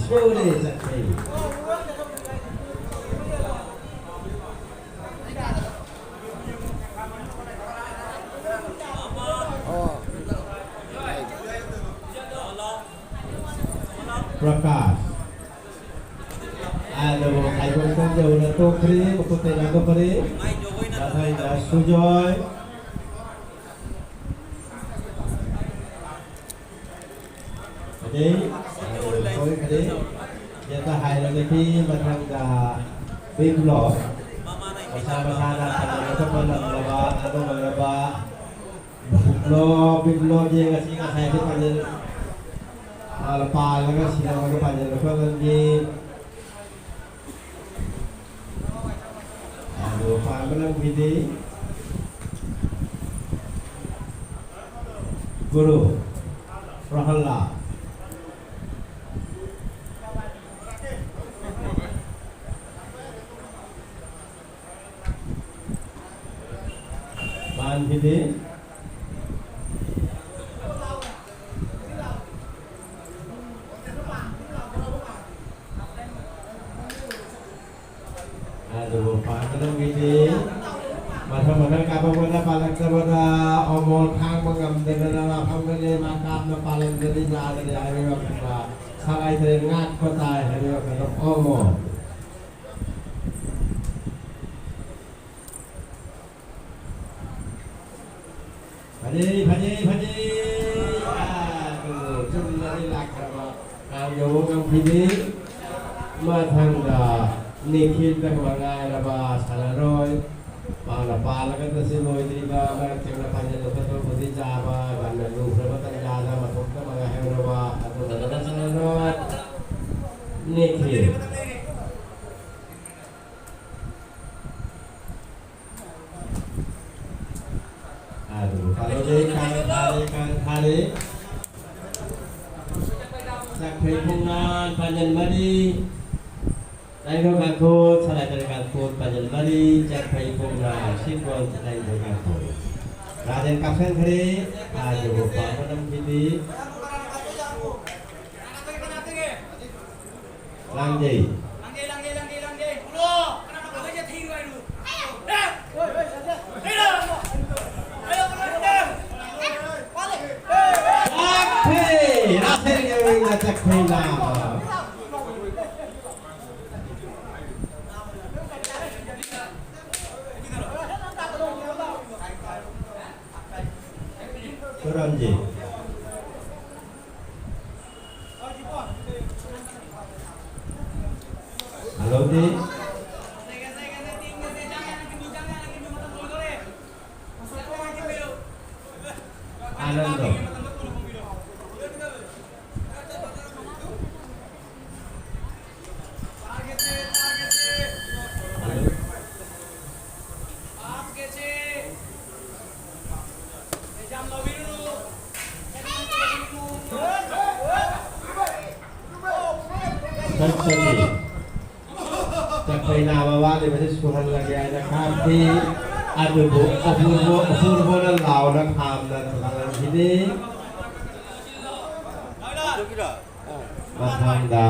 ꯁꯣꯏꯔꯦ, ꯆꯠꯈ꯭ꯔꯦ꯫ ꯑꯣ꯫ ꯄ꯭ꯔꯀꯥꯁ꯫ ꯑꯗꯨꯕꯨ ꯈꯥꯏꯗꯣꯛ ꯇꯧꯖꯧꯅ ꯇꯣꯛꯈ꯭ꯔꯦ, ꯃꯈꯨꯠꯇꯩ ꯂꯥꯟꯊꯣꯛꯈ꯭ꯔꯦ꯫ ꯃꯊꯪꯗ ꯁꯨꯖꯣꯏ꯫ ꯑꯗꯩ ꯁꯣꯏꯈ꯭ꯔꯦ꯫ ꯌꯦꯠꯇ ꯍꯥꯏꯔꯒꯗꯤ ꯃꯊꯪꯗ ꯕꯤꯄ꯭ꯂꯣ꯫ ꯃꯁꯥ ꯃꯁꯥꯅ ꯁꯥꯟꯅꯕ ꯈꯣꯠꯄ ꯉꯝꯂꯕ, ꯑꯗꯨ ꯉꯝꯂꯕ ꯕꯤꯄ꯭ꯂꯣ, ꯕꯤꯄ꯭ꯂꯣꯗꯤ ꯉꯁꯤ ꯉꯁꯥꯏꯗꯤ ꯄꯥꯟꯖꯤꯜ, ꯃꯥꯅ ꯄꯥꯜꯂꯒ ꯁꯤꯟꯅꯔꯒ ꯄꯥꯟꯖꯤꯜ ꯈꯣꯠꯂꯝꯃꯤ꯫ ꯑꯗꯨ ꯄꯥꯟꯕ ꯂꯝꯕꯤꯗꯤ ꯒꯨꯔꯨ ꯄ꯭ꯔꯍꯜꯂꯥꯗ꯫ ꯄꯥꯟꯈꯤꯗꯦ꯫ ꯑꯗꯨꯕꯨ ꯄꯥꯟꯒꯗꯧꯒꯤꯗꯤ ꯃꯊꯪ ꯃꯊꯪ ꯀꯥꯞꯄꯛꯄꯗ ꯄꯥꯜꯂꯛꯇꯕꯗ ꯑꯣꯃꯣꯜ ꯈꯥꯡꯕ ꯉꯝꯗꯗꯅ ꯃꯐꯝꯗ ꯂꯦꯝꯃ ꯀꯥꯞꯅ ꯄꯥꯜꯂꯝꯗ꯭ꯔꯗꯤ ꯌꯥꯗ꯭ꯔꯦ ꯍꯥꯏꯕꯒꯤ ꯋꯥꯈꯜꯗ ꯁꯉꯥꯏ ꯇꯔꯦꯠ ꯉꯥꯛꯄ ꯇꯥꯏ ꯍꯥꯏꯕꯒꯤ ꯋꯥꯈꯜꯗ ꯑꯣꯃꯣꯜ꯫ ꯐꯖꯩ, ꯐꯖꯩ, ꯐꯖꯩ꯫ ꯑꯗꯨ ꯆꯨꯝꯅꯗꯤ ꯂꯥꯛꯈ꯭ꯔꯕ ꯀꯥꯡꯖꯧ ꯉꯝꯈꯤꯗꯦ꯫ ꯃꯊꯪꯗ ꯅꯤꯈꯤꯜꯗ ꯃꯉꯥꯏꯔꯕ ꯁꯥꯟꯅꯔꯣꯏ꯫ ꯃꯥꯅ ꯄꯥꯜꯂꯒ ꯇꯁꯦꯡ ꯂꯣꯏꯗ꯭ꯔꯤꯕ ꯃꯔꯛ ꯊꯦꯡꯅ ꯐꯥꯏꯅꯦꯜ ꯂꯧꯈꯠꯄꯕꯨꯗꯤ ꯆꯥꯕ ꯌꯥꯝꯅ ꯂꯨꯈ꯭ꯔꯕ ꯇꯥꯟꯖꯥꯗ ꯃꯇꯣꯝꯇ ꯃꯉꯥꯏꯍꯧꯔꯕ ꯑꯗꯨꯒꯨꯝꯂꯕ ꯁꯥꯟꯅꯔꯣꯏ ꯅꯤꯈꯤꯜ꯫ ꯑꯗꯨꯕꯨ ꯄꯥꯜꯍꯧꯗꯦ, ꯀꯥꯡ ꯊꯥꯔꯦ, ꯀꯥꯡ ꯊꯥꯔꯦ꯫ ꯆꯥꯛꯐꯩ ꯈꯣꯡꯅꯥꯡ ꯄꯥꯟꯖꯟ ꯃꯔꯤ, ꯂꯥꯏꯅꯤꯡꯊꯧ ꯀꯥꯡꯊꯣꯟ, ꯁꯂꯥꯏ ꯇꯔꯦꯠ ꯀꯥꯡꯊꯣꯟ ꯄꯥꯟꯖꯟ ꯃꯔꯤ, ꯆꯥꯛꯐꯩ ꯈꯣꯡꯅꯥꯡ ꯁꯤꯠꯕꯣꯟ ꯂꯥꯏꯅꯤꯡꯊꯧ ꯀꯥꯡꯊꯣꯟ꯫ ꯔꯥꯖꯦꯟ ꯀꯥꯞꯁꯟꯈ꯭ꯔꯦ, ꯑꯗꯨꯕꯨ ꯄꯥꯟꯕ ꯂꯝꯕꯤꯗꯤ ꯂꯥꯡꯖꯩ꯫ ꯆꯥꯛꯐꯩ! ꯔꯥꯁꯦꯜꯒꯤ ꯃꯃꯤꯡꯗ ꯆꯥꯛꯐꯩ ꯂꯥꯛꯑꯕ꯫ ꯔꯟꯖꯤꯠ꯫ ꯍꯜꯂꯣꯗꯤ꯫ ꯑꯥꯅꯟꯗꯣ꯫ ꯆꯠꯄꯒꯤ ꯆꯈꯩ ꯅꯥꯕ ꯋꯥꯠꯂꯤꯕꯁꯤ ꯁꯨꯍꯜꯂꯒꯦ ꯍꯥꯏꯅ ꯀꯥꯞꯈꯤ꯫ ꯑꯗꯨꯕꯨ ꯑꯄꯨꯔꯕ, ꯑꯄꯨꯔꯕꯅ ꯂꯥꯎꯅ ꯈꯥꯝꯅ ꯊꯝꯂꯝꯈꯤꯅꯤ꯫ ꯃꯊꯪꯗ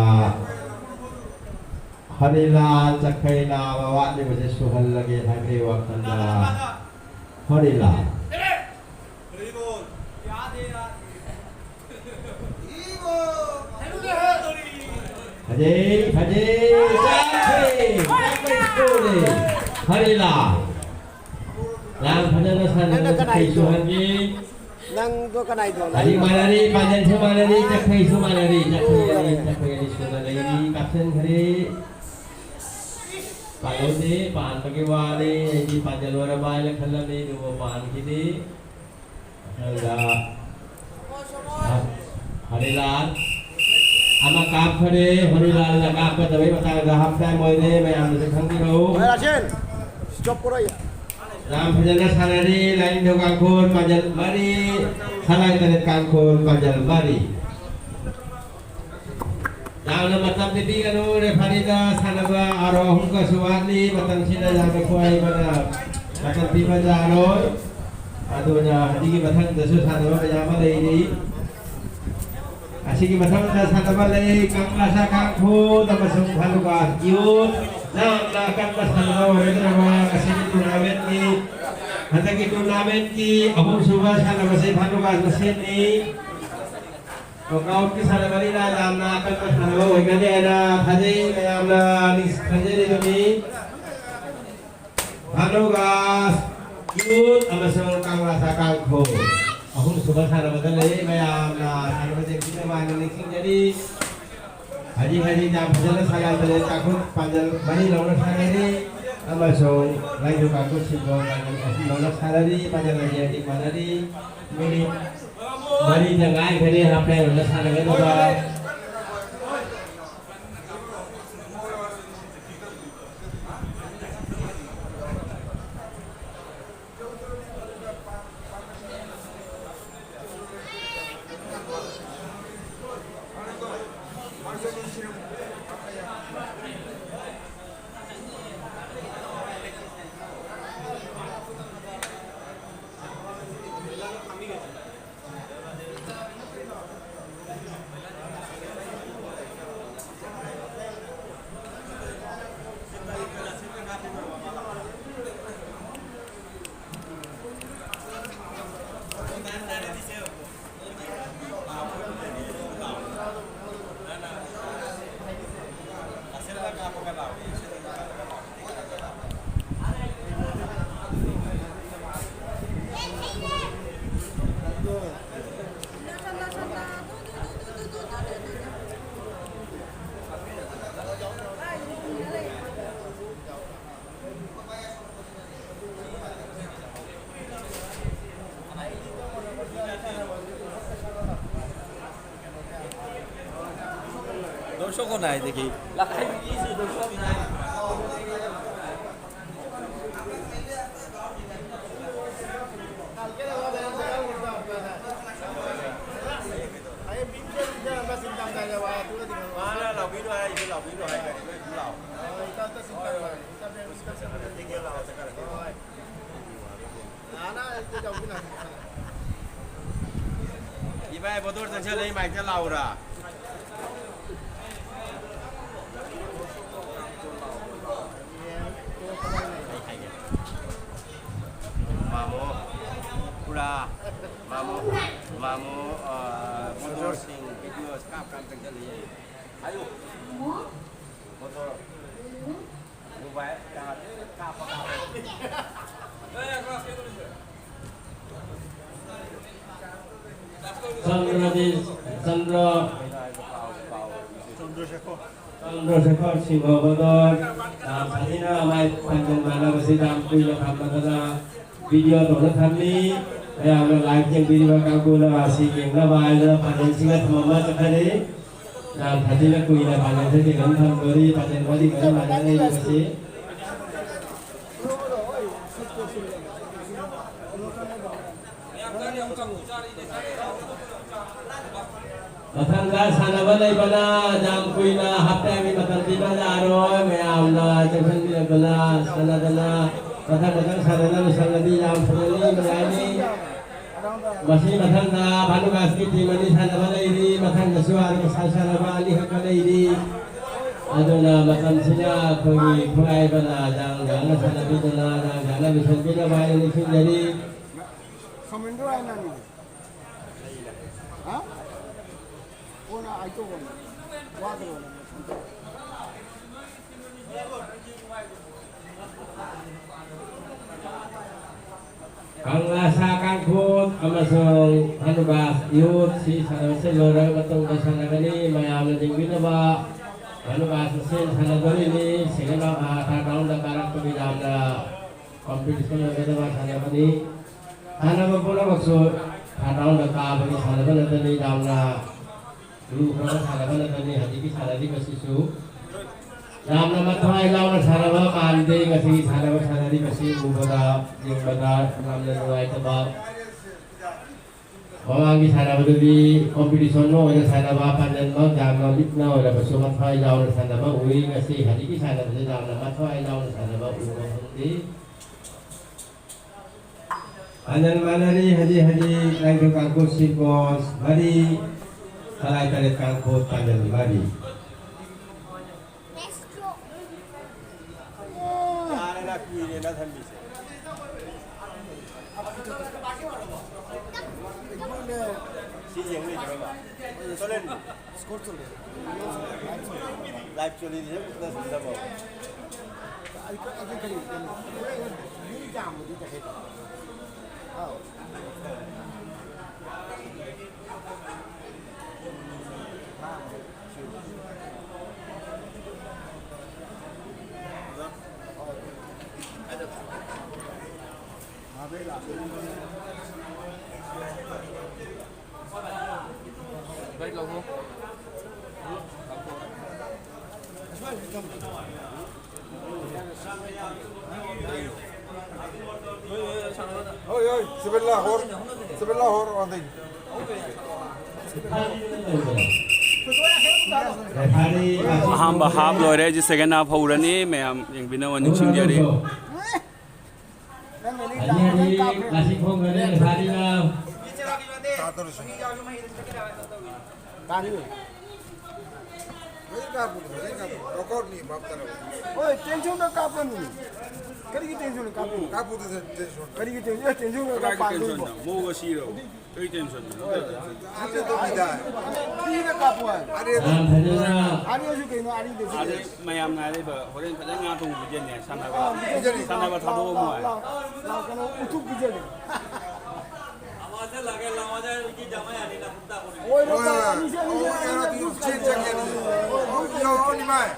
ꯍꯔꯤꯂꯥꯜ ꯆꯈꯩ ꯅꯥꯕ ꯋꯥꯠꯂꯤꯕꯁꯦ ꯁꯨꯍꯜꯂꯒꯦ ꯍꯥꯏꯕꯒꯤ ꯋꯥꯈꯜꯗ ꯍꯔꯤꯂꯥꯜ꯫ ꯐꯖꯩ, ꯐꯖꯩ, ꯆꯈꯩ, ꯆꯈꯩ ꯁꯨꯔꯦ꯫ ꯍꯔꯤꯂꯥꯜ꯫ ꯌꯥꯝ ꯐꯖꯅ ꯁꯥꯟꯅꯔꯦ, ꯅꯪꯅ ꯀꯅꯥ ꯆꯈꯩ ꯁꯨꯍꯟꯕꯤ꯫ ꯅꯪꯗꯣ ꯀꯅꯥꯏꯗꯣ? ꯑꯅꯤ ꯃꯥꯟꯅꯔꯤ, ꯄꯥꯖꯜꯁꯨ ꯃꯥꯟꯅꯔꯤ, ꯆꯈꯩꯁꯨ ꯃꯥꯟꯅꯔꯤ, ꯆꯈꯩ ꯑꯅꯤ, ꯆꯈꯩ ꯑꯅꯤ ꯁꯨꯅ ꯂꯩꯔꯤ, ꯀꯥꯞꯁꯤꯟꯈ꯭ꯔꯦ꯫ ꯄꯥꯖꯜꯗꯤ ꯄꯥꯟꯕꯒꯤ ꯋꯥꯅꯤ, ꯑꯩꯗꯤ ꯄꯥꯖꯜ ꯑꯣꯏꯔꯕ ꯍꯥꯏꯅ ꯈꯜꯂꯝꯃꯤ, ꯑꯗꯨꯕꯨ ꯄꯥꯟꯈꯤꯗꯦ꯫ ꯃꯊꯪꯗ ꯍꯔꯤꯂꯥꯜ ꯑꯃ ꯀꯥꯞꯈꯔꯦ, ꯍꯔꯤꯂꯥꯜꯅ ꯀꯥꯞꯀꯗꯕꯒꯤ ꯃꯇꯥꯡꯗ half time ꯑꯣꯏꯔꯦ, ꯃꯌꯥꯝꯅꯁꯨ ꯈꯪꯕꯤꯔꯧ꯫ ꯔꯥꯖꯦꯟ, stop ꯀꯔꯣ꯫ ꯌꯥꯝ ꯐꯖꯅ ꯁꯥꯟꯅꯔꯤ, ꯂꯥꯏꯅꯤꯡꯊꯧ ꯀꯥꯡꯈꯣꯜ ꯄꯥꯖꯜ ꯃꯔꯤ, ꯁꯂꯥꯏ ꯇꯔꯦꯠ ꯀꯥꯡꯈꯣꯜ ꯄꯥꯖꯜ ꯃꯔꯤ꯫ ꯌꯥꯝꯅ ꯃꯇꯝ ꯄꯤꯕꯤꯒꯅꯨ, ꯔꯦꯐꯥꯔꯤꯗ ꯁꯥꯟꯅꯕ ꯑꯥꯔꯣ ꯑꯍꯨꯝꯒꯁꯨ ꯋꯥꯠꯂꯤ, ꯃꯇꯝꯁꯤꯗ ꯌꯥꯝꯅ ꯈ꯭ꯋꯥꯏꯕꯅ ꯃꯇꯝ ꯄꯤꯕ ꯌꯥꯔꯣꯏ꯫ ꯑꯗꯨꯅ ꯑꯁꯤꯒꯤ ꯃꯊꯪꯗꯁꯨ ꯁꯥꯟꯅꯕ ꯃꯌꯥꯝ ꯑꯃ ꯂꯩꯔꯤ꯫ ꯑꯁꯤꯒꯤ ꯃꯊꯪꯗ ꯁꯥꯟꯅꯕ ꯂꯩ, ꯀꯪꯂꯥꯁꯥ ꯀꯥꯡꯈꯣꯜ ꯑꯃꯁꯨꯡ ꯐꯥꯂꯨꯀꯥ ꯌꯨꯠ꯫ ꯌꯥꯝꯅ ꯑꯀꯟꯕ ꯁꯥꯟꯅꯕ ꯑꯣꯏꯒꯗꯧꯔꯕ ꯉꯁꯤꯒꯤ ꯇꯣꯔꯅꯥꯃꯦꯟꯠꯀꯤ, ꯍꯟꯗꯛꯀꯤ ꯇꯣꯔꯅꯥꯃꯦꯟꯠꯀꯤ ꯑꯍꯨꯝꯁꯨꯕ ꯁꯥꯟꯅꯕꯁꯦ ꯐꯥꯂꯨꯀꯥ ꯃꯁꯦꯟꯅꯤ꯫ ꯅꯣꯛꯑꯥꯎꯠꯀꯤ ꯁꯥꯟꯅꯕꯅꯤꯅ ꯌꯥꯝꯅ ꯑꯀꯟꯕ ꯁꯥꯟꯅꯕ ꯑꯣꯏꯒꯅꯤ ꯍꯥꯏꯅ ꯊꯥꯖꯩ, ꯃꯌꯥꯝꯅ ꯈꯟꯖꯔꯤꯕꯅꯤ꯫ ꯐꯥꯂꯨꯀꯥ ꯌꯨꯠ ꯑꯃꯁꯨꯡ ꯀꯪꯂꯥꯁꯥ ꯀꯥꯡꯈꯣꯜ꯫ ꯑꯍꯨꯝꯁꯨꯕ ꯁꯥꯟꯅꯕꯗ ꯂꯩ꯫ ꯃꯌꯥꯝꯅ ꯁꯥꯟꯅꯕꯁꯦ ꯅꯨꯡꯉꯥꯏꯅ ꯅꯤꯡꯁꯤꯡꯖꯔꯤ꯫ ꯍꯧꯖꯤꯛ ꯍꯧꯖꯤꯛ ꯌꯥꯝ ꯐꯖꯅ ꯁꯥꯟꯅꯗ꯭ꯔꯦ꯫ ꯇꯥꯡꯈꯨꯜ ꯄꯥꯟꯖꯜ ꯃꯔꯤ ꯂꯧꯅ ꯁꯥꯟꯅꯔꯤ ꯑꯃꯁꯨꯡ ꯂꯥꯏꯖꯨ ꯀꯥꯡꯕꯨ ꯁꯤꯕꯣ ꯄꯥꯟꯖꯜ ꯑꯍꯨꯝ ꯂꯧꯅ ꯁꯥꯟꯅꯔꯤ꯫ ꯄꯥꯟꯖꯜ ꯑꯅꯤ ꯑꯅꯤ ꯃꯥꯟꯅꯔꯤ꯫ ꯃꯤꯅꯤꯠ ꯃꯔꯤꯗ ꯉꯥꯏꯈꯔꯦ ꯍꯥꯞ ꯇꯥꯏꯝ ꯑꯃ ꯁꯥꯟꯅꯒꯗꯕ꯫ দর্শকও নাই দেখি। লাখাই দিয়েছি, দর্শক নাই। ꯏꯕꯥꯏ, ꯕꯣꯇꯣꯔ ꯆꯪꯁꯜꯂꯛꯏ, ꯃꯥꯏꯛꯇ ꯂꯥꯎꯔꯥ? ꯃꯥꯃꯣ, ꯄꯨꯔꯥ, ꯃꯥꯃꯣ, ꯃꯥꯃꯣ, ꯑ, ꯕꯣꯇꯣꯔꯁꯤꯡ ꯚꯤꯗꯤꯑꯣ ꯀꯥꯞ ꯀꯥꯞ ꯆꯪꯁꯜꯂꯛꯏ꯫ ꯍꯥꯏꯌꯨ꯫ ꯕꯣꯇꯣꯔ꯫ ꯃꯣꯕꯥꯏꯜ ꯀꯥꯞꯄ ꯀꯥꯞꯄ꯫ ꯆꯟꯗ꯭ꯔꯗꯤ, ꯆꯟꯗ꯭ꯔ, ꯆꯟꯗ꯭ꯔꯁꯦꯈꯔ ꯁꯤꯡꯍ ꯕꯗꯔ, ꯌꯥꯝ ꯐꯖꯅ ꯃꯥꯏ ꯄꯥꯡꯒꯜ ꯃꯥꯟꯅꯕꯁꯤ ꯌꯥꯝ ꯀꯨꯏꯅ ꯊꯝꯕꯗꯅ ꯚꯤꯗꯤꯑꯣ ꯇꯧꯅ ꯊꯝꯃꯤ꯫ ꯃꯌꯥꯝꯅ ꯂꯥꯏꯚ ꯌꯦꯡꯕꯤꯔꯤꯕ ꯀꯥꯡꯕꯨꯅ ꯑꯁꯤ ꯌꯦꯡꯅꯕ ꯍꯥꯏꯗꯅ ꯄꯥꯡꯒꯜꯁꯤꯡꯅ ꯊꯝꯃꯝꯃ ꯆꯠꯈꯔꯦ꯫ ꯌꯥꯝ ꯐꯖꯅ ꯀꯨꯏꯅ ꯄꯥꯡꯒꯜꯁꯦ ꯇꯤꯡꯒꯟ ꯊꯝꯗꯣꯔꯤ, ꯄꯥꯡꯒꯜ ꯋꯥꯔꯤ ꯃꯔꯤ ꯃꯥꯟꯅꯅ ꯂꯩꯔꯤꯕꯁꯤ꯫ ꯃꯊꯪꯗ ꯁꯥꯟꯅꯕ ꯂꯩꯕꯅ ꯌꯥꯝ ꯀꯨꯏꯅ ꯍꯥꯞꯇꯥꯏꯝꯒꯤ ꯃꯇꯝ ꯄꯤꯕ ꯌꯥꯔꯣꯏ꯫ ꯃꯌꯥꯝꯅ ꯆꯦꯛꯁꯤꯟꯕꯤꯔꯛꯄꯅ ꯁꯥꯟꯅꯗꯅ ꯃꯊꯪ ꯃꯊꯪ ꯁꯥꯟꯅꯅꯕ ꯁꯪꯒꯗꯤ ꯌꯥꯝ ꯐꯖꯅꯤ, ꯅꯨꯡꯉꯥꯏꯅꯤ꯫ ꯃꯁꯤ ꯃꯊꯪꯗ ꯚꯥꯅꯨꯒꯥꯁꯀꯤ ꯇꯤꯝ ꯑꯅꯤ ꯁꯥꯟꯅꯕ ꯂꯩꯔꯤ꯫ ꯃꯊꯪꯗꯁꯨ ꯑꯥꯔ ꯃꯁꯥ ꯁꯥꯟꯅꯕ ꯑꯅꯤꯈꯛꯇ ꯂꯩꯔꯤ꯫ ꯑꯗꯨꯅ ꯃꯇꯝꯁꯤꯗ ꯑꯩꯈꯣꯏꯒꯤ ꯈꯨꯔꯥꯏꯕꯅ ꯌꯥꯝ ꯌꯥꯡꯅ ꯁꯥꯟꯅꯕꯤꯗꯨꯅ ꯌꯥꯝ ꯌꯥꯡꯅ ꯂꯣꯏꯁꯤꯟꯕꯤꯅꯕ ꯍꯥꯏꯅ ꯅꯤꯡꯁꯤꯡꯖꯔꯤ꯫ ꯁꯣꯃꯦꯟꯗ꯭ꯔꯣ ꯍꯥꯏꯅ ꯅꯪꯒꯤ? ꯍꯥ? ꯀꯣꯟꯅ ꯑꯩ ꯇꯧꯕꯅꯤ꯫ ꯋꯥꯗ꯭ꯔꯣ ꯅꯪ? ꯀꯪꯂꯥꯁꯥ ꯀꯥꯡꯈꯨꯠ ꯑꯃꯁꯨꯡ ꯚꯥꯅꯨꯒꯥꯁ ꯌꯨꯠꯁꯤ ꯁꯥꯟꯅꯕꯁꯤ ꯂꯣꯏꯔꯕ ꯃꯇꯨꯡꯗ ꯁꯥꯟꯅꯒꯅꯤ꯫ ꯃꯌꯥꯝꯅ ꯌꯦꯡꯕꯤꯅꯕ ꯚꯥꯅꯨꯒꯥꯁ ꯃꯁꯦꯟ ꯁꯥꯟꯅꯗꯣꯔꯤꯅꯤ꯫ ꯁꯦꯀꯦꯟ ꯍꯥꯐ, ꯊꯥꯔꯠ ꯔꯥꯎꯟꯗ ꯀꯥꯔꯛꯄꯒꯤ ꯌꯥꯝꯅ ꯀꯝꯄꯤꯇꯤꯁꯟ ꯑꯣꯏꯒꯗꯕ ꯁꯥꯟꯅꯕꯅꯤ꯫ ꯁꯥꯟꯅꯕ ꯄꯨꯝꯅꯃꯛꯁꯨ ꯊꯥꯔꯠ ꯔꯥꯎꯟꯗ ꯀꯥꯕꯒꯤ ꯁꯥꯟꯅꯕ ꯅꯠꯇꯅꯤ, ꯌꯥꯝꯅ ꯂꯨꯈ꯭ꯔꯕ ꯁꯥꯟꯅꯕ ꯅꯠꯇꯅꯤ꯫ ꯍꯧꯖꯤꯛꯀꯤ ꯁꯥꯟꯅꯔꯤꯕꯁꯤꯁꯨ ꯌꯥꯝꯅ ꯃꯊ꯭ꯋꯥꯏ ꯂꯥꯎꯅ ꯁꯥꯟꯅꯕ ꯃꯥꯟꯗꯦ꯫ ꯉꯁꯤꯒꯤ ꯁꯥꯟꯅꯕ ꯁꯥꯟꯅꯔꯤꯕꯁꯤ ꯎꯕꯗ, ꯌꯦꯡꯕꯗ ꯌꯥꯝꯅ ꯅꯨꯡꯉꯥꯏꯇꯕ꯫ ꯃꯃꯥꯡꯒꯤ ꯁꯥꯟꯅꯕꯗꯨꯗꯤ ꯀꯣꯝꯄꯤꯇꯤꯁꯟ ꯑꯃ ꯑꯣꯏꯅ ꯁꯥꯟꯅꯕ, ꯄꯥꯟꯖꯟꯕ ꯌꯥꯝꯅ ꯂꯤꯛꯅ ꯑꯣꯏꯔꯕꯁꯨ ꯃꯊ꯭ꯋꯥꯏ ꯂꯥꯎꯅ ꯁꯥꯟꯅꯕ ꯎꯏ꯫ ꯉꯁꯤ ꯍꯧꯖꯤꯛꯀꯤ ꯁꯥꯟꯅꯕꯁꯤ ꯌꯥꯝꯅ ꯃꯊ꯭ꯋꯥꯏ ꯂꯥꯎꯅ ꯁꯥꯟꯅꯕ ꯎꯕ ꯐꯪꯗꯦ꯫ ꯄꯥꯟꯖꯟ ꯃꯥꯟꯅꯔꯤ꯫ ꯍꯧꯖꯤꯛ ꯍꯧꯖꯤꯛ ꯂꯥꯏꯊꯧ ꯀꯥꯡꯄꯣꯛ ꯁꯤꯀꯣꯁ ꯃꯔꯤ, ꯈꯂꯥꯏ ꯇꯔꯦꯠ ꯀꯥꯡꯄꯣꯛ ꯄꯥꯟꯖꯟ ꯃꯔꯤ꯫ ꯌꯥꯔꯦꯗ, ꯀꯨꯏꯔꯦꯗ ꯊꯝꯃꯤꯁꯦ꯫ ꯁꯤ ꯌꯦꯡ ꯂꯩꯇ꯭ꯔꯕ? ꯆꯣꯂꯦꯟ꯫ ꯂꯥꯏꯚ ꯆꯣꯂꯦꯟ ꯌꯦꯡ ꯐꯖꯅ ꯁꯥꯟꯅꯕ꯫ ꯑꯩ ꯀ-, ꯑꯩ ꯀꯔꯤ, ꯀꯩꯅꯣ, ꯃꯤ ꯌꯥꯝꯕꯗꯤ ꯇꯈꯦꯜ꯫ ꯑꯥꯎ꯫ ꯍꯣꯏ, ꯍꯣꯏ, ꯁꯤꯕꯤꯜ ꯂꯥꯍꯣꯔ, ꯁꯤꯕꯤꯜ ꯂꯥꯍꯣꯔ ꯑꯣꯟꯗꯩ꯫ ꯑꯍꯥꯟꯕ ꯍꯥꯞ ꯂꯣꯏꯔꯦ, ꯍꯧꯖꯤꯛ ꯁꯦꯀꯦꯟ ꯍꯥꯞ ꯍꯧꯔꯅꯤ꯫ ꯃꯌꯥꯝ ꯌꯦꯡꯕꯤꯅꯕ ꯅꯤꯡꯁꯤꯡꯖꯔꯤ꯫ ꯐꯖꯅ ꯀꯥꯞꯄꯨ, ꯐꯖꯅ ꯀꯥꯞꯄꯨ꯫ ꯅꯣꯛꯑꯥꯎꯠꯅꯤ, ꯚꯥꯞ ꯇꯥꯔꯕ? ꯍꯣꯏ, ꯇꯦꯟꯁꯟꯗ ꯀꯥꯞꯀꯅꯨ꯫ ꯀꯔꯤꯒꯤ ꯇꯦꯟꯁꯟꯗ ꯀꯥꯞꯄꯤꯅꯣ? ꯀꯥꯞꯄꯨꯗ ꯇꯦꯟꯁꯟ꯫ ꯀꯔꯤꯒꯤ ꯇꯦꯟꯁꯟ? ꯑꯦ, ꯇꯦꯟꯁꯟ ꯀꯥꯞꯄ ꯇꯦꯟꯁꯟ? ꯃꯧꯒ ꯁꯤꯔꯕ? ꯀꯩ ꯇꯦꯟꯁꯟꯅꯣ? ꯑꯅꯤ ꯑꯗꯨꯝ ꯄꯤꯗꯥ꯫ ꯐ꯭ꯔꯤꯗ ꯀꯥꯞꯄꯨ ꯍꯥꯏ꯫ ꯑꯅꯤ ꯑꯗꯨꯝ ꯌꯥꯝ ꯐꯖꯅ꯫ ꯑꯅꯤ ꯑꯣꯏꯁꯨ ꯀꯩꯅꯣ, ꯑꯅꯤꯗꯁꯨ ꯑꯗꯩ ꯀꯩꯅꯣ? ꯃꯌꯥꯝꯅ ꯍꯥꯏꯔꯤꯕ ꯍꯣꯔꯦꯟ ꯐꯖꯅ ꯉꯥ ꯊꯣꯡꯕ ꯄꯤꯖꯅꯤ ꯍꯥꯏ꯫ ꯁꯥꯟꯅꯕ, ꯑꯥ, ꯄꯤꯖꯅꯤ꯫ ꯁꯥꯟꯅꯕ ꯂꯥꯎ, ꯊꯥꯗꯣꯛꯑꯝꯃꯣ ꯂꯥꯎ, ꯍꯥꯏ꯫ ꯂꯥꯎ, ꯂꯥꯎ, ꯀꯩꯅꯣ, ꯎꯇꯨꯞ ꯄꯤꯖꯅꯤ꯫ ꯍꯣꯏ, ꯍꯣꯏ, ꯍꯣꯏ꯫ ꯑꯅꯤꯁꯦ, ꯑꯅꯤꯁꯦ, ꯑꯅꯤꯁꯦ꯫ ꯆꯦꯡ ꯆꯪꯒꯦ, ꯑꯅꯤꯁꯦ꯫ ꯌꯥꯎꯔꯛꯑꯣ, ꯅꯤꯃꯥꯏ꯫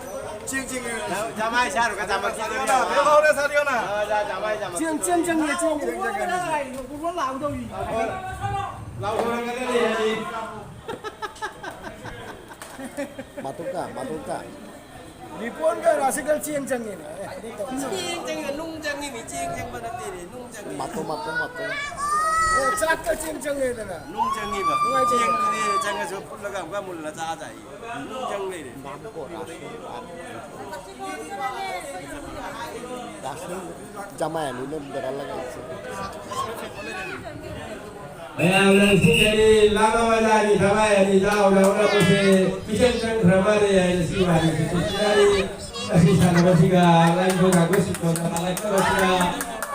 ꯆꯦꯡ ꯆꯪꯒꯦ, ꯑꯅꯤꯁꯦ꯫ ꯖꯃꯥꯏ ꯁꯥꯔꯨꯒ ꯖꯃꯥꯏ ꯁꯥꯔꯨꯒ꯫ ꯂꯦꯞꯍꯧꯔꯦ, ꯁꯥꯔꯤꯌꯣꯅ꯫ ꯆꯦꯡ, ꯆꯦꯡ ꯆꯪꯉꯦ, ꯆꯦꯡ꯫ ꯆꯦꯡ ꯆꯪꯉꯦ, ꯑꯅꯤꯁꯦ꯫ ꯂꯥꯎꯊꯣꯔꯛꯀꯅꯤ, ꯑꯅꯤ꯫ ꯃꯇꯨꯡꯗ, ꯃꯇꯨꯡꯗ꯫ ꯔꯤꯄꯣꯟꯒ ꯔꯥꯁꯤꯀꯜ ꯆꯦꯡ ꯆꯪꯉꯦꯅꯦ꯫ ꯑꯦ, ꯑꯗꯨ ꯇꯧ꯫ ꯆꯦꯡ ꯆꯪꯉꯦ, ꯅꯨꯡ ꯆꯪꯉꯤꯅꯦ, ꯆꯦꯡ ꯆꯪꯕ ꯅꯠꯇꯦꯅꯦ, ꯅꯨꯡ ꯆꯪꯉꯦ꯫ ꯃꯇꯨꯝ, ꯃꯇꯨꯝ, ꯃꯇꯨꯝ꯫ ꯑꯦ, ꯆꯥꯛꯇ ꯆꯦꯡ ꯆꯪꯉꯦꯗꯅ꯫ ꯅꯨꯡ ꯆꯪꯉꯤꯕ꯫ ꯅꯨꯡꯉꯥꯏꯇꯦ꯫ ꯆꯦꯡꯗꯨꯗꯤ ꯆꯪꯉꯁꯨ ꯐꯨꯠꯂꯒ ꯑꯃꯨꯛꯀ ꯃꯨꯜꯂ ꯆꯥ ꯌꯥꯏꯌꯦ꯫ ꯅꯨꯡ ꯆꯪ ꯂꯩꯔꯦ꯫ ꯃꯥꯕꯨꯀꯣ ꯔꯥꯁꯤ꯫ ꯔꯥꯁꯤ ꯖꯃꯥꯏ ꯑꯅꯤꯅ ꯕꯦꯔꯥ ꯂꯩ꯫ ꯃꯌꯥꯝꯅ ꯅꯤꯡꯁꯤꯡꯒꯅꯤ, ꯂꯥꯛꯂꯕ ꯖꯥꯒꯤ ꯊꯋꯥꯏ ꯑꯅꯤ ꯆꯥꯎꯅ ꯍꯧꯅꯕꯁꯦ ꯃꯤꯆꯪ ꯆꯪꯈ꯭ꯔ ꯃꯥꯜꯂꯦ ꯍꯥꯏꯅ ꯁꯤ ꯋꯥꯔꯤꯁꯤ ꯁꯣꯏꯁꯤꯟꯅꯔꯤ꯫ ꯉꯁꯤ ꯁꯥꯟꯅꯕꯁꯤꯒ ꯂꯥꯏꯅꯤꯡꯊꯧ ꯀꯥꯡꯕꯨ ꯁꯤꯟꯊꯣꯛꯅ ꯃꯥꯜꯂꯛꯇꯕꯁꯤꯗ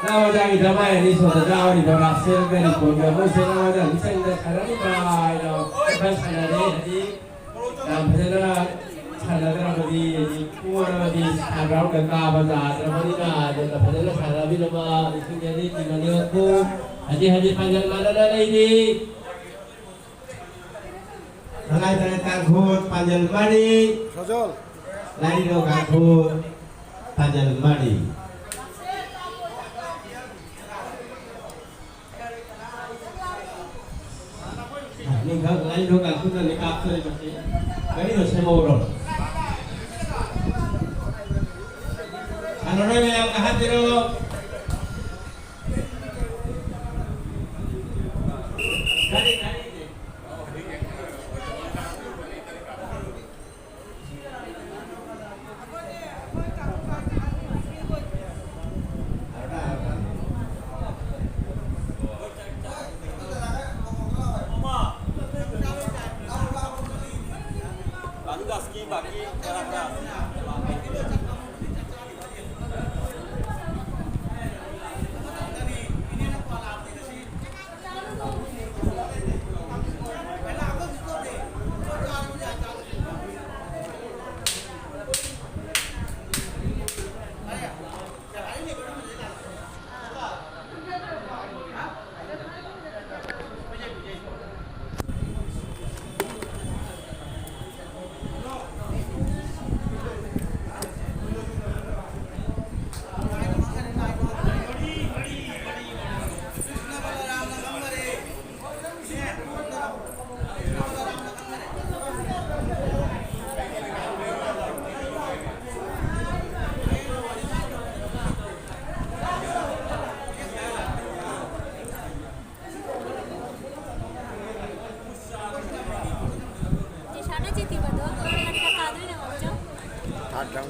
ꯂꯥꯛꯂꯕ ꯖꯥꯒꯤ ꯊꯋꯥꯏ ꯑꯅꯤ ꯁꯣꯝꯗ ꯆꯥꯎꯔꯤꯕ ꯔꯥꯁꯦꯜꯒ ꯔꯤꯄꯣꯟꯒ ꯃꯣꯏꯁꯦ ꯂꯥꯛꯂꯕ ꯖꯥꯒꯤ ꯃꯤꯆꯪꯗ ꯁꯥꯟꯅꯔꯤꯕ꯭ꯔꯥ ꯍꯥꯏꯅ ꯋꯥꯈꯜ ꯁꯥꯟꯅꯔꯦ꯫ ꯍꯥꯏꯗꯤ ꯌꯥꯝ ꯐꯖꯅ ꯁꯥꯟꯅꯗ꯭ꯔꯕꯗꯤ, ꯍꯥꯏꯗꯤ ꯄꯣꯔꯕꯗꯤ ꯊꯥꯔꯠ ꯔꯥꯎꯟꯗ ꯀꯥꯕ ꯌꯥꯗ꯭ꯔꯕꯅꯤꯅ, ꯑꯗꯨꯅ ꯐꯖꯅ ꯁꯥꯟꯅꯕꯤꯅꯕ ꯅꯤꯡꯁꯤꯡꯖꯔꯤ꯫ ꯇꯤꯝ ꯑꯅꯤꯃꯛꯄꯨ ꯍꯧꯖꯤꯛ ꯍꯧꯖꯤꯛ ꯄꯥꯡꯒꯜ ꯃꯥꯟꯅꯅ ꯂꯩꯔꯤ꯫ ꯁꯉꯥꯏ ꯇꯔꯦꯠ ꯀꯥꯡꯈꯣꯟ ꯄꯥꯡꯒꯜ ꯃꯔꯤ, ꯁꯖꯣꯜ꯫ ꯂꯥꯏꯅꯤꯡꯊꯧ ꯀꯥꯡꯈꯣꯟ ꯄꯥꯡꯒꯜ ꯃꯔꯤ꯫ ꯈꯛ ꯂꯥꯏꯟꯗꯣ ꯀꯥꯡꯈꯨꯗꯅꯤ ꯀꯥꯞꯇꯣꯔꯤꯕꯁꯤ꯫ ꯒꯥꯔꯤꯗꯣ ꯁꯦꯝꯍꯧꯔꯣ꯫ ꯁꯥꯟꯅꯔꯣꯏ ꯃꯌꯥꯝ ꯀꯥꯈꯠꯄꯤꯔꯣ꯫ ꯒꯥꯔꯤ, ꯒꯥꯔꯤ꯫ ꯇꯤꯁꯥꯅ ꯆꯤꯇꯤꯕꯗꯣ ꯀꯔꯝ ꯀꯥꯟꯗ ꯀꯥꯗꯣꯏꯅꯣ, ꯃꯥꯝꯆꯧ? Third round.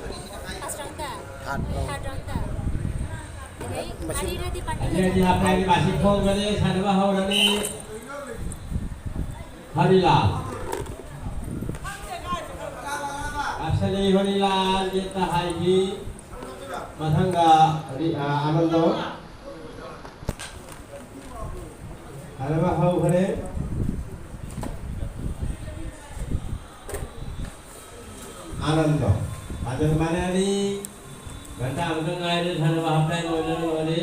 ꯐꯥꯔꯁ ꯔꯥꯎꯟꯗ? Third round. ꯊꯥꯔꯠ ꯔꯥꯎꯟꯗ? ꯑꯗꯩ ꯃꯁꯤꯡ ꯑꯅꯤꯔꯗꯤ ꯄꯥꯔꯇꯤ ꯑꯅꯤꯔꯗꯤ ꯂꯩꯖꯔꯦ꯫ ꯍꯥꯞꯄꯦ, ꯃꯥꯁꯤ ꯐꯣꯡꯕꯅꯦ, ꯁꯥꯟꯅꯕ ꯍꯧꯔꯅꯤ꯫ ꯍꯔꯤꯂꯥꯜ꯫ ꯑꯁꯂꯤ ꯍꯔꯤꯂꯥꯜ ꯌꯦꯠꯇ ꯍꯥꯏꯈꯤ꯫ ꯃꯊꯪꯗ ꯔꯤ-, ꯑ, ꯑꯥꯅꯟꯗꯣ꯫ ꯁꯥꯟꯅꯕ ꯍꯧꯈ꯭ꯔꯦ꯫ ꯑꯥꯅꯟꯗꯣ꯫ ꯐꯖꯅ ꯃꯥꯟꯅꯔꯤ꯫ ꯘꯟꯇꯥ ꯑꯃꯇ ꯉꯥꯏꯔꯦ, ꯁꯥꯟꯅꯕ ꯍꯥꯞ ꯇꯥꯏꯝ ꯂꯣꯏꯅ ꯂꯣꯏꯔꯦ꯫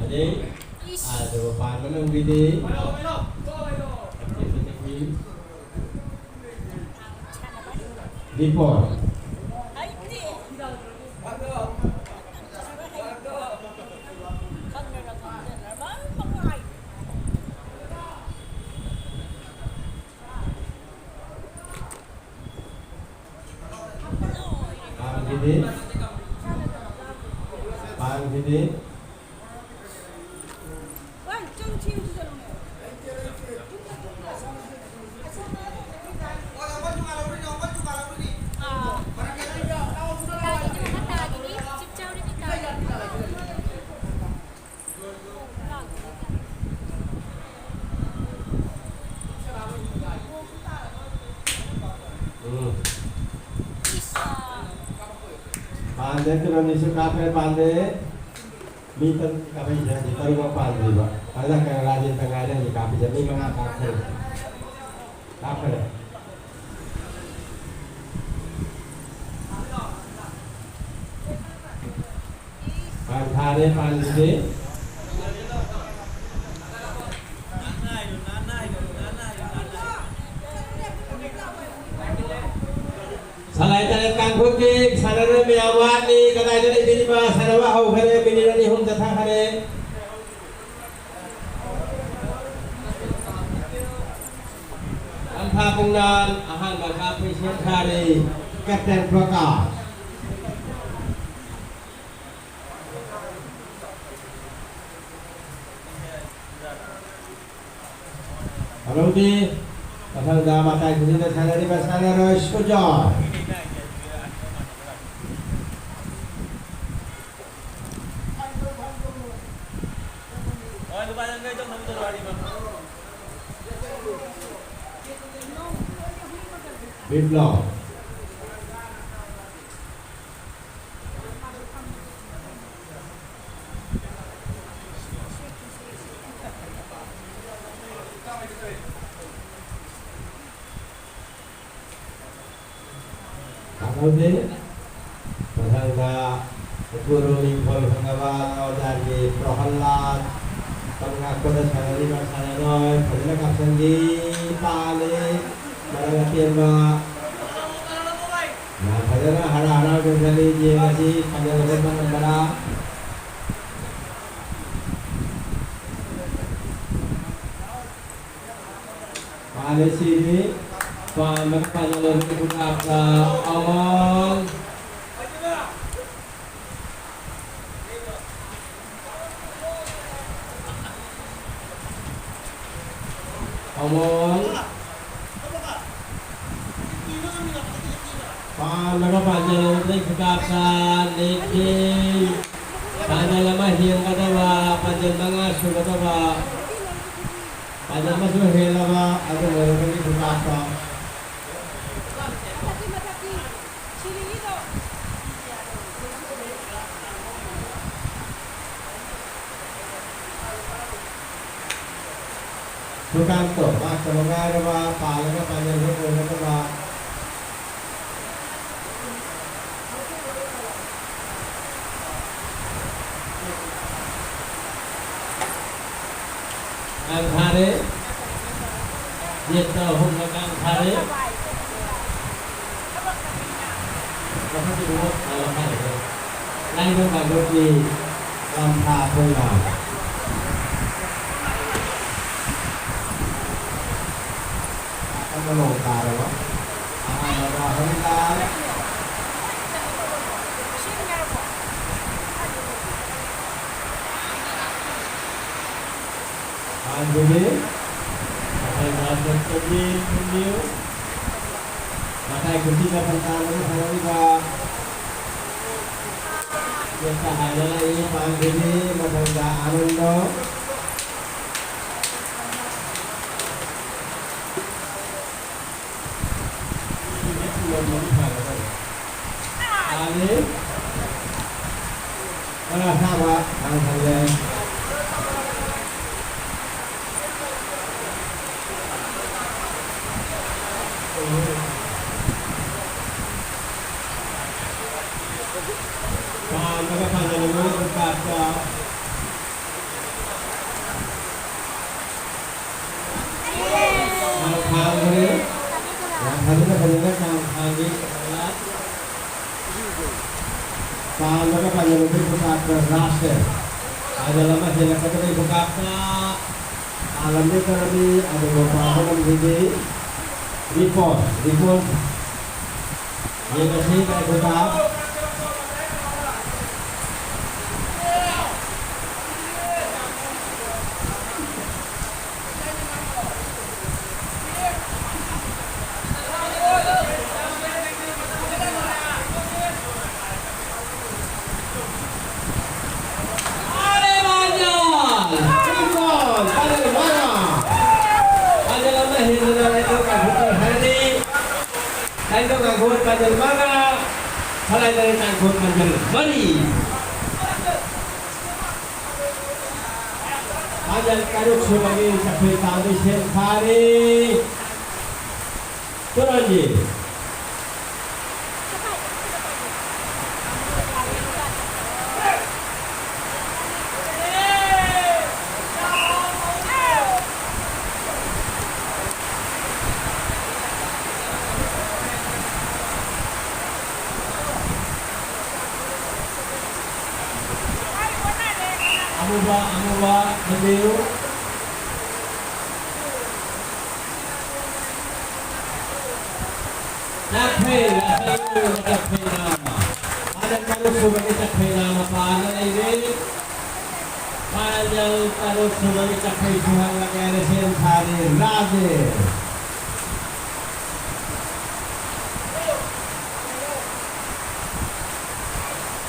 ꯑꯗꯩ, ꯑꯗꯨꯒ ꯄꯥꯟꯕ ꯅꯪꯕꯤꯗꯦ꯫ ꯗꯤꯄꯣ꯫ ꯁꯤꯗꯤ ꯄꯥꯟꯁꯤꯗꯤ꯫ ꯎꯝ꯫ ꯄꯥꯟꯗꯦ, ꯀꯤꯂꯣ ꯑꯅꯤꯁꯨ ꯀꯥꯞꯈ꯭ꯔꯦ, ꯄꯥꯟꯗꯦ꯫ ꯃꯤ ꯇꯔꯨꯛ ꯀꯥꯞꯄꯛꯏꯁꯦ, ꯍꯧꯖꯤꯛ ꯇꯔꯨꯛꯃꯛ ꯄꯥꯟꯗ꯭ꯔꯤꯕ꯫ ꯑꯗꯨꯅ ꯀꯩꯅꯣ, ꯔꯥꯖꯦꯟꯗ ꯉꯥꯏꯔꯦ ꯍꯧꯖꯤꯛ ꯀꯥꯞꯄꯤꯁꯦ, ꯃꯤ ꯃꯉꯥ ꯀꯥꯞꯈ꯭ꯔꯦ꯫ ꯀꯥꯞꯈ꯭ꯔꯦ꯫ ꯄꯥꯟ ꯊꯥꯔꯦ, ꯄꯥꯟꯁꯤꯗꯤ꯫ ꯁꯂꯥꯏ ꯇꯔꯦꯠ ꯀꯥꯡꯈꯨꯜꯒꯤ ꯁꯥꯟꯅꯔꯣꯏ ꯃꯌꯥꯝ ꯋꯥꯠꯂꯤ꯫ ꯀꯗꯥꯏꯗ ꯂꯩꯕꯤꯔꯤꯕ? ꯁꯥꯟꯅꯕ ꯍꯧꯈ꯭ꯔꯦ꯫ ꯃꯤꯅꯤꯠ ꯑꯅꯤ ꯑꯍꯨꯝ ꯆꯠꯊꯈ꯭ꯔꯦ꯫ ꯂꯝꯐꯥ ꯄꯨꯡꯅꯥꯟ ꯑꯍꯥꯟꯕ ꯀꯥꯞꯄꯩ ꯁꯦꯝ ꯁꯥꯔꯤ꯫ ꯀꯦꯞꯇꯦꯟ ꯄ꯭ꯔꯀꯥꯁ꯫ ꯍꯜꯂꯣꯗꯤ ꯃꯊꯪꯗ ꯃꯇꯥꯏ ꯈꯨꯗꯤꯡꯗ ꯁꯥꯟꯅꯔꯤꯕ ꯁꯥꯟꯅꯔꯣꯏ ꯁꯨꯖꯣꯏ꯫ ꯕꯤꯄ꯭ꯂꯣꯞ꯫ ꯇꯥꯍꯧꯗꯦ꯫ ꯃꯊꯪꯗ ꯎꯈ꯭ꯔꯨꯜ ꯏꯪꯈꯣꯜ ꯐꯪꯉꯕ ꯑꯣꯖꯥꯒꯤ ꯄ꯭ꯔꯣꯍꯜꯂꯥꯗ ꯀꯞ ꯉꯥꯛꯄꯗ ꯁꯥꯟꯅꯔꯤꯕ ꯁꯥꯟꯅꯔꯣꯏ ꯐꯖꯅ ꯀꯥꯞꯁꯟꯈꯤ꯫ ꯄꯥꯜꯂꯤ꯫ ꯃꯔꯛ ꯑꯇꯦꯟꯕ꯫ ꯌꯥꯝ ꯐꯖꯅ ꯍꯔꯥꯎ ꯍꯔꯥꯎ ꯆꯦꯟꯁꯤꯜꯂꯤ꯫ ꯌꯦꯡꯉꯁꯤ ꯐꯥꯏꯅꯦꯜ ꯍꯧꯒꯠꯄ ꯉꯝꯕ꯭ꯔꯥ꯫ ꯄꯥꯜꯂꯦ ꯁꯤꯅꯤ꯫ ꯄꯥꯟꯕꯒ ꯄꯥꯟꯖꯜꯂꯕꯒꯤ ꯈꯨꯗꯥꯞꯇ ꯑꯃꯜ꯫ ꯃꯣꯜ꯫ ꯄꯥꯜꯂꯒ ꯄꯥꯟꯖꯜ ꯑꯃꯗꯒꯤ ꯈꯨꯀꯥꯞꯇ ꯂꯦꯞꯈꯤ꯫ ꯄꯥꯟꯖꯜ ꯑꯃ ꯍꯦꯟꯒꯗꯕ, ꯄꯥꯟꯖꯜ ꯃꯉꯥ ꯁꯨꯒꯗꯕ, ꯄꯥꯟꯖꯜ ꯑꯃꯁꯨ ꯍꯦꯜꯂꯕ, ꯑꯗꯨ ꯑꯣꯏꯔꯒꯗꯤ ꯈꯨꯀꯥꯞꯇ꯫ ꯁꯨꯀꯥꯟꯇꯣ, ꯃꯥ ꯀꯩꯅꯣ ꯉꯥꯏꯔꯕ, ꯄꯥꯜꯂꯒ ꯄꯥꯟꯖꯟꯕ ꯑꯣꯏꯒꯗꯕ꯫ ꯀꯥꯡ ꯊꯥꯔꯦ꯫ ꯌꯦꯠꯇ ꯑꯍꯨꯝꯂꯛ ꯀꯥꯡ ꯊꯥꯔꯦ꯫ ꯃꯊꯛꯀꯤ ꯈꯣꯡꯎꯞ ꯍꯥꯟꯅ ꯊꯥꯔꯦ꯫ ꯂꯥꯏꯕ ꯀꯥꯡꯂꯨꯞꯀꯤ ꯂꯝꯐꯥ ꯈꯣꯡꯅꯥꯡ꯫ ꯀꯟꯅ ꯅꯣꯡ ꯇꯥꯔꯕ꯫ ꯑꯍꯥꯟꯕ ꯔꯥꯍꯨꯜꯗ꯫ ꯄꯥꯟꯖꯤꯕꯤ꯫ ꯃꯊꯪꯗ ꯁꯦꯠꯇꯒꯤ ꯊꯤꯟꯕꯤꯌꯨ꯫ ꯃꯇꯥꯏ ꯀꯨꯁꯤ ꯃꯇꯝ ꯇꯥꯗꯅ ꯁꯥꯟꯅꯔꯤꯕ꯫ ꯁꯦꯠꯇ ꯍꯥꯏꯅ ꯂꯥꯛꯏ ꯄꯥꯟꯖꯤꯕꯤ꯫ ꯃꯊꯪꯗ ꯑꯥꯅꯟꯗꯣ꯫ ꯌꯥꯅꯤ꯫ ꯈꯔ ꯑꯁꯥꯕ ꯊꯥꯡ ꯊꯝꯂꯦ꯫ ꯄꯥꯝꯃꯒ ꯄꯥꯝꯖꯅꯕ ꯎꯄꯥꯛꯇ ꯄꯥꯝꯈ꯭ꯔꯦ꯫ ꯌꯥꯝ ꯐꯖꯅ ꯐꯖꯅ ꯄꯥꯝꯈ꯭ꯔꯦ꯫ ꯄꯥꯝꯃꯒ ꯄꯥꯝꯖꯅꯕ ꯎꯄꯥꯛꯇ ꯂꯥꯁꯁꯦ꯫ ꯄꯥꯏꯗꯜ ꯑꯃ ꯍꯦꯜꯂꯛꯀꯗꯕ ꯎꯄꯥꯛꯇ ꯄꯥꯜꯂꯝꯗꯤ ꯐꯔꯝꯃꯤ, ꯑꯗꯨꯕꯨ ꯄꯥꯝꯕ ꯉꯝꯈꯤꯗꯦ꯫ Report, report. ꯌꯦꯡꯉꯁꯤ ꯀꯔꯤ ꯈꯨꯇꯥ꯫ ꯇꯥꯡꯈꯨꯜ ꯄꯥꯖꯜ ꯃꯉꯥ, ꯈꯂꯥꯏꯗꯔꯦ ꯇꯥꯡꯈꯨꯜ ꯄꯥꯖꯜ ꯃꯔꯤ꯫ ꯄꯥꯖꯜ ꯇꯔꯨꯛ ꯁꯨꯕꯒꯤ ꯆꯐꯨ ꯇꯥꯕꯒꯤ ꯁꯦꯝ ꯁꯥꯔꯤ꯫ ꯇꯨꯔꯟꯖꯤ꯫ ꯑꯃꯨꯕ, ꯑꯃꯨꯕ, ꯈꯟꯕꯤꯌꯨ꯫ ꯆꯥꯛꯈꯩ, ꯆꯥꯛꯈꯩ, ꯆꯥꯛꯈꯩ ꯂꯥꯃ꯫ ꯍꯥꯟꯅ ꯇꯔꯨꯛ ꯁꯨꯕꯒꯤ ꯆꯥꯛꯈꯩ ꯂꯥꯃ ꯄꯥꯔꯒ ꯂꯩꯔꯦ꯫ ꯄꯥꯟꯖꯜ ꯇꯔꯨꯛ ꯁꯨꯕꯒꯤ ꯆꯥꯛꯈꯩ ꯁꯨꯍꯜꯂꯒꯦ ꯍꯥꯏꯅ ꯁꯦꯝ ꯁꯥꯔꯤ ꯔꯥꯖꯦ꯫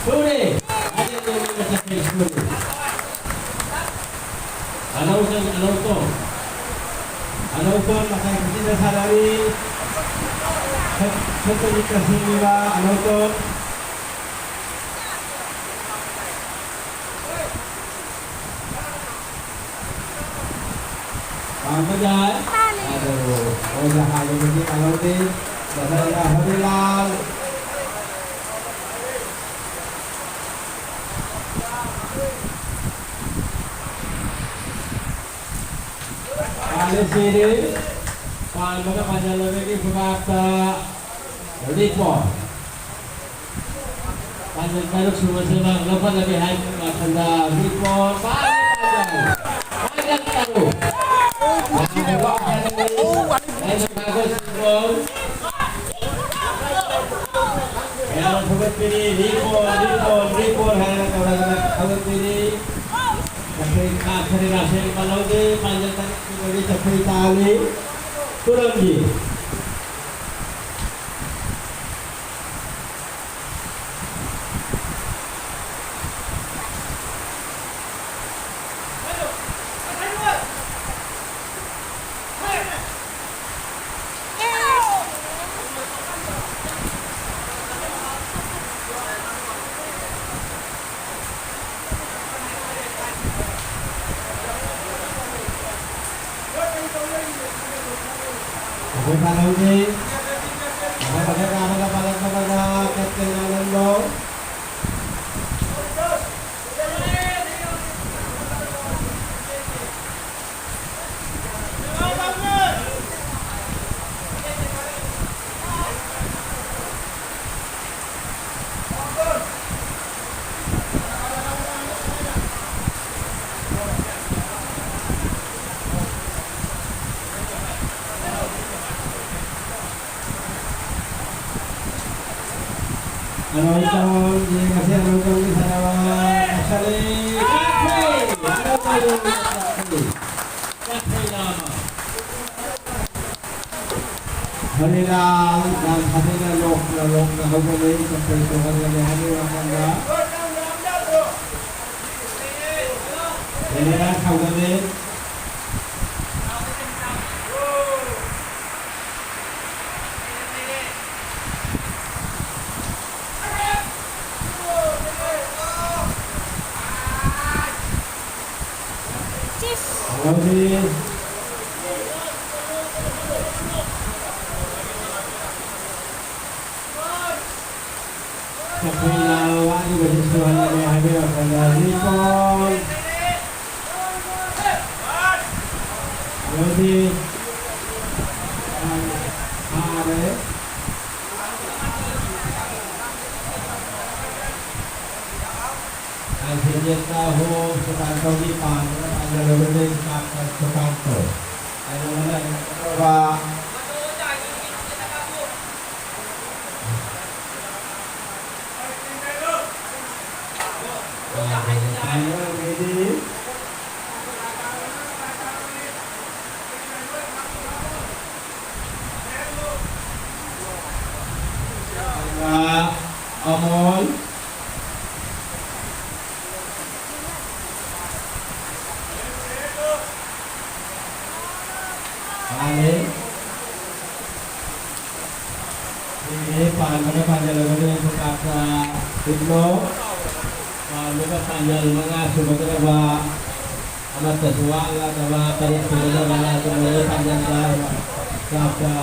ꯁꯨꯔꯦ꯫ ꯄꯥꯟꯖꯜ ꯇꯔꯨꯛ ꯁꯨꯕꯒꯤ ꯆꯥꯛꯈꯩ ꯁꯨꯔꯦ꯫ ꯑꯅꯧꯕ, ꯑꯅꯧꯕ꯫ ꯑꯅꯧꯕ ꯃꯇꯥꯏ ꯈꯨꯆꯤꯟꯗ ꯁꯥꯟꯅꯔꯤ꯫ ꯁꯠ-, ꯁꯠꯇꯒꯤ ꯀꯛꯆꯤꯡꯒꯤꯕ ꯑꯅꯧꯕ꯫ ꯄꯥꯝꯕ ꯌꯥꯏ꯫ ꯑꯗꯨꯕꯨ ꯑꯣꯏꯅ ꯍꯥꯏꯕꯗꯤ ꯑꯅꯧꯕꯤ꯫ ꯃꯊꯪꯗ ꯍꯔꯤꯂꯥꯜ꯫ ꯄꯥꯜꯂꯦ ꯁꯤꯔꯤ꯫ ꯄꯥꯟꯕꯒ ꯄꯥꯟꯖꯜꯂꯕꯒꯤ ꯈꯨꯕꯥꯛꯇ ꯔꯤꯄꯣꯔꯠ꯫ ꯄꯥꯟꯖꯜ ꯇꯔꯨꯛ ꯁꯨꯕꯁꯤꯃ ꯂꯧꯈꯠꯂꯒꯦ ꯍꯥꯏꯕꯒꯤ ꯋꯥꯈꯜꯗ ꯔꯤꯄꯣꯔꯠ꯫ ꯄꯥꯜꯂꯦ ꯄꯥꯟꯖꯜ꯫ ꯄꯥꯟꯖꯜ ꯇꯔꯨꯛ꯫ ꯄꯥꯟꯖꯜ ꯇꯔꯨꯛ꯫ ꯃꯌꯥꯝ ꯊꯧꯒꯠꯄꯤꯔꯤ, ꯔꯤꯄꯣꯔꯠ, ꯔꯤꯄꯣꯔꯠ, ꯔꯤꯄꯣꯔꯠ ꯍꯥꯏꯔꯒ ꯇꯧꯔꯒ ꯊꯧꯒꯠꯄꯤꯔꯤ꯫ ꯑꯩꯈꯣꯏ ꯈꯥ ꯈꯔ ꯔꯥꯁꯦꯜ ꯄꯥꯜꯍꯧꯗꯦ, ꯄꯥꯟꯖꯜ ꯇꯔꯦꯠ ꯁꯨꯕꯒꯤ ꯆꯠꯈ꯭ꯔꯤ ꯇꯥꯜꯂꯤ꯫ ꯈꯨꯔꯝꯒꯤ꯫ Ball ꯄꯥꯜꯍꯧꯗꯦ꯫ ꯃꯊꯪ ꯃꯊꯪ ꯀꯥꯕꯗ ꯄꯥꯜꯂꯛꯄꯗ captain ꯑꯅꯟꯗꯣ꯫ ꯑꯅꯧꯕ ꯇꯥꯡ, ꯌꯦꯡꯉꯁꯤ ꯑꯅꯧꯕ ꯇꯥꯡꯒꯤ ꯁꯥꯟꯅꯕ ꯀꯛꯁꯜꯂꯤ꯫ ꯀꯛꯈ꯭ꯔꯦ! ꯑꯅꯧꯕ ꯇꯥꯡꯒꯤ ꯀꯛꯈ꯭ꯔꯦ꯫ ꯀꯛꯈ꯭ꯔꯦ ꯂꯥꯎ꯫ ꯍꯔꯦ ꯔꯥꯝ, ꯌꯥꯝ ꯐꯖꯅ ꯅꯣꯛꯅ ꯅꯣꯛꯅ ꯍꯧꯒꯠꯂꯛꯏ, ꯀꯝꯄ꯭ꯂꯦꯟ ꯇꯧꯍꯜꯂꯒꯦ ꯍꯥꯏꯕꯒꯤ ꯋꯥꯈꯜꯗ꯫ ꯍꯔꯦ ꯔꯥꯝ ꯁꯥꯎꯒꯠꯂꯦ꯫ ꯍꯜꯂꯣꯗꯤ꯫ ꯆꯠꯈ꯭ꯔꯦ ꯂꯥꯎ, ꯑꯅꯤꯕꯁꯤ ꯁꯨꯍꯜꯂꯒꯦ ꯍꯥꯏꯕꯒꯤ ꯋꯥꯈꯜꯗ ꯔꯤꯄꯣꯟ꯫ ꯍꯜꯂꯣꯗꯤ꯫ ꯐꯥꯔꯦ꯫ ꯂꯥꯡꯊꯦꯟ ꯌꯦꯠꯇ ꯍꯣ ꯁꯨꯀꯥꯟꯇꯒꯤ ꯄꯥꯟꯗꯨꯅ ꯄꯥꯟꯖꯜꯂꯕꯅꯤ ꯁꯨꯀꯥꯟꯇ, ꯁꯨꯀꯥꯟꯇ꯫ ꯀꯩꯅꯣꯅ ꯂꯩꯔꯝꯒꯗꯧꯔꯕ꯫ ꯄꯥꯟꯖꯜꯂꯕꯅꯤ꯫ ꯑꯃꯣꯜ꯫ ꯃꯥꯅꯦ꯫ ꯁꯤꯗꯤ ꯄꯥꯟꯕꯅ ꯄꯥꯟꯖꯜꯂꯕꯅꯤ, ꯁꯨꯀꯥꯟꯇ ꯍꯤꯠꯂꯣ꯫ ꯄꯥꯟꯕꯅ ꯄꯥꯟꯖꯜ ꯃꯉꯥ ꯁꯨꯒꯗꯧꯔꯕ꯫ ꯑꯃꯠꯇꯁꯨ ꯋꯥꯠꯂꯗꯕ, ꯇꯔꯨꯛ ꯁꯨꯒꯗꯕ, ꯑꯗꯨꯅ ꯂꯣꯏ ꯄꯥꯟꯖꯟꯕ꯫ ꯆꯥꯛꯇ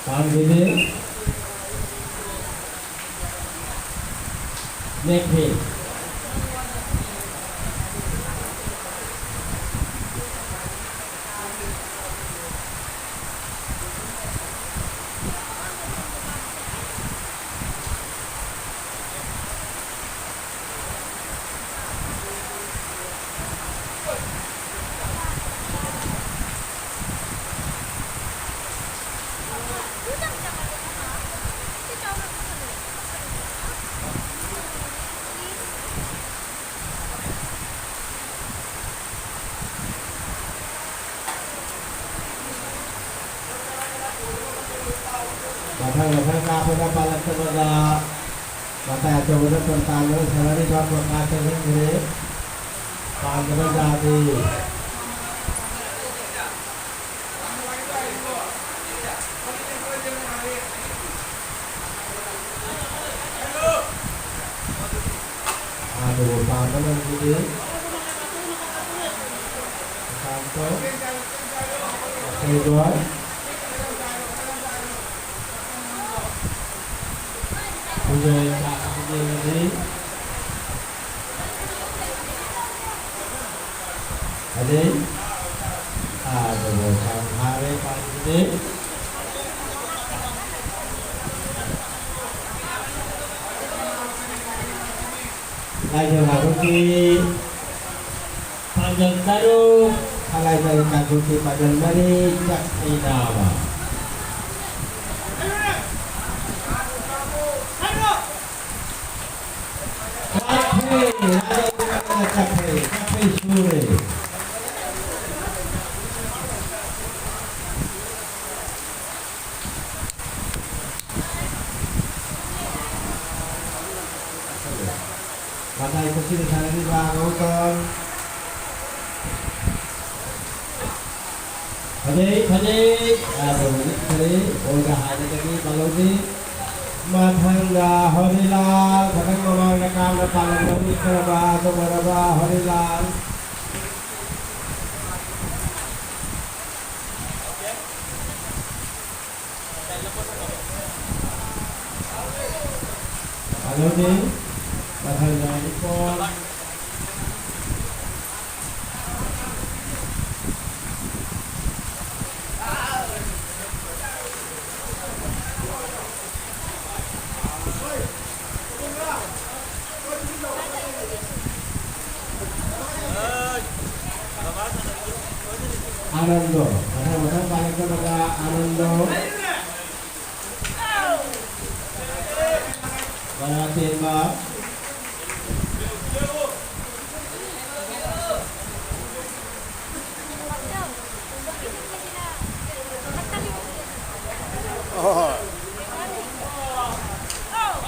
ꯄꯥꯟꯕꯤꯅꯤ꯫ ꯅꯦꯛꯐꯤ꯫ ꯃꯊꯪ ꯃꯊꯪ ꯀꯥꯞꯄꯗ ꯄꯥꯜꯂꯛꯇꯕꯗ ꯃꯇꯥꯏ ꯑꯆꯧꯕꯗ ꯄ꯭ꯔꯀꯥꯟꯗ ꯁꯥꯟꯅꯔꯤꯕ ꯄ꯭ꯔꯀꯥꯁ ꯆꯪꯍꯟꯈ꯭ꯔꯦ꯫ ꯄꯥꯟꯗꯕ ꯖꯥꯗꯤ꯫ ꯑꯗꯨꯕꯨ ꯄꯥꯟꯕ ꯉꯝꯈꯤꯗꯦ꯫ ꯄ꯭ꯔꯀꯥꯟꯇꯣ꯫ ꯑꯁꯣꯏꯕ꯫ ꯈꯨꯖꯣꯏ ꯀꯥꯞꯄꯗꯤ꯫ ꯑꯗꯩ, ꯑꯥ, ꯑꯗꯨꯒ ꯁꯥꯡ ꯊꯥꯔꯦ ꯄꯥꯟꯕꯗꯤ꯫ ꯂꯥꯏꯖ ꯉꯥꯏꯔꯨꯛꯀꯤ ꯄꯥꯡꯒꯜ ꯇꯔꯨꯛ, ꯈꯂꯥꯏ ꯇꯔꯨꯛ ꯀꯥꯡꯖꯣꯛꯀꯤ ꯄꯥꯡꯒꯜ ꯃꯔꯤ, ꯆꯥꯛ ꯆꯩꯅꯥꯕ꯫ ꯆꯥꯛꯈ꯭ꯔꯦ, ꯆꯥꯛꯈ꯭ꯔꯦ, ꯆꯥꯛꯈ꯭ꯔꯦ, ꯆꯥꯛꯈ꯭ꯔꯦ ꯁꯨꯔꯦ꯫ ꯃꯇꯥꯏ ꯀꯨꯞꯁꯤꯟ ꯁꯥꯟꯅꯔꯤꯕ ꯑꯉꯧꯕ꯫ ꯐꯖꯩ, ꯐꯖꯩ꯫ ꯑꯗꯣ ꯍꯧꯖꯤꯛ ꯐꯔꯦ꯫ ꯕꯣꯜꯗ ꯍꯥꯏꯔꯒꯗꯤ ꯃꯥꯂꯣꯝꯗꯤ꯫ ꯃꯊꯪꯗ ꯍꯣꯔꯤꯂꯥꯜ, ꯃꯊꯪ ꯃꯃꯥꯡꯗ ꯀꯥꯡꯅ ꯄꯥꯜꯂꯝꯕ ꯃꯤ ꯈꯔꯕ, ꯑꯗꯨ ꯑꯣꯏꯔꯕ ꯍꯣꯔꯤꯂꯥꯜ꯫ ꯍꯜꯂꯣꯅꯦ, ꯃꯊꯪꯗ ꯏꯄꯣꯟ꯫ ꯑꯥꯅꯟꯗꯣ, ꯃꯊꯪ ꯃꯊꯪ ꯄꯥꯏꯔꯛꯀꯗꯕ ꯑꯥꯅꯟꯗꯣ꯫ ꯃꯉꯥ ꯆꯦꯟꯕ꯫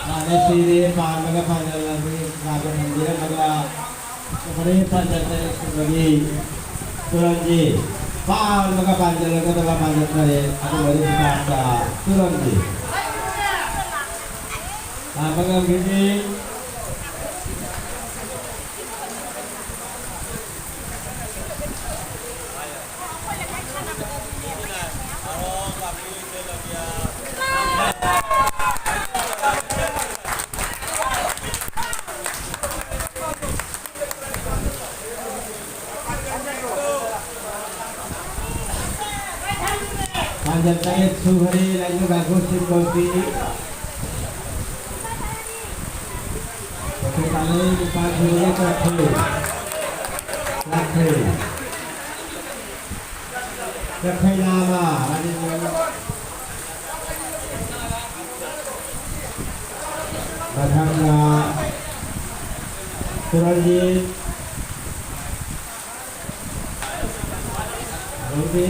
ꯃꯥꯅ ꯁꯤꯔꯦ, ꯄꯥꯟꯕꯒ ꯄꯥꯟꯖꯜꯂꯕꯅꯤ, ꯀꯥꯗ ꯊꯝꯕꯤꯔꯝꯃꯒ ꯁꯨꯃꯔꯤ ꯄꯥꯟꯖꯜ ꯇꯔꯦꯠ ꯁꯨꯕꯒꯤ ꯇꯨꯔꯟꯖꯤ, ꯄꯥꯟꯕꯒ ꯄꯥꯟꯖꯜꯂꯒꯗꯕ ꯄꯥꯟꯖꯜ ꯇꯔꯦꯠ, ꯑꯗꯨ ꯃꯔꯤ ꯃꯇꯥꯇ ꯇꯨꯔꯟꯖꯤ꯫ ꯄꯥꯟꯕ ꯉꯝꯈꯤꯗꯦ꯫ ꯄꯥꯟꯖꯜ ꯇꯔꯦꯠ ꯁꯨꯈꯔꯦ, ꯂꯥꯏꯅꯤꯡ ꯀꯥꯡꯕꯨ ꯁꯤꯟꯕꯒꯤ꯫ ꯄꯥꯈꯪ ꯀꯥꯡꯂꯨꯞ ꯅꯤꯄꯥꯜ ꯁꯨꯔꯦ, ꯆꯠꯈ꯭ꯔꯦ꯫ ꯆꯠꯈ꯭ꯔꯦ꯫ ꯆꯠꯈ꯭ꯔꯦ ꯅꯥꯕ꯫ ꯃꯊꯪꯗ ꯇꯨꯔꯟꯖꯤꯠ꯫ ꯑꯗꯩꯗꯤ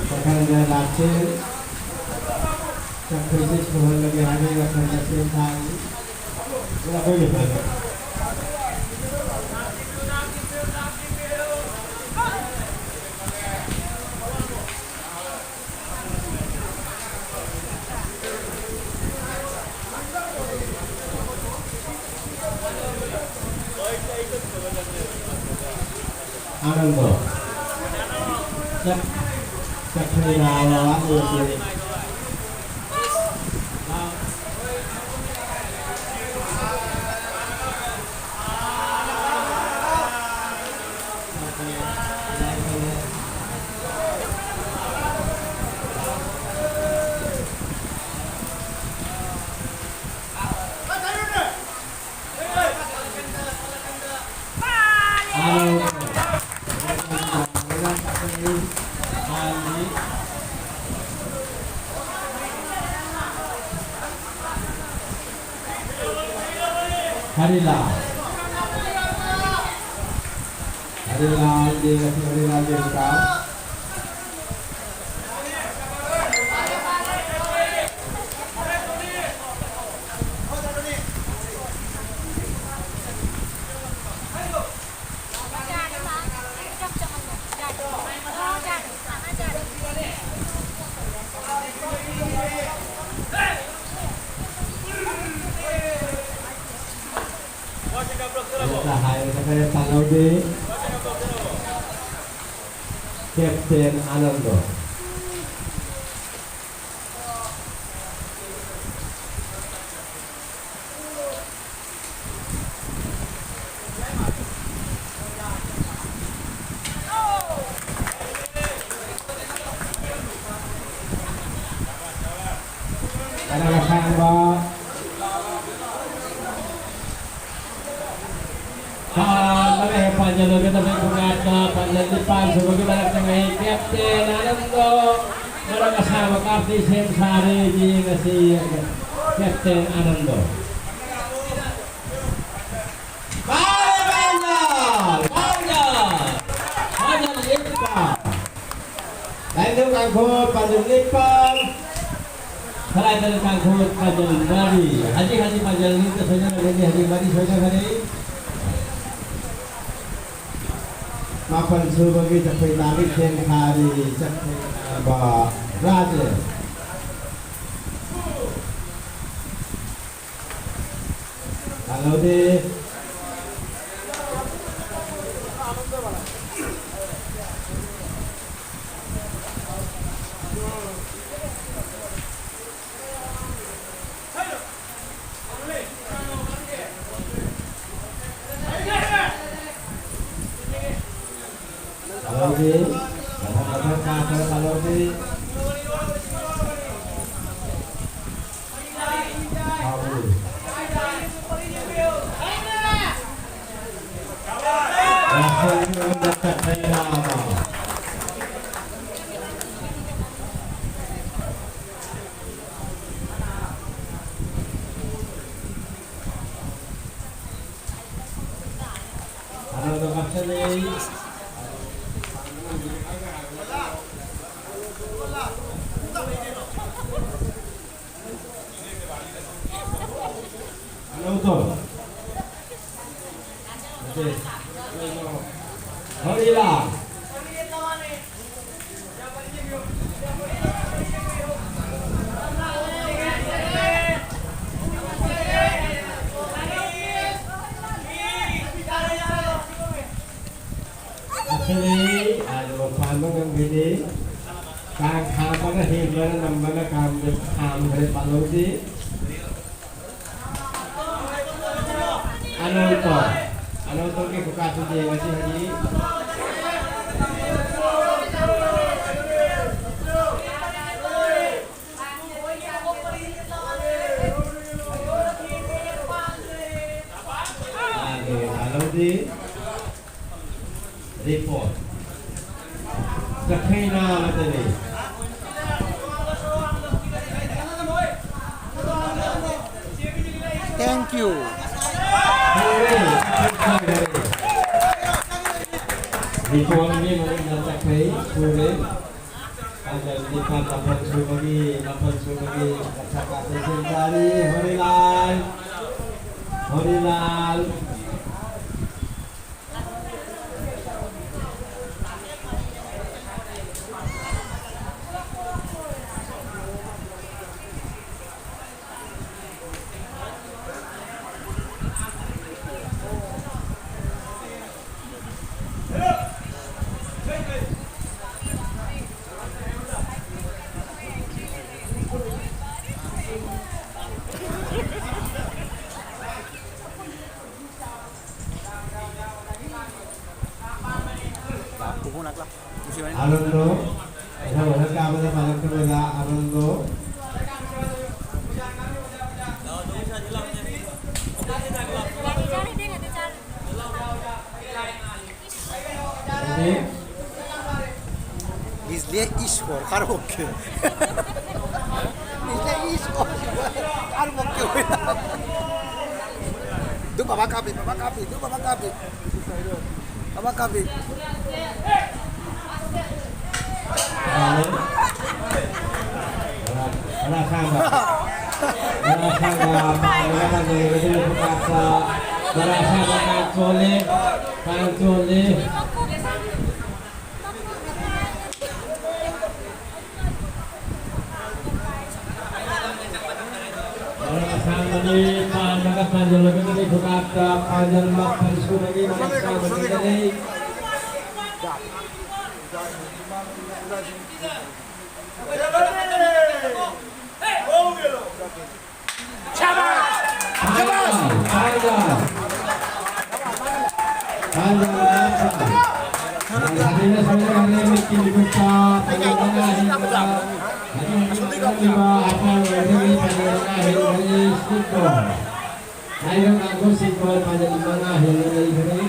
ꯃꯊꯪꯗ ꯂꯥꯛꯁꯦ꯫ ꯆꯠꯈ꯭ꯔꯤꯁꯦ ꯁꯨꯍꯜꯂꯒꯦ ꯍꯥꯏꯕꯒꯤ ꯋꯥꯈꯜꯗ ꯁꯦꯝ ꯁꯥꯔꯤ꯫ ꯑꯗꯨ ꯑꯩꯈꯣꯏꯒꯤ ꯐꯔꯦ꯫ ꯆꯠ-, ꯆꯠꯈ꯭ꯔꯦ ꯅꯥꯕ, ꯋꯥꯠꯂꯤ꯫ Harila. Harila, Harila, Harila. Captain Anando. Ada Kasangba. Paalmari, ꯄꯥꯟꯖꯜ ꯂꯣꯏꯒꯗꯕ ꯈꯣꯡꯆꯠꯇ ꯄꯥꯟꯖꯜ ꯅꯤꯄꯥꯟ ꯁꯨꯕꯒꯤ ꯃꯔꯛꯇ ꯉꯥꯏ ꯀꯦꯞꯇꯦꯟ ꯑꯅꯟꯗꯣ ꯃꯔꯛ ꯑꯁꯥꯡꯕ ꯀꯥꯞꯇꯤ ꯁꯦꯝ ꯁꯥꯔꯦ꯫ ꯌꯦꯡꯉꯁꯤ ꯀꯦꯞꯇꯦꯟ ꯑꯅꯟꯗꯣ꯫ ꯄꯥꯜꯂꯦ ꯄꯥꯟꯖꯜ! ꯄꯥꯟꯖꯜ! ꯄꯥꯟꯖꯜ ꯅꯤꯄꯥꯟ! ꯂꯥꯏꯅꯤꯡꯊꯧ ꯀꯥꯡꯈꯣꯜ ꯄꯥꯟꯖꯜ ꯅꯤꯄꯥꯟ, ꯈꯂꯥꯏꯊꯦꯜ ꯀꯥꯡꯈꯣꯜ ꯄꯥꯟꯖꯜ ꯃꯔꯤ꯫ ꯍꯧꯖꯤꯛ ꯍꯧꯖꯤꯛ ꯄꯥꯟꯖꯜ ꯑꯅꯤꯗ ꯁꯣꯏꯅꯔꯒꯗꯤ ꯍꯧꯖꯤꯛ ꯃꯔꯤ ꯁꯣꯏꯅꯈꯔꯦ꯫ ꯃꯥꯄꯟ ꯁꯨꯕꯒꯤ ꯆꯠꯈꯣꯏ ꯇꯥꯕꯤ ꯈꯦꯟ ꯊꯥꯔꯤ ꯆꯠꯈꯣꯏ ꯇꯥꯕ ꯔꯥꯖꯦꯁ꯫ ꯇꯥꯍꯧꯗꯦ꯫ ꯑꯁꯤꯅꯤ, ꯑꯗꯨꯒ ꯈ꯭ꯋꯥꯟꯕ ꯉꯝꯈꯤꯅꯤ꯫ ꯀꯥꯡ ꯈꯥꯝꯕꯅ ꯍꯦꯟꯕꯅ ꯅꯝꯕꯅ ꯈꯥꯝꯗ-, ꯈꯥꯝꯈ꯭ꯔꯦ, ꯄꯥꯜꯍꯧꯁꯤ꯫ ꯑꯅꯟꯇ, ꯑꯅꯟꯇꯒꯤ ꯈꯨꯀꯥꯞꯇꯨꯗꯤ ꯉꯁꯤ ꯍꯥꯏꯗꯤ꯫ ꯑꯗꯨꯒ ꯄꯥꯜꯍꯧꯁꯤ꯫ Report. ꯆꯈꯩꯅ ꯑꯃꯠꯇꯅꯤ꯫ Thank you. Report ꯑꯅꯤ ꯃꯅꯨꯡꯗ ꯆꯈꯩ ꯁꯨꯔꯦ꯫ ꯑꯗꯨꯗꯤ ꯃꯥꯄꯜ ꯁꯨꯕꯒꯤ, ꯃꯥꯄꯜ ꯁꯨꯕꯒꯤ ꯃꯁꯛ ꯑꯁꯤ ꯁꯤꯟꯊꯔꯤ꯫ ꯍꯣꯔꯤꯂꯥꯜ, ꯍꯣꯔꯤꯂꯥꯜ꯫ Arondo, esa buena cámara para la enfermedad, Arondo. Ready? Bizle iş var, kar bakıyor. Bizle iş var, kar bakıyor. Dur baba kapi, baba kapi, dur baba kapi. Baba kapi. Barasanga. Barasanga, Pak, Barasanga, Barasanga, Barasanga, Kancole, Kancole. Barasanga ni, Pak, Barasanga, Barasanga, Barasanga, Barasanga, Barasanga. ꯂꯥꯏꯔꯤꯛ ꯉꯥꯛꯇ ꯁꯤꯠꯄ puzzle ꯃꯉꯥ ꯍꯦꯟꯅ ꯂꯩꯈ꯭ꯔꯦ꯫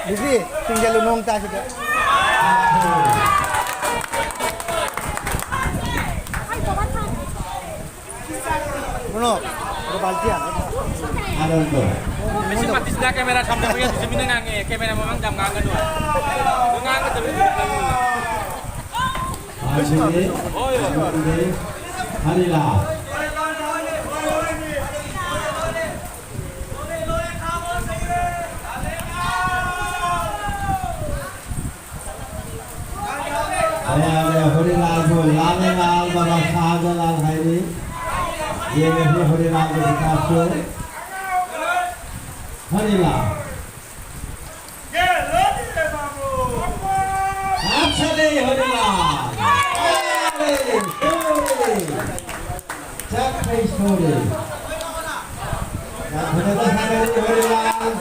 Bibi, tinggal lu nong tas itu. Bruno, ada balti ya? Ada untuk. Kasi mati sila camera sampai ko yan. Kasi minangangi, camera mo mang dam ngangan doon. Ngangan kami. ꯁꯤꯡꯒꯤ ꯍꯔꯤꯂꯥ꯫ ꯍꯔꯤꯂꯥꯜꯕꯨ ꯂꯥꯜꯂꯦ ꯂꯥꯜ ꯕꯥꯕꯥ ꯁꯥꯍꯖꯂꯥꯜ ꯍꯥꯏꯔꯤ꯫ ꯌꯦꯡꯉꯁꯤ ꯍꯔꯤꯂꯥꯜꯒꯤ ꯈꯨꯠꯇꯥꯛꯁꯨ꯫ ꯍꯔꯤꯂꯥꯜ꯫ ꯀꯥꯞꯁꯜꯂꯦ ꯍꯔꯤꯂꯥꯜ꯫ ꯆꯠꯈ꯭ꯔꯦ ꯁꯣꯔꯤ꯫ ꯌꯥꯝ ꯐꯖꯅ ꯁꯥꯟꯅꯔꯤ ꯍꯔꯤꯂꯥꯜ꯫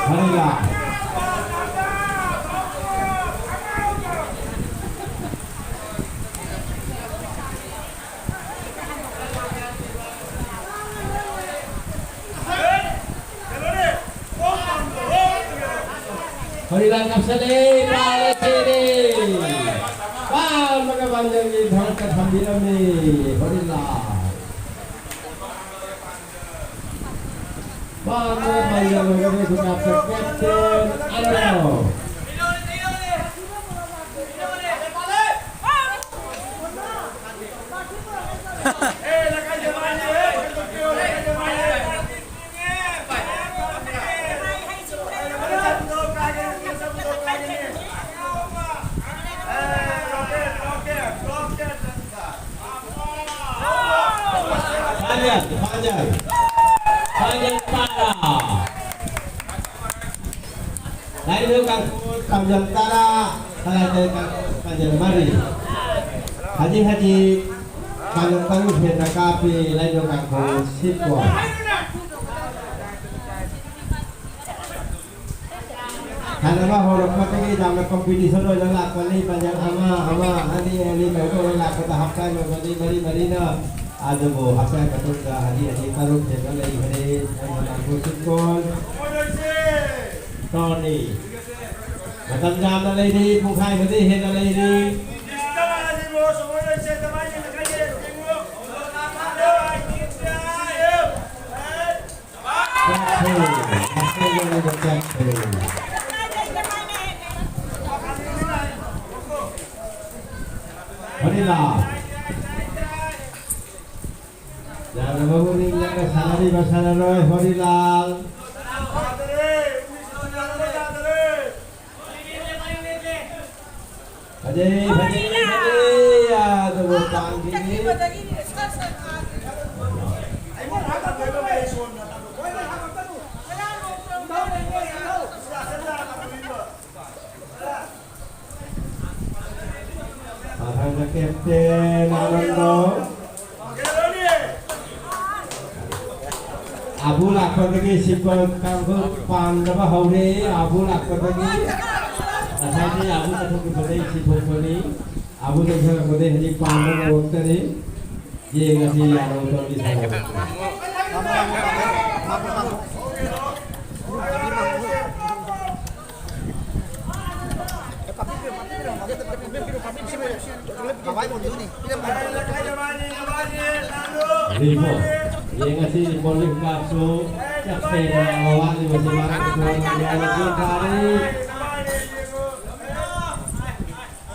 ꯍꯔꯤꯂꯥꯜ꯫ ꯍꯔꯤꯂꯥꯜ ꯀꯥꯞꯁꯜꯂꯦ, ꯄꯥꯜꯂꯦ, ꯆꯦꯜꯂꯦ꯫ ꯄꯥꯜꯂꯒ ꯄꯥꯟꯖꯜꯒꯤ ꯚꯥꯔꯠꯇ ꯊꯝꯕꯤꯔꯝꯃꯦ, ꯍꯔꯤꯂꯥꯜ꯫ ꯄꯥꯟꯕ ꯄꯥꯟꯖꯜ ꯑꯣꯏꯔꯕ ꯈꯨꯟꯗꯥꯞꯇ ꯀꯦꯞꯇꯦꯟ ꯑꯅꯧ꯫ Panjang, panjang. Panjang para. Laino Kangkut, panjang tara, panjang Kangkut, panjang mari. Haji Haji, panjang taru, hena kapi, Laino Kangkut, sipwa. ꯁꯥꯟꯅꯕ ꯍꯧꯔꯛꯄꯗꯒꯤ ꯌꯥꯝꯅ competition ꯑꯣꯏꯅ ꯂꯥꯛꯄꯅꯤ꯫ ꯄꯥꯟꯖꯜ ꯑꯃ, ꯑꯃ, ꯑꯅꯤ, ꯑꯅꯤ ꯇꯧꯗꯨꯅ ꯂꯥꯛꯄꯗ half time ꯑꯣꯏꯕꯅꯤ, ꯃꯔꯤ ꯃꯔꯤꯅ꯫ ꯑꯗꯨꯕꯨ half time ꯃꯇꯨꯡꯗ ꯑꯅꯤ ꯑꯅꯤ ꯇꯔꯨꯛ ꯍꯦꯟꯅ ꯂꯩꯈ꯭ꯔꯦ꯫ ꯑꯩꯅ ꯂꯥꯡꯒꯣꯜ ꯁꯤꯠꯀꯣꯜ꯫ ꯇꯧꯔꯅꯤ꯫ ꯃꯇꯝ ꯌꯥꯝꯅ ꯂꯩꯔꯤ, ꯄꯨꯡꯈꯥꯏ ꯑꯃꯗꯤ ꯍꯦꯟꯅ ꯂꯩꯔꯤ꯫ ꯆꯠꯈ꯭ꯔꯦ, ꯃꯁꯤꯡ ꯑꯅꯤꯗ ꯆꯠꯈ꯭ꯔꯦ꯫ ꯍꯣꯔꯤꯂꯥ꯫ ꯌꯥꯗꯕꯕꯨ ꯅꯤꯡꯂꯒ ꯁꯥꯟꯅꯔꯤꯕ ꯁꯥꯟꯅꯔꯣꯏ ꯍꯣꯔꯤꯂꯥꯜ꯫ ꯐꯖꯩ, ꯐꯖꯩ, ꯐꯖꯩ, ꯑꯗꯨꯕꯨ ꯄꯥꯟꯈꯤꯅꯤ꯫ ꯃꯊꯪꯗ ꯀꯦꯞꯇꯦꯟ ꯑꯥꯅꯟꯗꯣ꯫ ꯑꯕꯨ ꯂꯥꯛꯄꯗꯒꯤ ꯁꯤꯄ ꯀꯥꯡꯕꯨ ꯄꯥꯟꯗꯕ ꯍꯧꯔꯦ꯫ ꯑꯕꯨ ꯂꯥꯛꯄꯗꯒꯤ ꯉꯁꯥꯏꯗꯤ ꯑꯕꯨ ꯆꯠꯊꯣꯛꯈꯤꯕꯗꯒꯤ ꯁꯤ ꯊꯣꯛꯄꯅꯤ꯫ ꯑꯕꯨ ꯆꯠꯊꯣꯛꯈꯤꯕꯗꯒꯤ ꯍꯧꯖꯤꯛ ꯄꯥꯟꯕ ꯉꯝꯃꯛꯇꯔꯤ꯫ ꯌꯦꯡꯉꯁꯤ ꯌꯥꯔꯣꯏꯗꯧꯔꯤ ꯁꯥꯟꯅꯕ꯫ ꯔꯤꯄꯣꯔꯠ꯫ ꯌꯦꯡꯉꯁꯤ ꯔꯤꯄꯣꯔꯠꯀꯤ ꯀꯥꯞꯁꯨ ꯆꯠꯈ꯭ꯔꯦꯅ ꯋꯥꯠꯂꯤꯕꯁꯤ ꯃꯥꯅ ꯄꯨꯊꯣꯛꯑꯒ ꯌꯥꯔꯦ ꯇꯥꯔꯦ꯫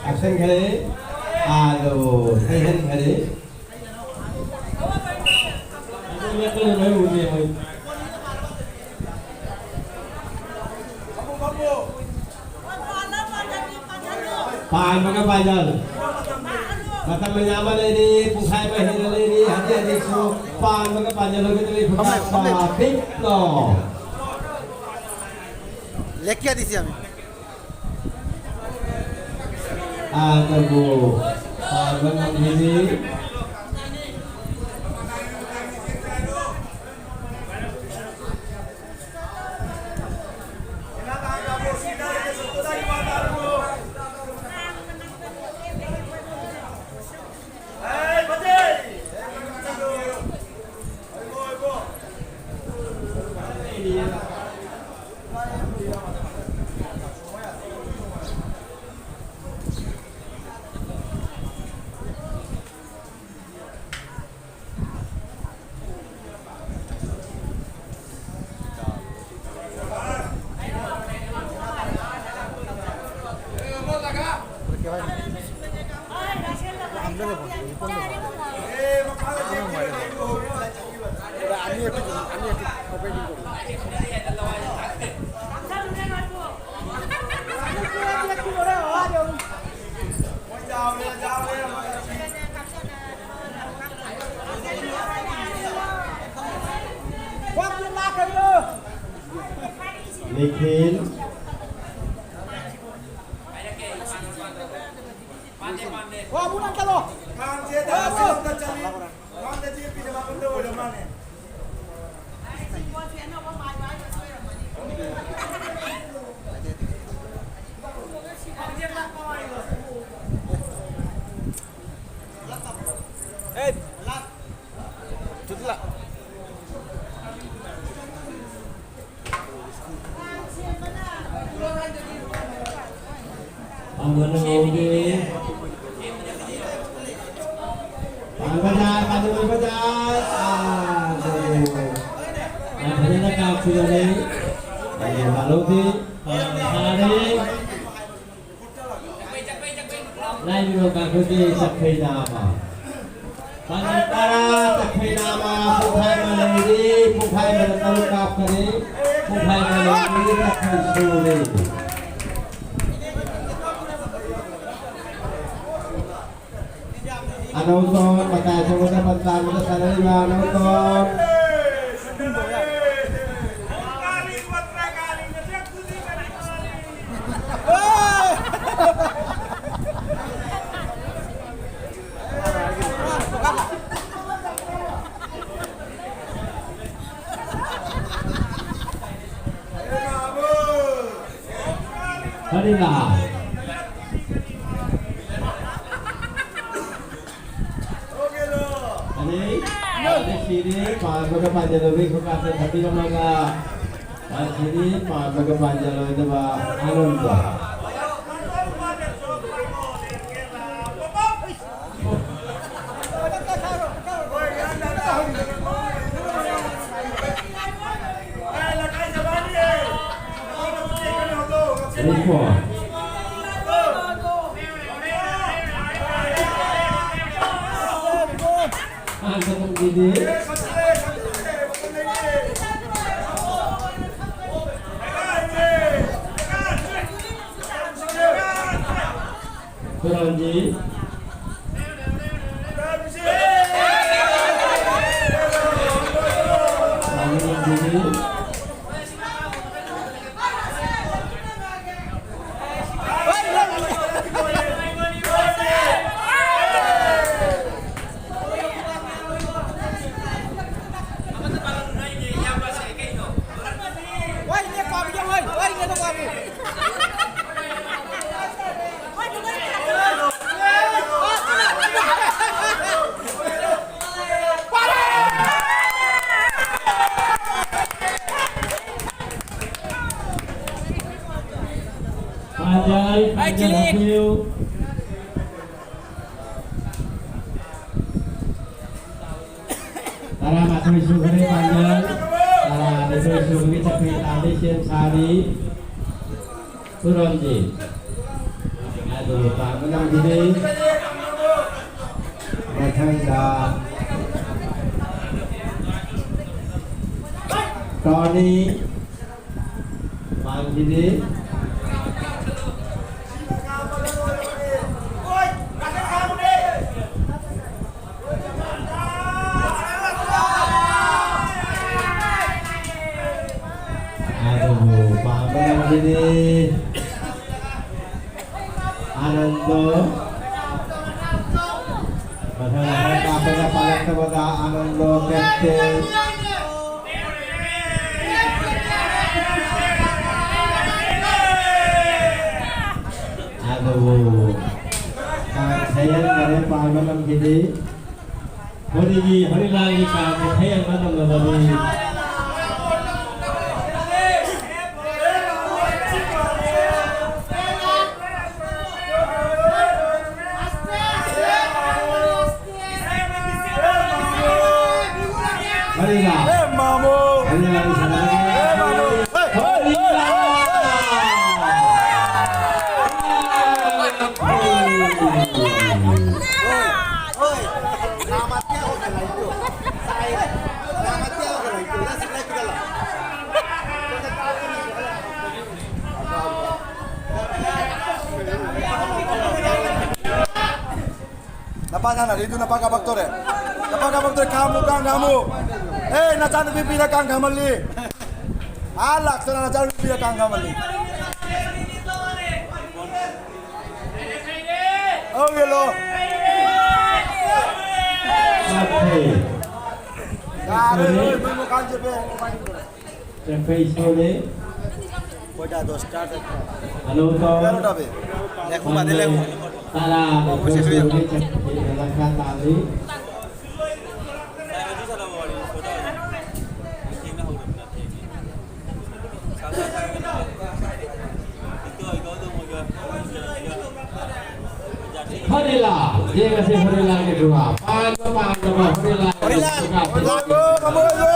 ꯀꯥꯞꯁꯟꯈ꯭ꯔꯦ꯫ ꯑꯥꯗꯣ ꯍꯩꯍꯟꯈ꯭ꯔꯦ꯫ ꯄꯥꯟꯕꯒ ꯄꯥꯏꯖꯜ꯫ ꯃꯇꯝ ꯃꯌꯥꯝ ꯑꯃ ꯂꯩꯔꯤ, ꯄꯨꯡꯈꯥꯏ ꯑꯃ ꯍꯦꯟꯅ ꯂꯩꯔꯤ, ꯍꯧꯖꯤꯛ ꯍꯧꯖꯤꯛꯁꯨ ꯄꯥꯟꯕꯒ ꯄꯥꯏꯖꯜ ꯍꯧꯒꯗꯧꯔꯤ ꯈꯨꯗꯛꯇ ꯄꯤꯛꯂꯣ꯫ ꯂꯦꯛꯀꯤꯌꯥ ꯗꯤꯁꯤ ꯑꯃꯤ꯫ ꯑꯥꯗꯕꯨ ꯄꯥꯟꯕ ꯉꯝꯈꯤꯗꯦ꯫ আমি একটু, আমি একটু অপেক্ষা করি। নিখিল। ꯑꯃꯅ ꯉꯧꯒꯦ꯫ ꯄꯥꯟꯕꯗ, ꯄꯥꯟꯕꯗ꯫ ꯑꯥ, ꯐꯖꯅ ꯀꯥꯞꯈꯤꯕꯅꯤ꯫ ꯑꯩ ꯃꯥꯂꯣꯝꯗꯤ ꯐꯥꯔꯦ꯫ ꯂꯥꯏꯅꯤꯡꯊꯧ ꯀꯥꯡꯖꯩ ꯆꯠꯈ꯭ꯔꯦ ꯅꯥꯕ꯫ ꯄꯥꯡꯒꯜ ꯇꯔꯥ ꯆꯠꯈ꯭ꯔꯦ ꯅꯥꯕ꯫ ꯄꯨꯡꯈꯥꯏ ꯑꯃ ꯂꯩꯔꯤ꯫ ꯄꯨꯡꯈꯥꯏ ꯑꯃꯗ ꯇꯔꯨꯛ ꯀꯥꯞꯀꯅꯤ꯫ ꯄꯨꯡꯈꯥꯏ ꯑꯃ ꯂꯩꯔꯤ꯫ ꯆꯠꯈ꯭ꯔꯦ ꯁꯨꯔꯦ꯫ ꯑꯅꯧꯇꯣꯟ, ꯃꯇꯥꯏ ꯊꯪꯕꯗ ꯄꯟꯆꯥꯡꯕꯗ ꯁꯥꯟꯅꯔꯤꯕ ꯑꯅꯧꯇꯣꯟ꯫ ꯀꯔꯤꯅ? ꯑꯗꯩ, ꯁꯤꯗꯤ ꯄꯥꯟꯕꯒ ꯄꯥꯟꯖꯜꯂꯣꯏ, ꯈꯨꯠꯀꯥꯁꯦ ꯊꯝꯕꯤꯔꯝꯃꯒ, ꯁꯤꯗꯤ ꯄꯥꯟꯕꯒ ꯄꯥꯟꯖꯜꯂꯣꯏꯗꯕ ꯑꯅꯣꯟꯕ꯫ Record. ꯈꯨꯔꯥꯝꯖꯤ꯫ ꯄꯥꯟꯖꯜ, ꯄꯥꯟꯖꯜ ꯍꯥꯞꯄꯤꯌꯨ꯫ ꯇꯔꯥꯃꯥꯊꯣꯏ ꯁꯨꯈ꯭ꯔꯦ ꯄꯥꯟꯖꯜ꯫ ꯇꯔꯥꯃꯥꯊꯣꯏ ꯁꯨꯕꯒꯤ ꯆꯠꯄꯒꯤ ꯇꯥꯟꯗ ꯁꯦꯝ ꯁꯥꯔꯤ꯫ ꯈꯨꯔꯣꯝꯖꯤ꯫ ꯑꯗꯨ ꯄꯥꯟꯕ ꯉꯝꯈꯤꯗꯦ꯫ ꯃꯊꯪꯗ ꯇꯣꯅꯤ꯫ ꯄꯥꯟꯈꯤꯗꯦ꯫ ꯑꯗꯨꯕꯨ ꯄꯥꯟꯕ ꯉꯝꯈꯤꯗꯦ꯫ ꯑꯥꯅꯟꯗꯣ꯫ ꯃꯊꯪ ꯃꯊꯪ ꯀꯥꯞꯄꯗ ꯄꯥꯜꯂꯛꯇꯕꯗ ꯑꯥꯅꯟꯗꯣ ꯀꯦꯞꯇꯦꯟ꯫ ꯑꯗꯨꯕꯨ ꯀꯥꯡ ꯁꯌꯦꯡ ꯀꯔꯦ ꯄꯥꯟꯕ ꯉꯝꯈꯤꯗꯦ꯫ ꯍꯣꯔꯤꯒꯤ ꯍꯣꯔꯤꯂꯥꯜꯒꯤ ꯀꯥꯡ ꯁꯌꯦꯡ ꯉꯝꯂꯕꯗꯤ ꯅꯄꯥ ꯁꯥꯟꯅꯔꯤꯗꯨ ꯅꯄꯥ ꯀꯥꯄꯛꯇꯣꯔꯦ꯫ ꯅꯄꯥ ꯀꯥꯄꯛꯇꯣꯔꯦ, ꯈꯥꯝꯃꯨ, ꯀꯥꯡ ꯈꯥꯝꯃꯨ꯫ ꯑꯦ, ꯅꯆꯥꯅꯨꯄꯤ ꯄꯤꯔ ꯀꯥꯡ ꯈꯥꯝꯍꯜꯂꯤ꯫ ꯑꯥ ꯂꯥꯛꯇꯅ ꯅꯆꯥꯅꯨꯄꯤ ꯄꯤꯔ ꯀꯥꯡ ꯈꯥꯝꯍꯜꯂꯤ꯫ ꯑꯧ, ꯌꯦꯜꯂꯣ꯫ ꯌꯥꯔꯦ, ꯅꯣꯏ, ꯅꯣꯏ ꯃꯀꯥꯟ ꯆꯠꯄ ꯌꯥꯏ꯫ ꯆꯦꯝꯄꯩ ꯁꯣꯜꯂꯦ꯫ ꯑꯅꯧꯕ ꯂꯦꯈꯣ ꯃꯥꯗꯤ ꯂꯦꯈꯣ꯫ ꯇꯔꯥ ꯂꯦꯈꯣ ꯁꯣꯜꯂꯦ, ꯆꯦꯝꯄꯩ ꯗꯔꯀꯥꯔ ꯇꯥꯗꯦ꯫ ꯍꯣꯔꯤꯂꯥ, ꯌꯦꯡꯉꯁꯤ ꯍꯣꯔꯤꯂꯥꯒꯤ ꯈꯨꯍꯥ꯫ ꯄꯥꯟꯕ, ꯄꯥꯟꯗꯕ, ꯍꯣꯔꯤꯂꯥ꯫ ꯍꯣꯔꯤꯂꯥ, ꯍꯣꯔꯤꯂꯥ, ꯍꯣꯔꯤꯂꯥ꯫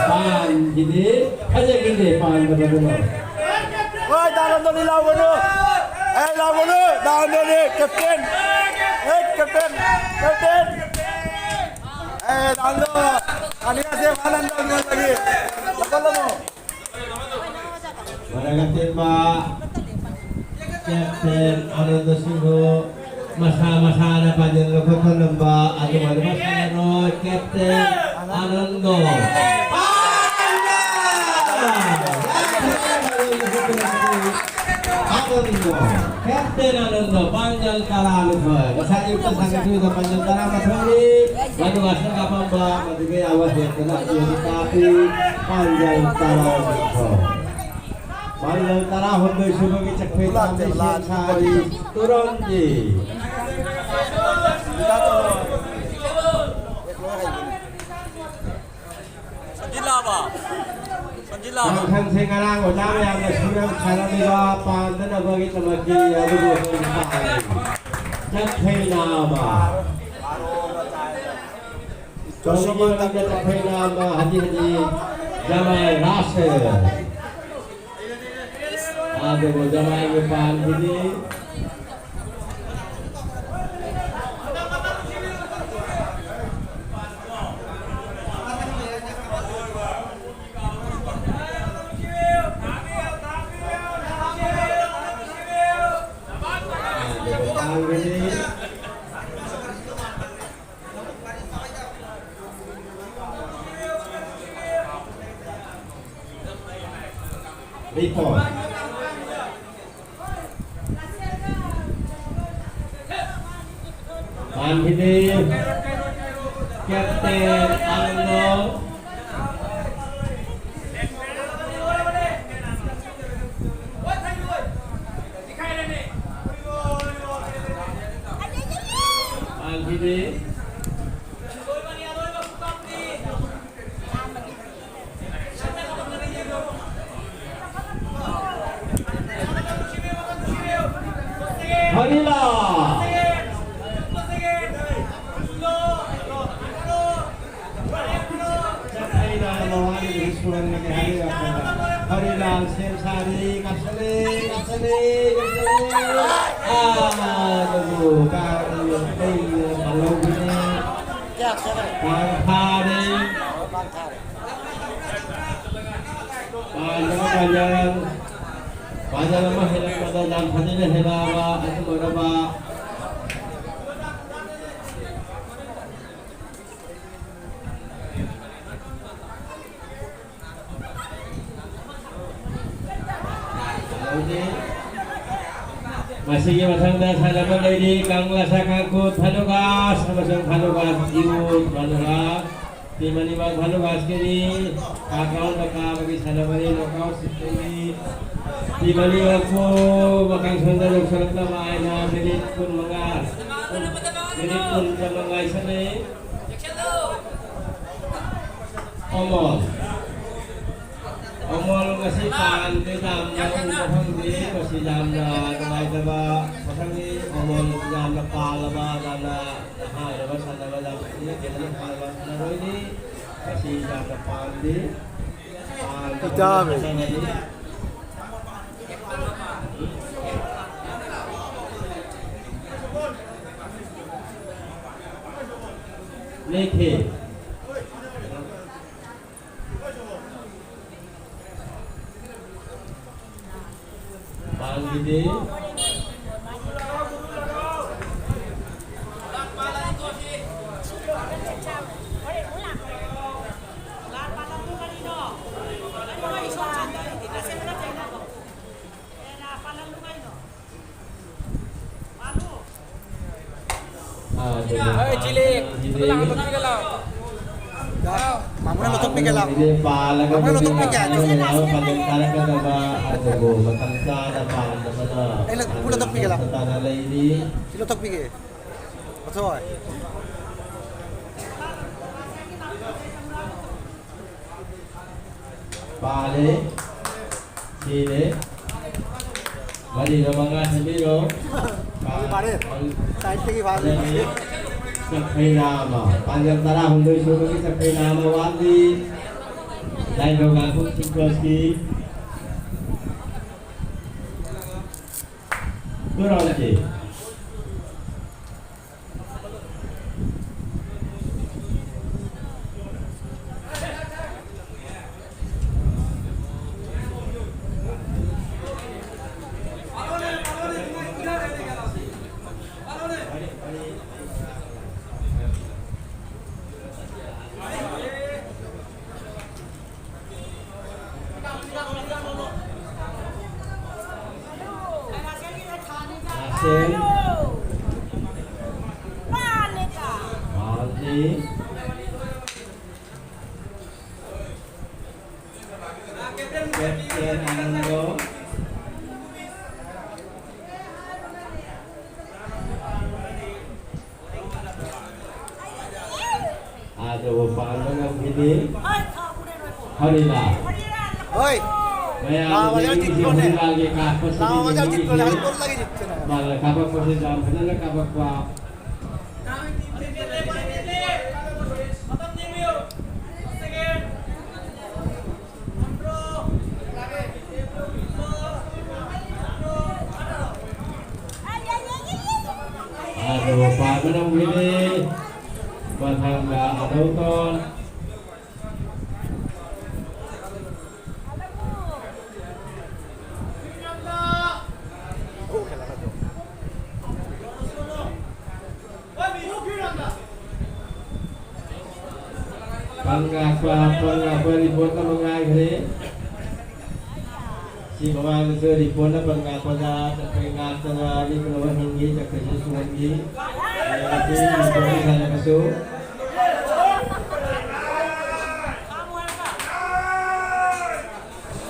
ꯄꯥꯟꯒꯤꯗꯤ ꯐꯖꯈꯤꯗꯦ, ꯄꯥꯟꯗꯕꯗꯨꯅ꯫ ꯍꯣꯏ, ꯗꯥ ꯔꯟꯗꯣꯅꯤ ꯂꯥꯎꯒꯅꯨ꯫ ꯑꯦ, ꯂꯥꯎꯒꯅꯨ꯫ ꯗꯥ ꯔꯟꯗꯣꯅꯤ, ꯀꯦꯞꯇꯦꯟ꯫ ꯑꯦ, ꯀꯦꯞꯇꯦꯟ, ꯀꯦꯞꯇꯦꯟ꯫ ꯑꯦ, ꯗꯥ ꯔꯟꯗꯣ꯫ ꯀꯥꯅꯤꯡꯉꯥꯁꯦ, ꯃꯥ ꯔꯟꯗꯣ ꯂꯥꯎꯒꯅꯨ꯫ ꯂꯧꯈꯠꯂꯝꯃꯣ꯫ ꯃꯔꯛ ꯑꯇꯦꯟꯕ ꯀꯦꯞꯇꯦꯟ ꯑꯅꯟꯗ ꯁꯤꯡꯍ ꯃꯁꯥ ꯃꯁꯥꯅ ꯄꯥꯟꯖꯤꯜ ꯂꯧꯈꯠꯄ ꯉꯝꯕ ꯑꯗꯨꯃꯥꯏꯅ ꯁꯥꯟꯅꯔꯣꯏ꯫ ꯀꯦꯞꯇꯦꯟ ꯑꯅꯟꯗꯣ꯫ ꯑꯅꯟꯗꯣ꯫ ꯀꯦꯞꯇꯦꯟ ꯑꯅꯟꯗꯣ, ꯄꯥꯟꯖꯜ ꯇꯔꯥꯃꯥꯊꯣꯏ꯫ ꯉꯁꯥꯏ ꯑꯌꯨꯛꯇ ꯁꯥꯟꯅꯈꯤꯕꯗ ꯄꯥꯟꯖꯜ ꯇꯔꯥꯃꯥꯊꯣꯏꯅꯤ꯫ ꯃꯗꯨ ꯑꯁꯪ ꯑꯄꯥꯝꯕ ꯃꯗꯨꯒ ꯌꯥꯕ ꯍꯦꯛꯇꯅ ꯑꯩꯈꯣꯏ ꯀꯥꯞꯄꯤ꯫ ꯄꯥꯟꯖꯜ ꯇꯔꯥꯃꯥꯊꯣꯏ꯫ ꯄꯥꯟꯖꯜ ꯇꯔꯥꯍꯨꯝꯗꯣꯏ ꯁꯨꯕꯒꯤ ꯆꯠꯈ꯭ꯔꯦ ꯇꯥꯃꯤꯁꯤ ꯁꯥꯔꯤ ꯇꯨꯔꯝꯗꯤ꯫ ꯁꯟꯖꯤꯜꯂꯛꯑꯕ? ꯁꯟꯖꯤꯜꯂꯛꯑꯕ? ꯀꯥꯡꯈꯟꯁꯦ ꯉꯔꯥꯡ ꯑꯣꯖꯥ ꯃꯌꯥꯝꯅ ꯁꯨꯔꯝ ꯁꯥꯔꯝꯃꯤꯕ ꯄꯥꯟꯗꯅꯕꯒꯤꯗꯃꯛꯀꯤ ꯑꯗꯨꯕꯨ ꯆꯠꯈ꯭ꯔꯦ ꯅꯥꯕ꯫ ꯇꯧꯔꯤꯕ ꯃꯇꯝꯗ ꯆꯠꯈ꯭ꯔꯦ ꯅꯥꯕ ꯍꯧꯖꯤꯛ ꯍꯧꯖꯤꯛ ꯖꯃꯥꯏ ꯔꯥꯁ꯫ ꯑꯗꯨꯕꯨ ꯖꯃꯥꯏꯒꯤ ꯄꯥꯟꯁꯤꯗꯤ Rico. Manhidi. Captain Arnold. Manhidi. Harila. Harila Sensari, kasale, kasale, kasale. Ah, aduh, kau, kau, kau, kau, kau, kau, Pangthare. Pangthare. Pangthare, Pangthare. Pangthare ma hela, Pangthare dam phadina hela ba, atu mara ba. ꯃꯁꯤꯒꯤ ꯃꯊꯪꯗ ꯁꯥꯟꯅꯕ ꯂꯩꯔꯤ, ꯀꯪꯂꯥ ꯁꯥ ꯀꯥꯡꯈꯨꯠ ꯐꯥꯂꯨꯒꯥꯁ ꯑꯃꯁꯨꯡ ꯐꯥꯂꯨꯒꯥꯁ ꯌꯨꯠ ꯐꯥꯂꯨꯒꯥꯁ꯫ Team ꯑꯅꯤꯃꯛ ꯐꯥꯂꯨꯒꯥꯁꯀꯤꯅꯤ꯫ ꯀꯥ ꯀꯥꯎꯟꯗ ꯀꯥꯕꯒꯤ ꯁꯥꯟꯅꯕꯅꯤ, knockout ꯁꯤꯁꯇꯦꯝꯅꯤ꯫ Team ꯑꯅꯤꯃꯛꯄꯨ ꯃꯈꯥ ꯁꯣꯝꯗ ꯌꯧꯁꯤꯜꯂꯛꯅꯕ ꯍꯥꯏꯅ ꯃꯤꯅꯤꯠ ꯀꯨꯟꯃꯉꯥ, ꯃꯤꯅꯤꯠ ꯀꯨꯟ ꯆꯪꯕ ꯉꯥꯏꯁꯜꯂꯛꯏ꯫ ꯑꯃꯣꯜ꯫ ꯑꯃꯣꯜ ꯉꯁꯤ ꯄꯥꯟꯗꯦ, ꯌꯥꯝꯅ ꯎꯕ ꯐꯪꯗꯦ꯫ ꯃꯁꯤ ꯌꯥꯝꯅ ꯅꯨꯡꯉꯥꯏꯇꯕ꯫ ꯃꯊꯪꯒꯤ ꯑꯃꯣꯜ ꯌꯥꯝꯅ ꯄꯥꯜꯂꯕ, ꯌꯥꯝꯅ ꯅꯍꯥ ꯑꯣꯏꯔꯕ ꯁꯥꯟꯅꯕ, ꯌꯥꯝꯅ ꯏꯪꯅ ꯆꯤꯛꯅ ꯄꯥꯟꯕ ꯁꯥꯟꯅꯔꯣꯏꯅꯤ꯫ ꯃꯁꯤ ꯌꯥꯝꯅ ꯄꯥꯟꯗꯦ꯫ ꯄꯥꯟꯗꯕ ꯏꯇꯥꯎ꯫ ꯁꯥꯟꯅꯔꯣꯏꯅꯤ꯫ ꯂꯦꯞꯈꯤ꯫ ꯄꯥꯟꯈꯤꯗꯦ꯫ ꯃꯥꯃꯨꯅ ꯂꯧꯊꯣꯛꯄꯤꯒꯦ ꯂꯥꯎ꯫ ꯃꯥꯃꯨꯅ ꯂꯧꯊꯣꯛꯄꯤꯒꯦ꯫ ꯄꯥꯜꯂꯒ ꯃꯇꯝ ꯆꯥꯅ ꯄꯥꯟꯗꯕꯅ ꯑꯩ ꯂꯧ-, ꯄꯨ ꯂꯧꯊꯣꯛꯄꯤꯒꯦ ꯂꯥꯎ꯫ ꯁꯤ ꯂꯧꯊꯣꯛꯄꯤꯒꯦ꯫ ꯂꯧꯊꯣꯛ꯫ ꯄꯥꯜꯂꯦ꯫ ꯁꯤꯅꯦ꯫ ꯃꯔꯤꯗꯣ ꯃꯉꯥ ꯁꯦꯝꯕꯤꯔꯣ꯫ ꯐꯥꯔꯦ꯫ ꯁꯥꯏꯠꯇꯒꯤ ꯐꯥꯔꯦ꯫ ꯑꯗꯒꯤ ꯆꯠꯈꯩꯅ ꯑꯃ꯫ ꯄꯥꯡꯒꯜ ꯇꯔꯥꯍꯨꯝꯗꯣꯏ ꯁꯨꯕꯒꯤ ꯆꯠꯈꯩꯅ ꯑꯃ ꯋꯥꯠꯂꯤ꯫ ꯂꯥꯏꯅꯤꯡꯊꯧ ꯉꯥꯛꯄꯝ ꯁꯤꯀ꯭ꯋꯦꯟꯁꯀꯤ two ꯔꯥꯎꯟꯁꯦ꯫ Action. Bhante. Captain Anando. ꯑꯗꯨꯕꯨ ꯄꯥꯟꯕ ꯉꯝꯈꯤꯗꯦ꯫ ꯍꯔꯤꯂꯥꯜ꯫ ꯍꯣꯏ꯫ ꯃꯌꯥꯝꯅ ꯂꯥꯎ, ꯃꯌꯥꯝ ꯌꯦꯡꯉꯤꯁꯤ ꯆꯤꯠꯄꯅꯦ꯫ ꯍꯔꯤꯂꯥꯜꯒꯤ ꯀꯥꯞꯄꯁꯤꯅꯤ ꯂꯥꯎ, ꯃꯌꯥꯝ ꯆꯤꯠꯄꯅꯦ꯫ ꯌꯦꯡꯉꯤꯁꯤ꯫ ꯍꯟꯗꯣꯛꯂꯒ ꯆꯤꯠꯄꯅꯦ꯫ ꯃꯥꯅ ꯀꯥꯞꯄꯛꯄꯁꯤ ꯌꯥꯝ ꯐꯖꯅ ꯀꯥꯞꯄꯛꯄ꯫ ꯑꯗꯨ ꯄꯥꯟꯕ ꯉꯝꯈꯤꯗꯦ꯫ ꯃꯊꯪꯗ ꯑꯗꯧꯇꯣꯟ꯫ ꯄꯟ ꯉꯥꯛꯄ, ꯄꯟ ꯉꯥꯛꯄ report ꯑꯃ ꯉꯥꯏꯈ꯭ꯔꯦ꯫ ꯁꯤ ꯃꯃꯥꯡꯗꯁꯨ report ꯅ ꯄꯟ ꯉꯥꯛꯄꯗ ꯆꯠꯈ꯭ꯔꯦ, ꯉꯥꯛꯇꯅ ꯂꯦꯞꯇꯅꯕ ꯍꯤꯡꯉꯤ, ꯆꯠꯈ꯭ꯔꯤꯁꯨ ꯁꯨꯍꯟꯈꯤ꯫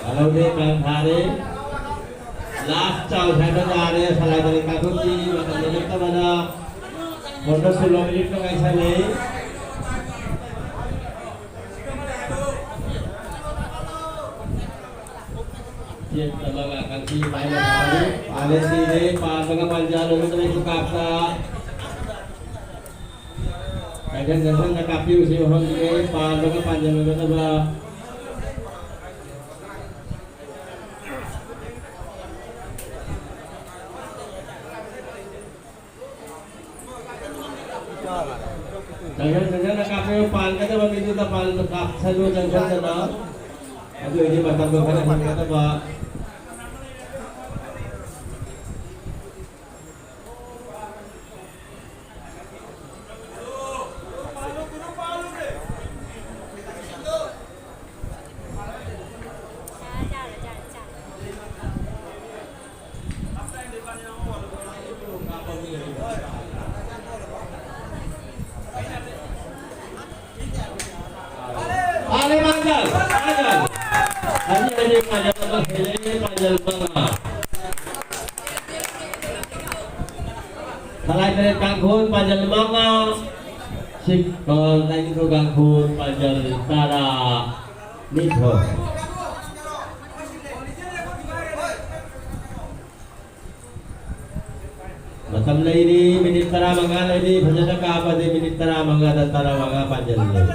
ꯍꯜꯂꯧꯗꯦ ꯀꯥꯡ ꯊꯥꯔꯦ꯫ Last chance ꯍꯥꯏꯕ ꯇꯥꯔꯦ꯫ ꯁꯂꯥꯏ ꯇꯔꯦꯠ ꯀꯥꯡꯕꯨꯒꯤ ꯃꯇꯝ ꯂꯦꯞꯇꯕꯅ ꯐꯣꯟꯗ ꯁꯨꯜꯂꯣ ꯃꯤꯅꯤꯠ ꯉꯥꯏꯁꯜꯂꯛꯏ꯫ ꯆꯦꯟꯗꯕ ꯉꯥꯛꯇꯪꯒꯤ ꯃꯥꯏ ꯃꯁꯥꯅꯤ꯫ ꯄꯥꯜꯂꯦ ꯁꯤꯔꯦ꯫ ꯄꯥꯟꯕꯒ ꯄꯥꯟꯖꯜ ꯂꯣꯏꯕ ꯇꯔꯦꯠꯁꯨ ꯀꯥꯞꯄ꯫ ꯀꯥꯏꯊꯪ ꯀꯥꯏꯊꯪꯗ ꯀꯥꯞꯄꯤꯌꯨ ꯁꯤ ꯃꯐꯝꯁꯤꯗꯤ꯫ ꯄꯥꯟꯕꯒ ꯄꯥꯟꯖꯜ ꯂꯣꯏꯒꯗꯕ꯫ ꯖꯪꯁꯟ, ꯖꯪꯁꯟꯗ ꯀꯥꯞꯄꯤꯌꯨ, ꯄꯥꯟꯒꯗꯕ ꯃꯤꯗꯨꯗ ꯄꯥꯟ ꯀꯥꯞꯁꯜꯂꯨ, ꯖꯪꯁꯟꯗꯅ꯫ ꯑꯗꯨ ꯑꯣꯏꯔꯗꯤ ꯃꯇꯝꯗꯣ ꯈꯔ ꯍꯦꯟꯒꯗꯕ꯫ ꯄꯥꯜꯂꯦ ꯄꯥꯟꯖꯜ, ꯄꯥꯟꯖꯜ꯫ ꯑꯅꯤ ꯑꯅꯤ ꯄꯥꯟꯖꯜ ꯑꯃ ꯍꯦꯜꯂꯦ, ꯄꯥꯟꯖꯜ ꯃꯉꯥ꯫ ꯁꯂꯥꯏ ꯇꯔꯦꯠ ꯀꯥꯡꯈꯣꯟ ꯄꯥꯟꯖꯜ ꯃꯉꯥ, ꯁꯤ-, ꯑ, ꯂꯥꯏꯅꯤꯡꯊꯧ ꯀꯥꯡꯈꯣꯟ ꯄꯥꯟꯖꯜ ꯇꯔꯥ ꯅꯤꯊꯣꯏ꯫ ꯃꯇꯝ ꯂꯩꯔꯤ, ꯃꯤꯅꯤꯠ ꯇꯔꯥꯃꯉꯥ ꯂꯩꯔꯤ꯫ ꯐꯖꯅ ꯀꯥꯞꯄꯗꯤ ꯃꯤꯅꯤꯠ ꯇꯔꯥꯃꯉꯥꯗ ꯇꯔꯥꯃꯉꯥ ꯄꯥꯟꯖꯜ ꯂꯩꯔꯤ꯫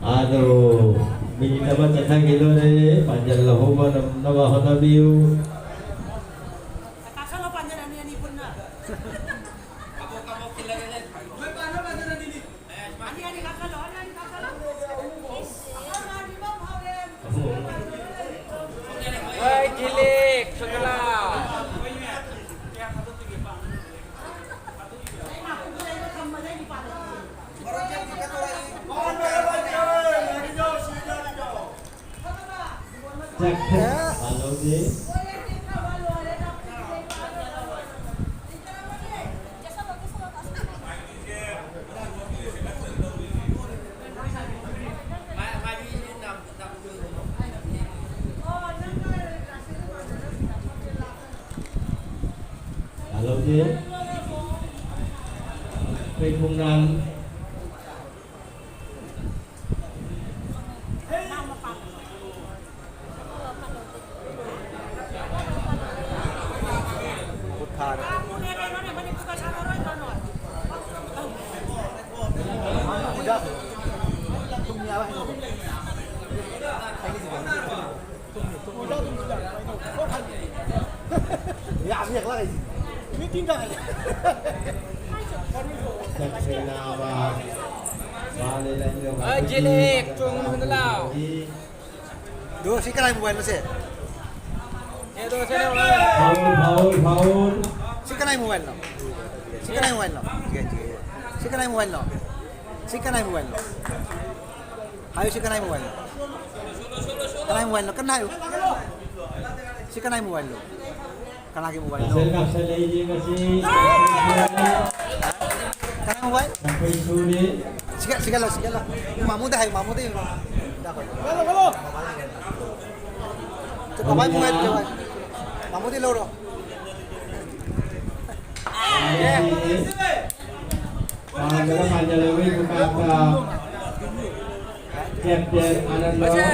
ꯑꯗꯣ, ꯃꯤꯅꯤꯠ ꯑꯃ ꯆꯠꯊꯈꯤꯗꯣꯔꯦ꯫ ꯄꯥꯟꯖꯜ ꯂꯧꯍꯧꯕ ꯉꯝꯅꯕ ꯍꯣꯠꯅꯕꯤꯌꯨ꯫ ꯑꯅꯤ, ꯑꯅꯤ ꯀꯥꯈꯠꯂꯣ, ꯑꯅꯤ, ꯑꯅꯤ ꯀꯥꯈꯠꯂꯣ꯫ ꯍꯣꯏ, ꯊꯤꯜꯂꯤ, ꯁꯨꯛꯂꯥ꯫ ꯆꯠꯈ꯭ꯔꯦ꯫ ꯂꯧꯗꯦ꯫ ꯂꯧꯗꯦ꯫ ꯑꯩꯈꯣꯏ ꯈꯣꯡꯅꯥꯡ꯫ ꯃꯈꯨꯠ ꯊꯥꯔꯦ꯫ ꯌꯥꯝ ꯌꯦꯛꯂꯛꯏꯁꯦ꯫ ꯃꯤꯇꯤꯡ ꯇꯥꯍꯜꯂꯦ꯫ ꯆꯠꯈ꯭ꯔꯦ ꯅꯥꯕ꯫ ꯃꯥꯅꯦ, ꯂꯩꯔꯦ꯫ ꯑ, ꯖꯤꯂꯦꯛ, ꯆꯨꯝꯅ ꯂꯥꯎ꯫ ꯑꯗꯣ ꯁꯤ ꯀꯅꯥꯏ ꯃꯣꯕꯥꯏꯜꯅꯣ ꯁꯦ? Foul, foul, foul. ꯁꯤ ꯀꯅꯥꯏ ꯃꯣꯕꯥꯏꯜꯅꯣ? ꯁꯤ ꯀꯅꯥꯏ ꯃꯣꯕꯥꯏꯜꯅꯣ? ꯁꯤ ꯀꯅꯥꯏ ꯃꯣꯕꯥꯏꯜꯅꯣ? ꯁꯤ ꯀꯅꯥꯏ ꯃꯣꯕꯥꯏꯜꯅꯣ? ꯍꯥꯏꯌꯨ, ꯁꯤ ꯀꯅꯥꯏ ꯃꯣꯕꯥꯏꯜꯅꯣ? ꯀꯅꯥꯏ ꯃꯣꯕꯥꯏꯜꯅꯣ? ꯀꯟꯅ ꯍꯥꯏꯌꯨ꯫ ꯁꯤ ꯀꯅꯥꯏ ꯃꯣꯕꯥꯏꯜꯅꯣ? ꯀꯅꯥꯒꯤ ꯃꯣꯕꯥꯏꯜꯅꯣ? ꯀꯥꯞꯁꯜ, ꯀꯥꯞꯁꯜꯂꯛꯏ ꯌꯦꯡꯉꯁꯤ꯫ ꯀꯅꯥꯏ ꯃꯣꯕꯥꯏꯜ? ꯆꯝꯐꯨꯏ ꯁꯨꯔꯤ꯫ ꯁꯤꯒ-, ꯁꯤꯒꯠꯂꯣ, ꯁꯤꯒꯠꯂꯣ꯫ ꯃꯥꯃꯨꯗ ꯍꯥꯏꯌꯨ, ꯃꯥꯃꯨꯗ ꯌꯦꯡꯉꯣ꯫ ꯆꯠ, ꯃꯃꯥꯏ ꯃꯣꯕꯥꯏꯜ, ꯃꯣꯕꯥꯏꯜ꯫ ꯃꯥꯃꯨꯗꯤ ꯂꯧꯔꯣ꯫ ꯄꯥꯟꯒꯔ ꯄꯥꯟꯖꯜꯂꯕꯒꯤ ꯈꯨꯀꯥꯛꯇ ꯀꯦꯞꯇꯦꯟ ꯑꯥꯅꯟꯗ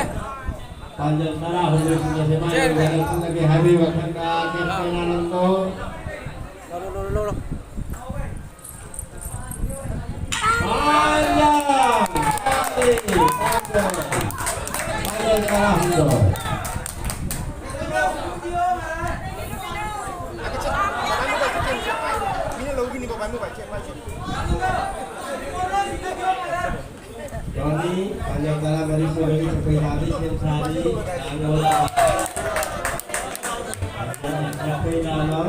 ꯄꯥꯟꯖꯜ ꯇꯔꯥꯍꯨꯝꯗꯣꯏ ꯁꯨꯅ ꯁꯦꯃꯥꯏ ꯂꯣꯏꯁꯤꯜꯂꯛꯄꯗꯒꯤ ꯍꯥꯏꯕꯤꯕ ꯈꯪꯗ ꯀꯦꯞꯇꯦꯟ ꯑꯥꯅꯟꯗ ꯂꯧꯔꯣ, ꯂꯧꯔꯣ, ꯂꯧꯔꯣ꯫ ꯄꯥꯟꯖꯜ! ꯄꯥꯟꯖꯜ ꯇꯔꯥꯍꯨꯝꯗꯣꯏ꯫ ꯃꯤꯅ ꯂꯧꯈꯤꯅꯤꯀꯣ ꯚꯥꯏ ꯃꯣꯕꯥꯏꯜꯁꯦ ꯄꯥꯏꯁꯦ꯫ ꯔꯣꯅꯤ, ꯄꯥꯟꯖꯜ ꯇꯔꯥꯃꯔꯤ ꯁꯨꯕꯒꯤ ꯆꯧꯀꯤꯗꯥꯔꯗꯤ ꯁꯦꯝ ꯁꯥꯔꯤ꯫ ꯂꯥꯡꯒꯣꯜ꯫ ꯆꯧꯀꯤꯗꯥꯔ꯫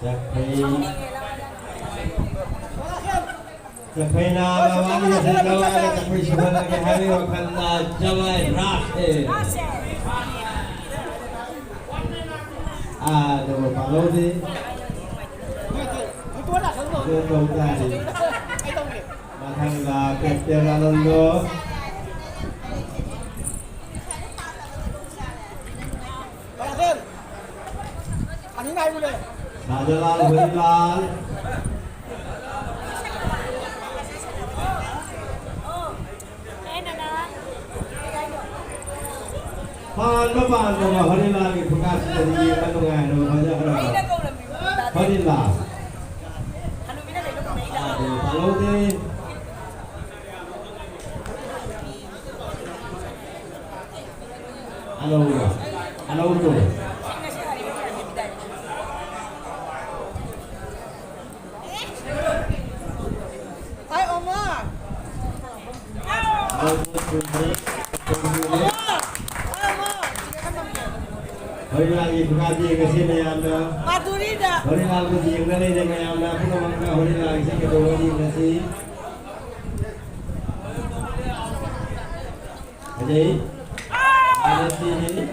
ꯆꯧꯀꯤ꯫ ꯆꯐꯩꯅ ꯃꯃꯥꯡꯒꯤ ꯁꯦꯟꯖꯥꯎ ꯍꯥꯏꯔꯒ ꯆꯐꯩ ꯁꯨꯍꯜꯂꯒꯦ ꯍꯥꯏꯕꯒꯤ ꯋꯥꯈꯜꯗ ꯖꯋꯥꯏ ꯔꯥꯁ ꯑꯦ꯫ ꯑꯥ, ꯑꯗꯨꯒ ꯄꯥꯜꯍꯧꯗꯦ꯫ ꯑꯗꯨ ꯇꯧ ꯇꯥꯔꯦ꯫ ꯃꯊꯪꯗ ꯀꯦꯞꯇꯦꯟ ꯑꯅꯟꯗꯣ꯫ ꯁꯥꯖꯂꯥꯜ ꯍꯨꯏꯂꯥꯜ꯫ ꯄꯥꯟꯕ ꯄꯥꯟꯗꯕ ꯍꯣꯔꯤꯂꯥꯜꯒꯤ ꯈꯨꯀꯥꯁꯤꯗꯗꯤ ꯌꯦꯡꯕ ꯅꯨꯡꯉꯥꯏꯔꯕ ꯐꯖꯈ꯭ꯔꯕ ꯍꯣꯔꯤꯂꯥꯜ꯫ ꯑꯗꯨ ꯄꯥꯜꯍꯧꯗꯦ꯫ ꯑꯅꯧꯕ, ꯑꯅꯧꯕ꯫ ꯑꯅꯧꯕ ꯊꯣꯡꯕ, ꯊꯣꯡꯕ꯫ ꯍꯣꯔꯤꯂꯥꯜꯒꯤ ꯈꯨꯀꯥꯁꯤ ꯌꯦꯡꯉꯁꯤ ꯃꯌꯥꯝꯅ꯫ ꯃꯥꯗꯨꯔꯤꯗ꯫ ꯍꯣꯔꯤꯂꯥꯜꯕꯨ ꯌꯦꯡꯅ ꯂꯩꯔꯦ ꯃꯌꯥꯝꯅ꯫ ꯄꯨꯝꯅꯃꯛꯅ ꯍꯣꯔꯤꯂꯥꯜꯒꯤꯁꯤ ꯀꯩꯗꯧꯕ ꯌꯦꯡꯉꯁꯤ꯫ ꯐꯖꯩ꯫ ꯐꯖꯩ꯫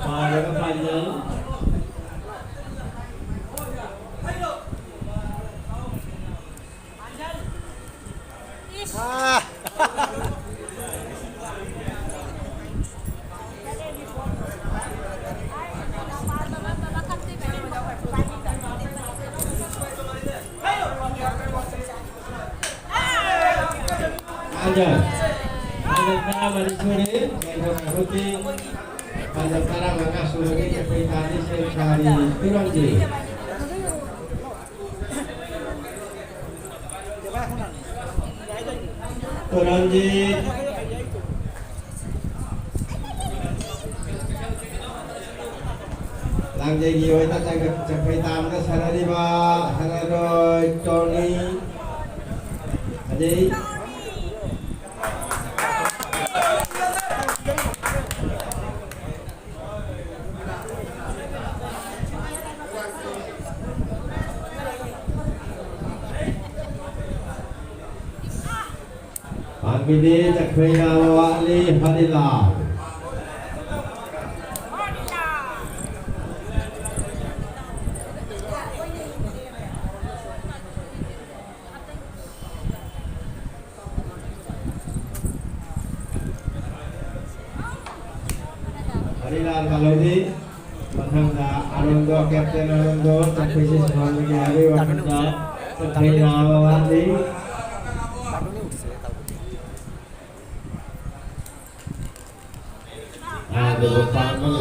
ꯄꯥꯔꯒ ꯐꯥꯏꯅꯦꯜ꯫ ꯑꯗ, ꯑꯗ ꯇꯔꯥꯃꯔꯤ ꯁꯨꯔꯦ꯫ ꯍꯧꯖꯤꯛ ꯑꯗ ꯇꯔꯥꯃꯉꯥ ꯁꯨꯔꯒ ꯑꯩꯈꯣꯏ ꯇꯥꯔꯤꯁꯦ ꯁꯥꯔꯤ ꯇꯨꯔꯝꯗꯤ꯫ ꯇꯨꯔꯝꯗꯤ꯫ ꯂꯥꯡꯖꯩꯒꯤ ꯑꯣꯏꯅ ꯆꯪ-, ꯆꯪꯈꯩ ꯇꯥꯕꯗ ꯁꯥꯟꯅꯔꯤꯕ ꯁꯥꯟꯅꯔꯣꯏ ꯇꯣꯅꯤ꯫ ꯑꯗꯩ ꯃꯤꯅꯤꯠ ꯆꯈ꯭ꯔꯩ ꯉꯥ ꯋꯥꯠꯂꯤ, ꯍꯔꯤꯂꯥꯜ꯫ ꯍꯔꯤꯂꯥꯜ ꯀꯥꯂꯣꯗꯤ꯫ ꯃꯊꯪꯗ ꯑꯥꯅꯟꯗꯣ, ꯀꯦꯞꯇꯦꯟ ꯑꯥꯅꯟꯗꯣ, ꯆꯈ꯭ꯔꯩꯁꯤ ꯁꯥꯟꯅꯍꯟꯕꯒꯤ ꯍꯥꯏꯕꯒꯤ ꯋꯥꯈꯜꯗ ꯆꯈ꯭ꯔꯩ ꯉꯥ ꯑꯃ ꯋꯥꯠꯂꯤ꯫ ꯑꯗꯨꯕꯨ ꯄꯥꯟꯕ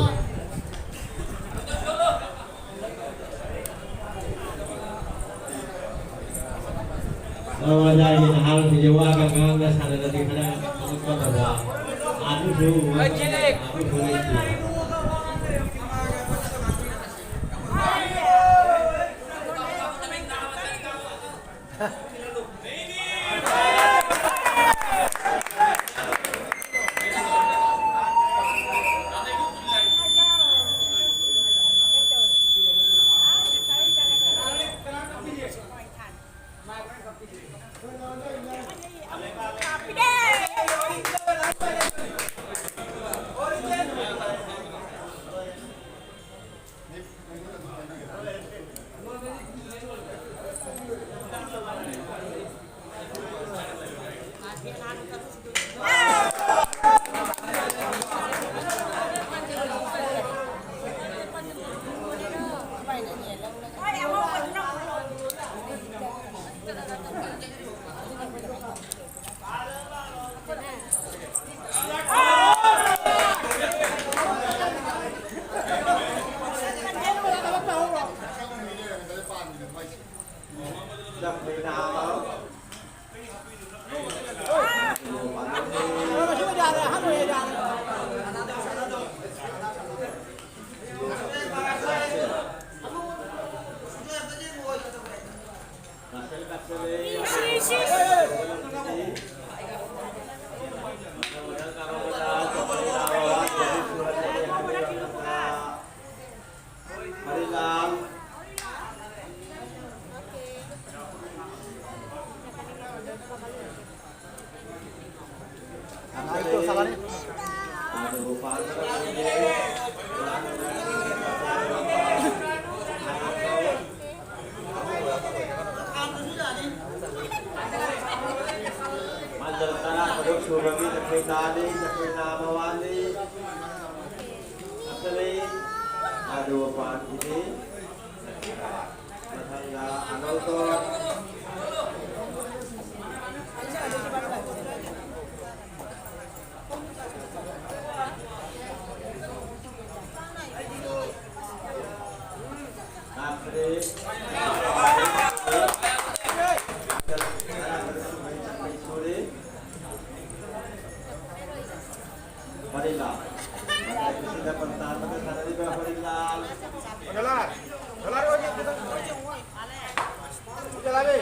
ꯅꯋꯥꯖꯥꯒꯤ ꯅꯍꯥꯔꯣꯜꯁꯤꯡꯁꯦ ꯋꯥꯒ ꯉꯥꯡꯅ ꯁꯥꯟꯅꯔꯗꯤ ꯈꯔ ꯊꯕꯛ ꯐꯗꯕ꯫ ꯑꯗꯨꯁꯨ ꯑꯗꯨꯁꯨ ꯂꯩꯇꯦ꯫ ꯃꯟꯗꯜ ꯇꯔꯥ ꯇꯔꯨꯛ ꯁꯨꯕꯒꯤ ꯆꯈꯣꯏ ꯇꯥꯅꯤ, ꯆꯈꯣꯏ ꯇꯥꯕ ꯋꯥꯠꯂꯤ꯫ ꯑꯃꯠꯇ ꯂꯩ꯫ ꯑꯗꯨ ꯄꯥꯟꯈꯤꯗꯦ꯫ ꯃꯊꯪꯗ ꯑꯅꯧꯕ꯫ ꯂꯥꯛꯇ꯭ꯔꯦ꯫ ꯁꯨꯔꯦ꯫ ꯍꯔꯤꯂꯥꯜ꯫ ꯃꯇꯥꯏ ꯀꯨꯁꯤꯗ ꯄꯟꯇꯥ ꯑꯃꯗ ꯁꯥꯟꯅꯔꯤꯕ ꯍꯔꯤꯂꯥꯜ꯫ ꯍꯔꯤꯂꯥꯜ꯫ ꯍꯔꯤꯂꯥꯜ ꯑꯣꯏꯕꯤ꯫ ꯍꯔꯤꯂꯥꯜ꯫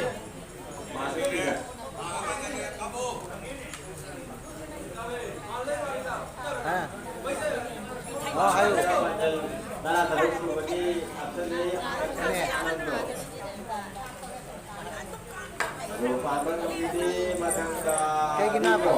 ꯃꯥꯁꯦ ꯀꯤꯔ꯫ ꯍꯥ? ꯑꯣ, ꯍꯥꯏꯌꯨ꯫ ꯇꯔꯥ ꯇꯔꯨꯛ ꯁꯨꯕꯒꯤ ꯑꯞꯁꯟꯅꯤ꯫ ꯑꯅꯦ꯫ ꯑꯅꯟꯗꯣ꯫ ꯀꯩꯒꯤꯅꯣ ꯍꯥꯏꯕ?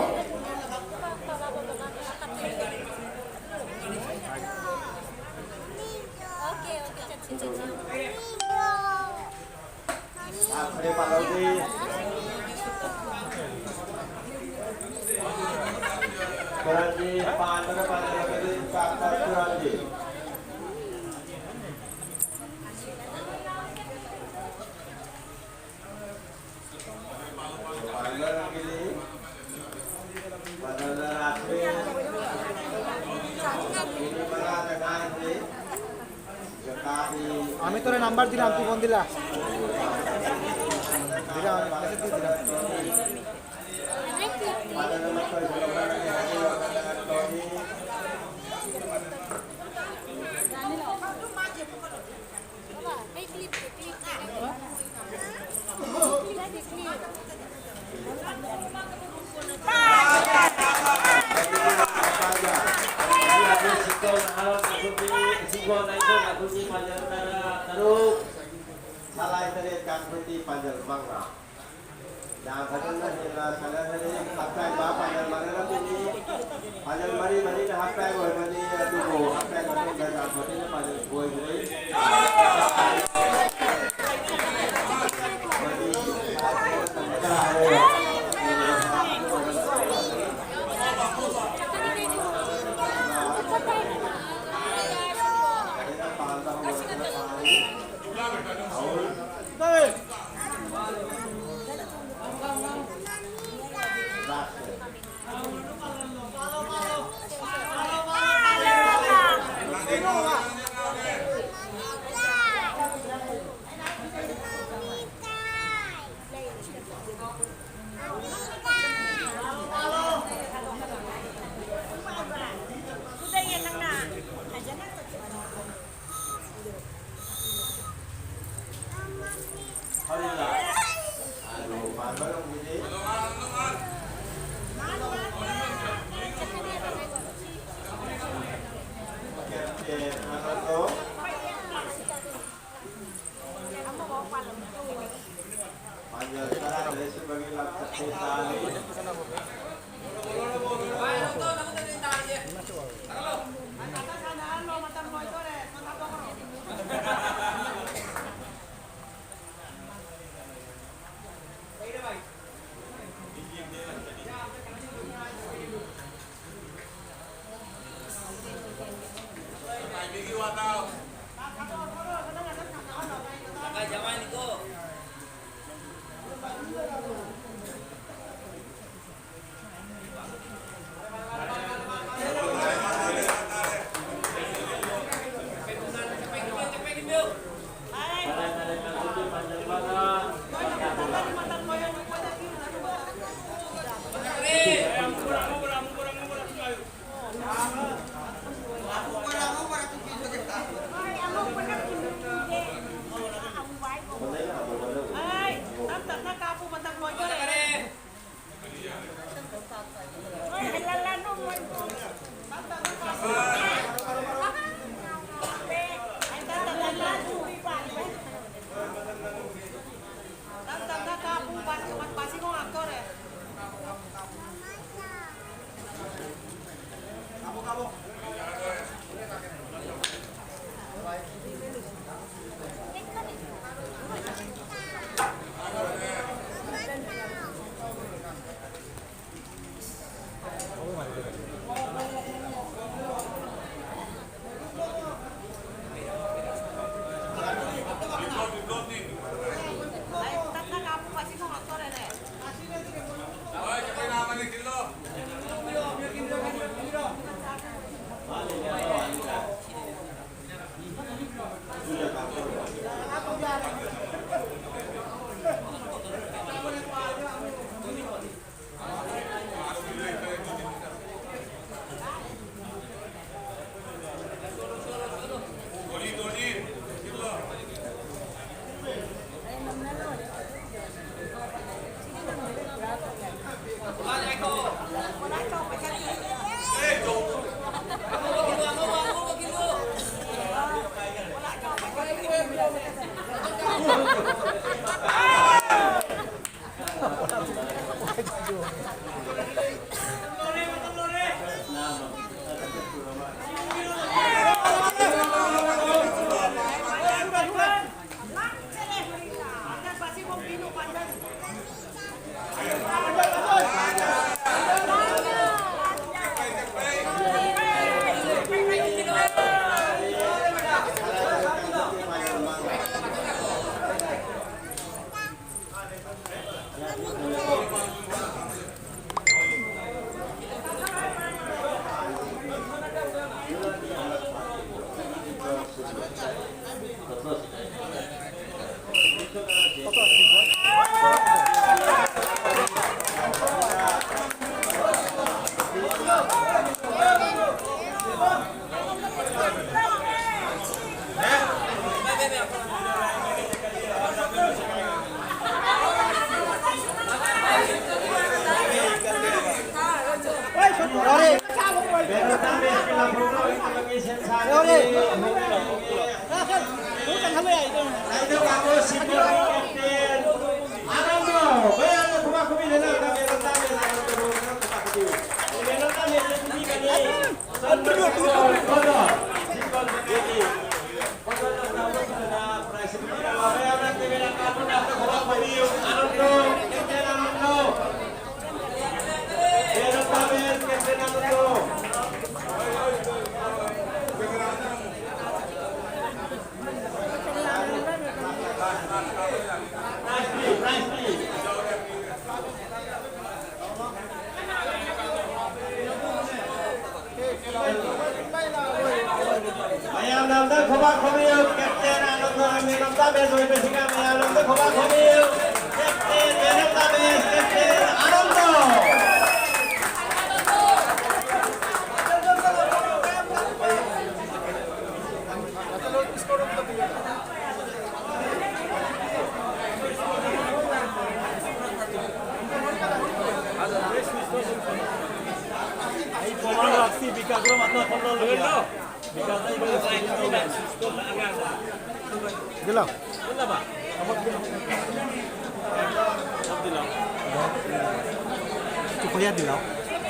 আমি তোরে নাম্বার দিলাম, তুই ফোন দিলা। দিলাম, আমি মেসেজ দিয়ে দিলাম। ꯁꯂꯥꯏ ꯇꯔꯦꯠ, ꯀꯥꯡꯈꯨꯜꯇꯤ ꯄꯥꯟꯖꯜ ꯃꯉꯥ꯫ ꯌꯥꯝ ꯐꯖꯅ ꯍꯦꯟꯅ ꯁꯥꯟꯅꯔꯦ꯫ ꯍꯥꯞ ꯇꯥꯏꯝ ꯄꯥ ꯐꯥꯏꯅꯦꯜ ꯃꯥꯟꯅꯔꯛꯄꯅꯤ꯫ ꯐꯥꯏꯅꯦꯜ ꯃꯔꯤ ꯃꯔꯤꯅ ꯍꯥꯞ ꯇꯥꯏꯝ ꯑꯣꯏꯕꯅꯤ꯫ ꯑꯗꯨꯕꯨ ꯍꯥꯞ ꯇꯥꯏꯝ ꯃꯇꯨꯡꯗ ꯌꯥꯝ ꯐꯖꯅ ꯐꯥꯏꯅꯦꯜ ꯑꯣꯏꯈ꯭ꯔꯦ꯫ ꯃꯌꯥꯝꯅ ꯑꯝꯇ ꯈꯨꯕꯥꯛ ꯈꯨꯕꯤꯌꯨ꯫ Captain Anand, man of the match ꯑꯣꯏꯕꯁꯤꯒ ꯃꯌꯥꯝꯅ ꯑꯝꯇ ꯈꯨꯕꯥꯛ ꯈꯨꯕꯤꯌꯨ꯫ Captain, man of the match, captain Anand.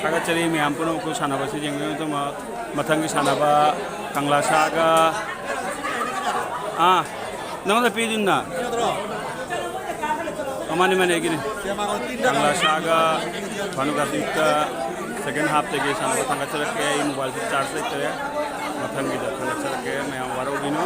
ꯊꯥꯒꯠꯆꯔꯤ ꯃꯌꯥꯝ ꯄꯨꯝꯅꯃꯛꯄꯨ ꯁꯥꯟꯅꯕꯁꯤ ꯌꯦꯡꯕꯤꯕꯒꯤꯗꯃꯛ꯫ ꯃꯊꯪꯒꯤ ꯁꯥꯟꯅꯕ ꯀꯪꯂꯥ ꯁꯥꯒ, ꯑꯥ, ꯅꯉꯣꯟꯗ ꯄꯤꯗꯣꯏꯅ? ꯑꯣ, ꯃꯥꯅꯦ, ꯃꯥꯅꯦ, ꯑꯩꯒꯤꯅꯦ꯫ ꯀꯪꯂꯥ ꯁꯥꯒ ꯚꯥꯅꯨꯒꯥꯇꯤꯇ ꯁꯦꯀꯦꯟ ꯍꯥꯐꯇꯒꯤ ꯁꯥꯟꯅꯕ ꯊꯥꯡꯒꯠꯆꯔꯛꯀꯦ꯫ ꯑꯩ ꯃꯣꯕꯥꯏꯜꯁꯦ ꯆꯥꯔꯖ ꯂꯩꯇ꯭ꯔꯦ꯫ ꯃꯊꯪꯒꯤꯗ ꯊꯥꯡꯒꯠꯆꯔꯛꯀꯦ꯫ ꯃꯌꯥꯝ ꯋꯥꯔꯧꯕꯤꯅꯨ꯫